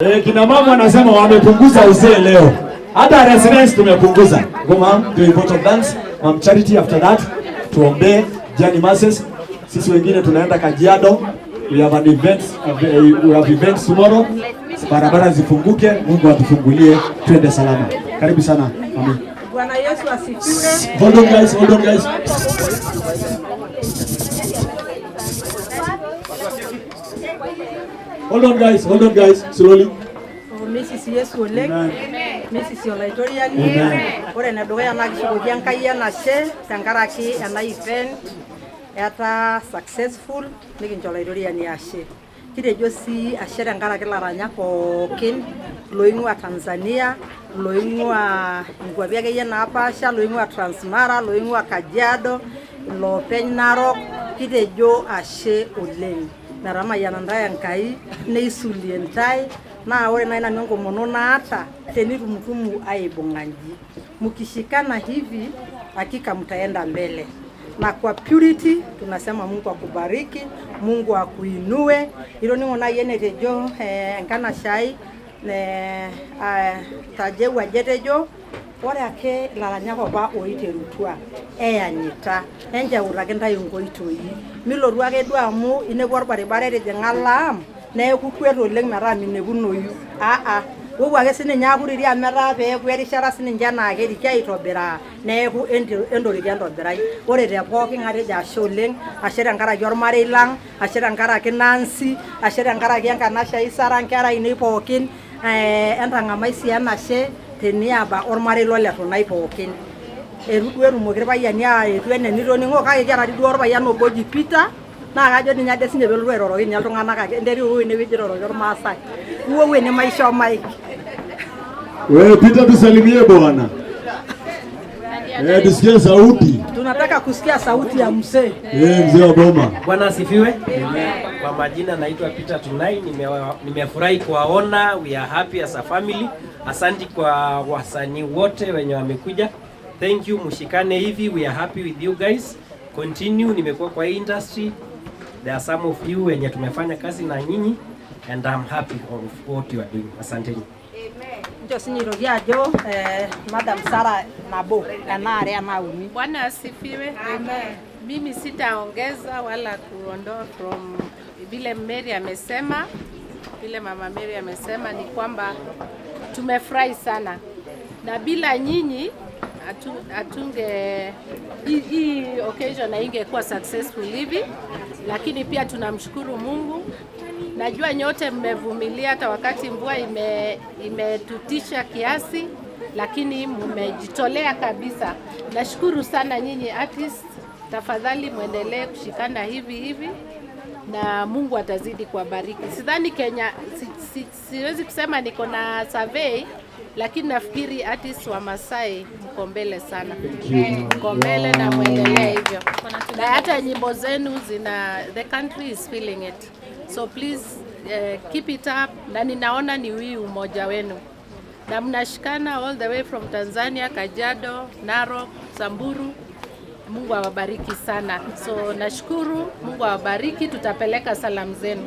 Eh, kina mama wanasema wamepunguza uzee leo. Hata residence tumepunguza. Go ma'am, do a vote of thanks. Ma'am Charity after that tuombee journey mercies. Sisi wengine tunaenda Kajiado. We have an event, we have events tomorrow. Barabara zifunguke, Mungu atufungulie twende salama. Karibu sana mami. Bwana Yesu asifiwe. Hold on guys, hold on guys. Hold on guys, hold on guys, slowly. Oh, Mrs. Yesu oleng. Mrs. Olaitoriani. Amen. Ore enedukuya naa kishukoki Enkai enashe tenkaraki ena event etaa successful nikincho Olaitoriani ashe. Kitejo sii ashe tenkaraki ilaranyak pookin loing'ua Tanzania, loing'ua inkuapi akeyie napaasha, loing'ua Transmara, loing'ua Kajiado, iloopeny Narok, kitejo ashe oleng. Metamayiana ntae Enkai, neisulie ntae, naa ore naaji nanu enkomono naata tenitumutumu aibung'a nji. Mkishikana hivi hakika mtaenda mbele. Na kwa Purity tunasema Mungu akubariki, Mungu akuinue. Itoning'o naaji enetejo enkanashe ai Tajeu ajo etejo ore ake ilaranyak apa oiterutua eyanyita encheutaki ntae inkoitoi. Milotu ake duo amu inepua orbaribara etijing'a laam neeku kwet oleng metaa minepunoyu. Aa, wou ake sininye akutiti amu etaa peeku erishata sininche naa keriki aitobiraa neeku entoriki entobirai. Ore te pooki ng'ae atejo ashe oleng, ashe tenkaraki ormarei lang, ashe tenkaraki Nancy, ashe tenkaraki enkanashe ai Sara, nkera ainei pookin, entang'amai sii enashe teniaba ormarei loletunai pookin. Eitu duo etumoki irpayiani aaetu enaa enitoning'o kake kiata duo orpayian obo oji Peter naa kajo ninye ade sinye peelotu airoroki ninye iltung'anak ake nteru enewueji iroroki irmaasai. Iwuou ene maisho mic. Wewe Peter, tusalimie bwana. Eh, tusikie sauti. Tunataka kusikia sauti ya mzee. Eh, mzee wa boma. Bwana asifiwe. Kwa majina naitwa Peter Tunai, nimefurahi kuwaona. We are happy as a family. Asante kwa wasanii wote wenye wamekuja. Thank you, mshikane hivi. We are happy with you guys. Continue, nimekuwa kwa hii industry. There are some of you wenye tumefanya kazi na nyinyi and I'm happy of what you are doing. Asanteni. Ncho sinye aitoki ajo Madam Sarah nabo enaa are enaa uni. Bwana asifiwe. Amen. Mimi sitaongeza wala kuondoa from vile Mary amesema, vile Mama Mary amesema ni kwamba tumefurahi sana, na bila nyinyi hatunge hii occasion haingekuwa successful hivi, lakini pia tunamshukuru Mungu. Najua nyote mmevumilia hata wakati mvua imetutisha kiasi, lakini mmejitolea kabisa. Nashukuru sana nyinyi artists, tafadhali muendelee kushikana hivi hivi na Mungu atazidi kuwabariki. Sidhani Kenya, siwezi kusema niko na survey, lakini nafikiri artists wa Masai mko mbele sana. Mko mbele na muendelee hivyo. Na hata nyimbo zenu zina, the country is feeling it. So please keep it up, na ninaona ni hii umoja wenu. Na mnashikana all the way from Tanzania, Kajiado, Narok, Samburu. Mungu awabariki sana. So nashukuru, Mungu awabariki, tutapeleka salamu zenu.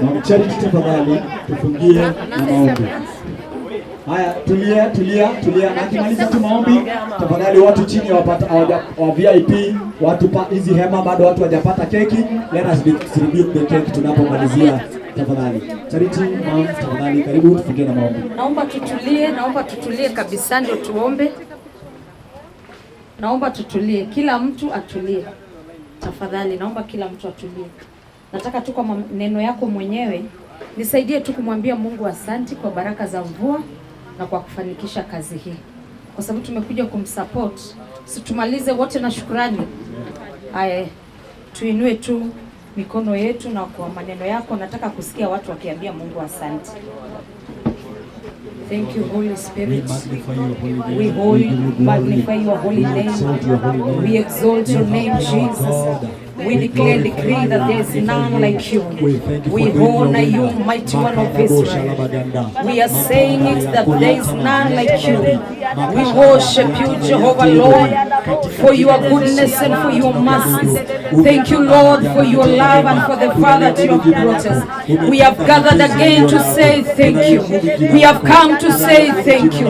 Mama Charity, tafadhali tufungie na maombi. Haya, tulia tulia tulia. Na kimaliza tu maombi, tafadhali watu chini wapata wa VIP, watu pa hizi hema bado watu hawajapata keki. Let us distribute the cake tunapomalizia tafadhali. Charity, mom, tafadhali karibu tufungie na maombi. Naomba tutulie, naomba tutulie kabisa ndio tuombe. Naomba tutulie, kila mtu atulie. Tafadhali naomba kila mtu atulie. Nataka tu kwa maneno yako mwenyewe nisaidie tu kumwambia Mungu asanti kwa baraka za mvua na kwa kufanikisha kazi hii. Kwa sababu tumekuja kumsupport. Si tumalize wote na shukrani. Aya, tuinue tu mikono yetu na kwa maneno yako nataka kusikia watu wakiambia Mungu asante. Thank you, Holy Spirit. We magnify your holy name. We We give you glory. magnify your holy We name. exalt your holy name. We exalt your name, You are Jesus. God. We declare and decree that there is none like you. We thank you We for doing your honor you, will. mighty one of Makarabo Israel. shalabaganda. We are saying it that there is none like you. We worship you, Jehovah Lord, for your goodness and for your mercies. Thank you, Lord, for your love and for the far that you have brought us. We have gathered again to say thank you. We have come to say thank you.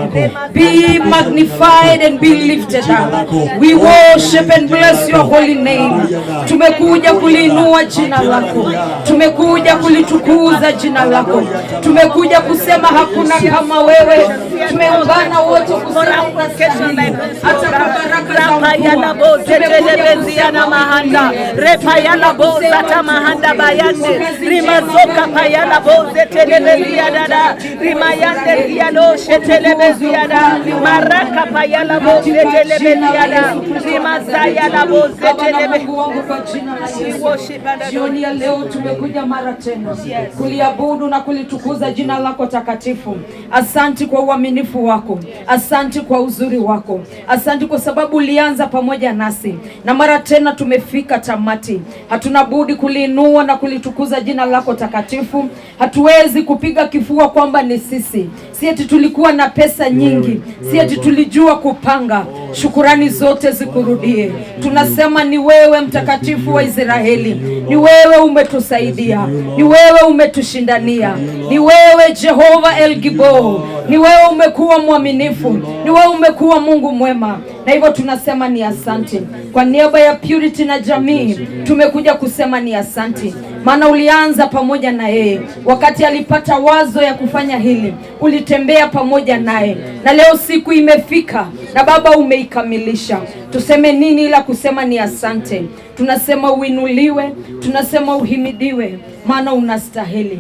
Be magnified and be lifted up. We worship and bless your holy name. Tumekuja kuliinua jina lako, tumekuja kulitukuza jina lako, tumekuja kusema hakuna kama wewe. Tumeungana wote kusema unastahili, hata kwa baraka za mvua. Tumekuja kusema Mahanda repayala bozata mahanda bayande rimazoka payala boze telebezia dada rimayande rialo shetelebezia da maraka payala boze telebezia da rimazaya la boze telebe. Mungu wangu, kwa jina la Yesu, jioni ya leo tumekuja mara tena kuliabudu na kulitukuza jina lako takatifu. Asanti kwa uaminifu wako, asanti kwa uzuri wako, asanti kwa sababu ulianza pamoja nasi na mara tena tumefika tamati. Hatuna budi kuliinua na kulitukuza jina lako takatifu. Hatuwezi kupiga kifua kwamba ni sisi, si eti tulikuwa na pesa nyingi, si eti tulijua kupanga. Shukurani zote zikurudie. Tunasema ni wewe mtakatifu wa Israeli, ni wewe umetusaidia, ni wewe umetushindania, ni wewe Jehova El Gibor, ni wewe umekuwa mwaminifu, ni wewe umekuwa Mungu mwema, na hivyo tunasema ni asante. Kwa niaba ya Purity na jamii tumekuja kusema ni asante, maana ulianza pamoja na yeye wakati alipata wazo ya kufanya hili, ulitembea pamoja naye, na leo siku imefika na Baba umeikamilisha. Tuseme nini ila kusema ni asante? Tunasema uinuliwe, tunasema uhimidiwe, maana unastahili.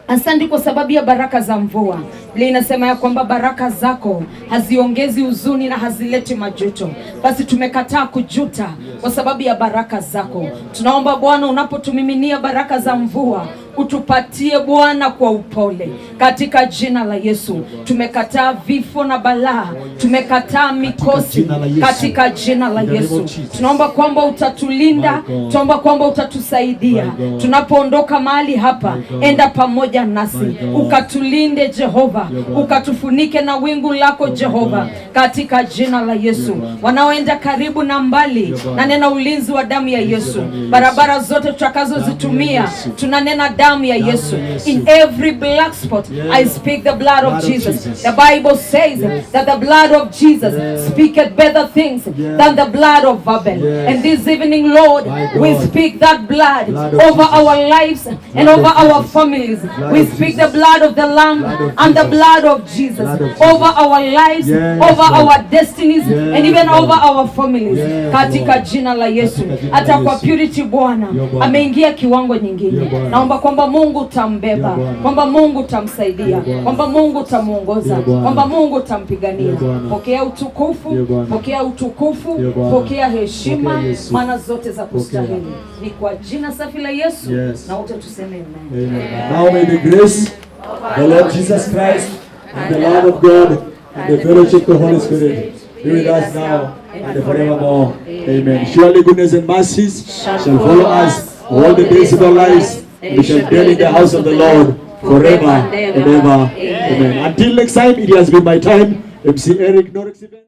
Asante kwa sababu ya baraka za mvua. Biblia inasema ya kwamba baraka zako haziongezi huzuni na hazileti majuto. Basi tumekataa kujuta kwa sababu ya baraka zako. Tunaomba Bwana, unapotumiminia baraka za mvua, utupatie Bwana kwa upole, katika jina la Yesu. Tumekataa vifo na balaa, tumekataa mikosi katika jina la Yesu. Tunaomba kwamba utatulinda, tunaomba kwamba utatusaidia tunapoondoka mahali hapa. Enda pamoja nasi, ukatulinde Jehova, ukatufunike na wingu lako Jehova, katika jina la Yesu. Wanaoenda karibu na mbali, nanena ulinzi wa damu ya Yesu. Barabara zote tutakazozitumia, tunanena damu ya Yesu. In every black spot, I speak the blood of Jesus. The Bible says that the blood of Jesus speaketh better things than the blood of Abel. And this evening, Lord, we speak that blood over our lives and over our families. We speak the blood of the Lamb and the blood of Jesus over our lives, over our destinies, and even over our families. Katika jina la Yesu. Hata kwa Purity Bwana ameingia kiwango nyingine. Naomba kwamba Mungu utambeba, kwamba Mungu utamsaidia, kwamba Mungu utamuongoza, kwamba Mungu utampigania. Pokea utukufu, pokea utukufu, pokea heshima, maana zote za kustahili. Ni kwa jina safi la Yesu, na wote tuseme amen. Amen. Now may the grace of the Lord Jesus Christ and the love of God and the fellowship of the Holy Spirit be with us now and forevermore. Amen. Surely goodness and mercies shall follow us all the days of our lives, and we shall dwell in the house of the Lord forever and ever. Amen. Until next time, it has been my time, MC Eric Norex Event.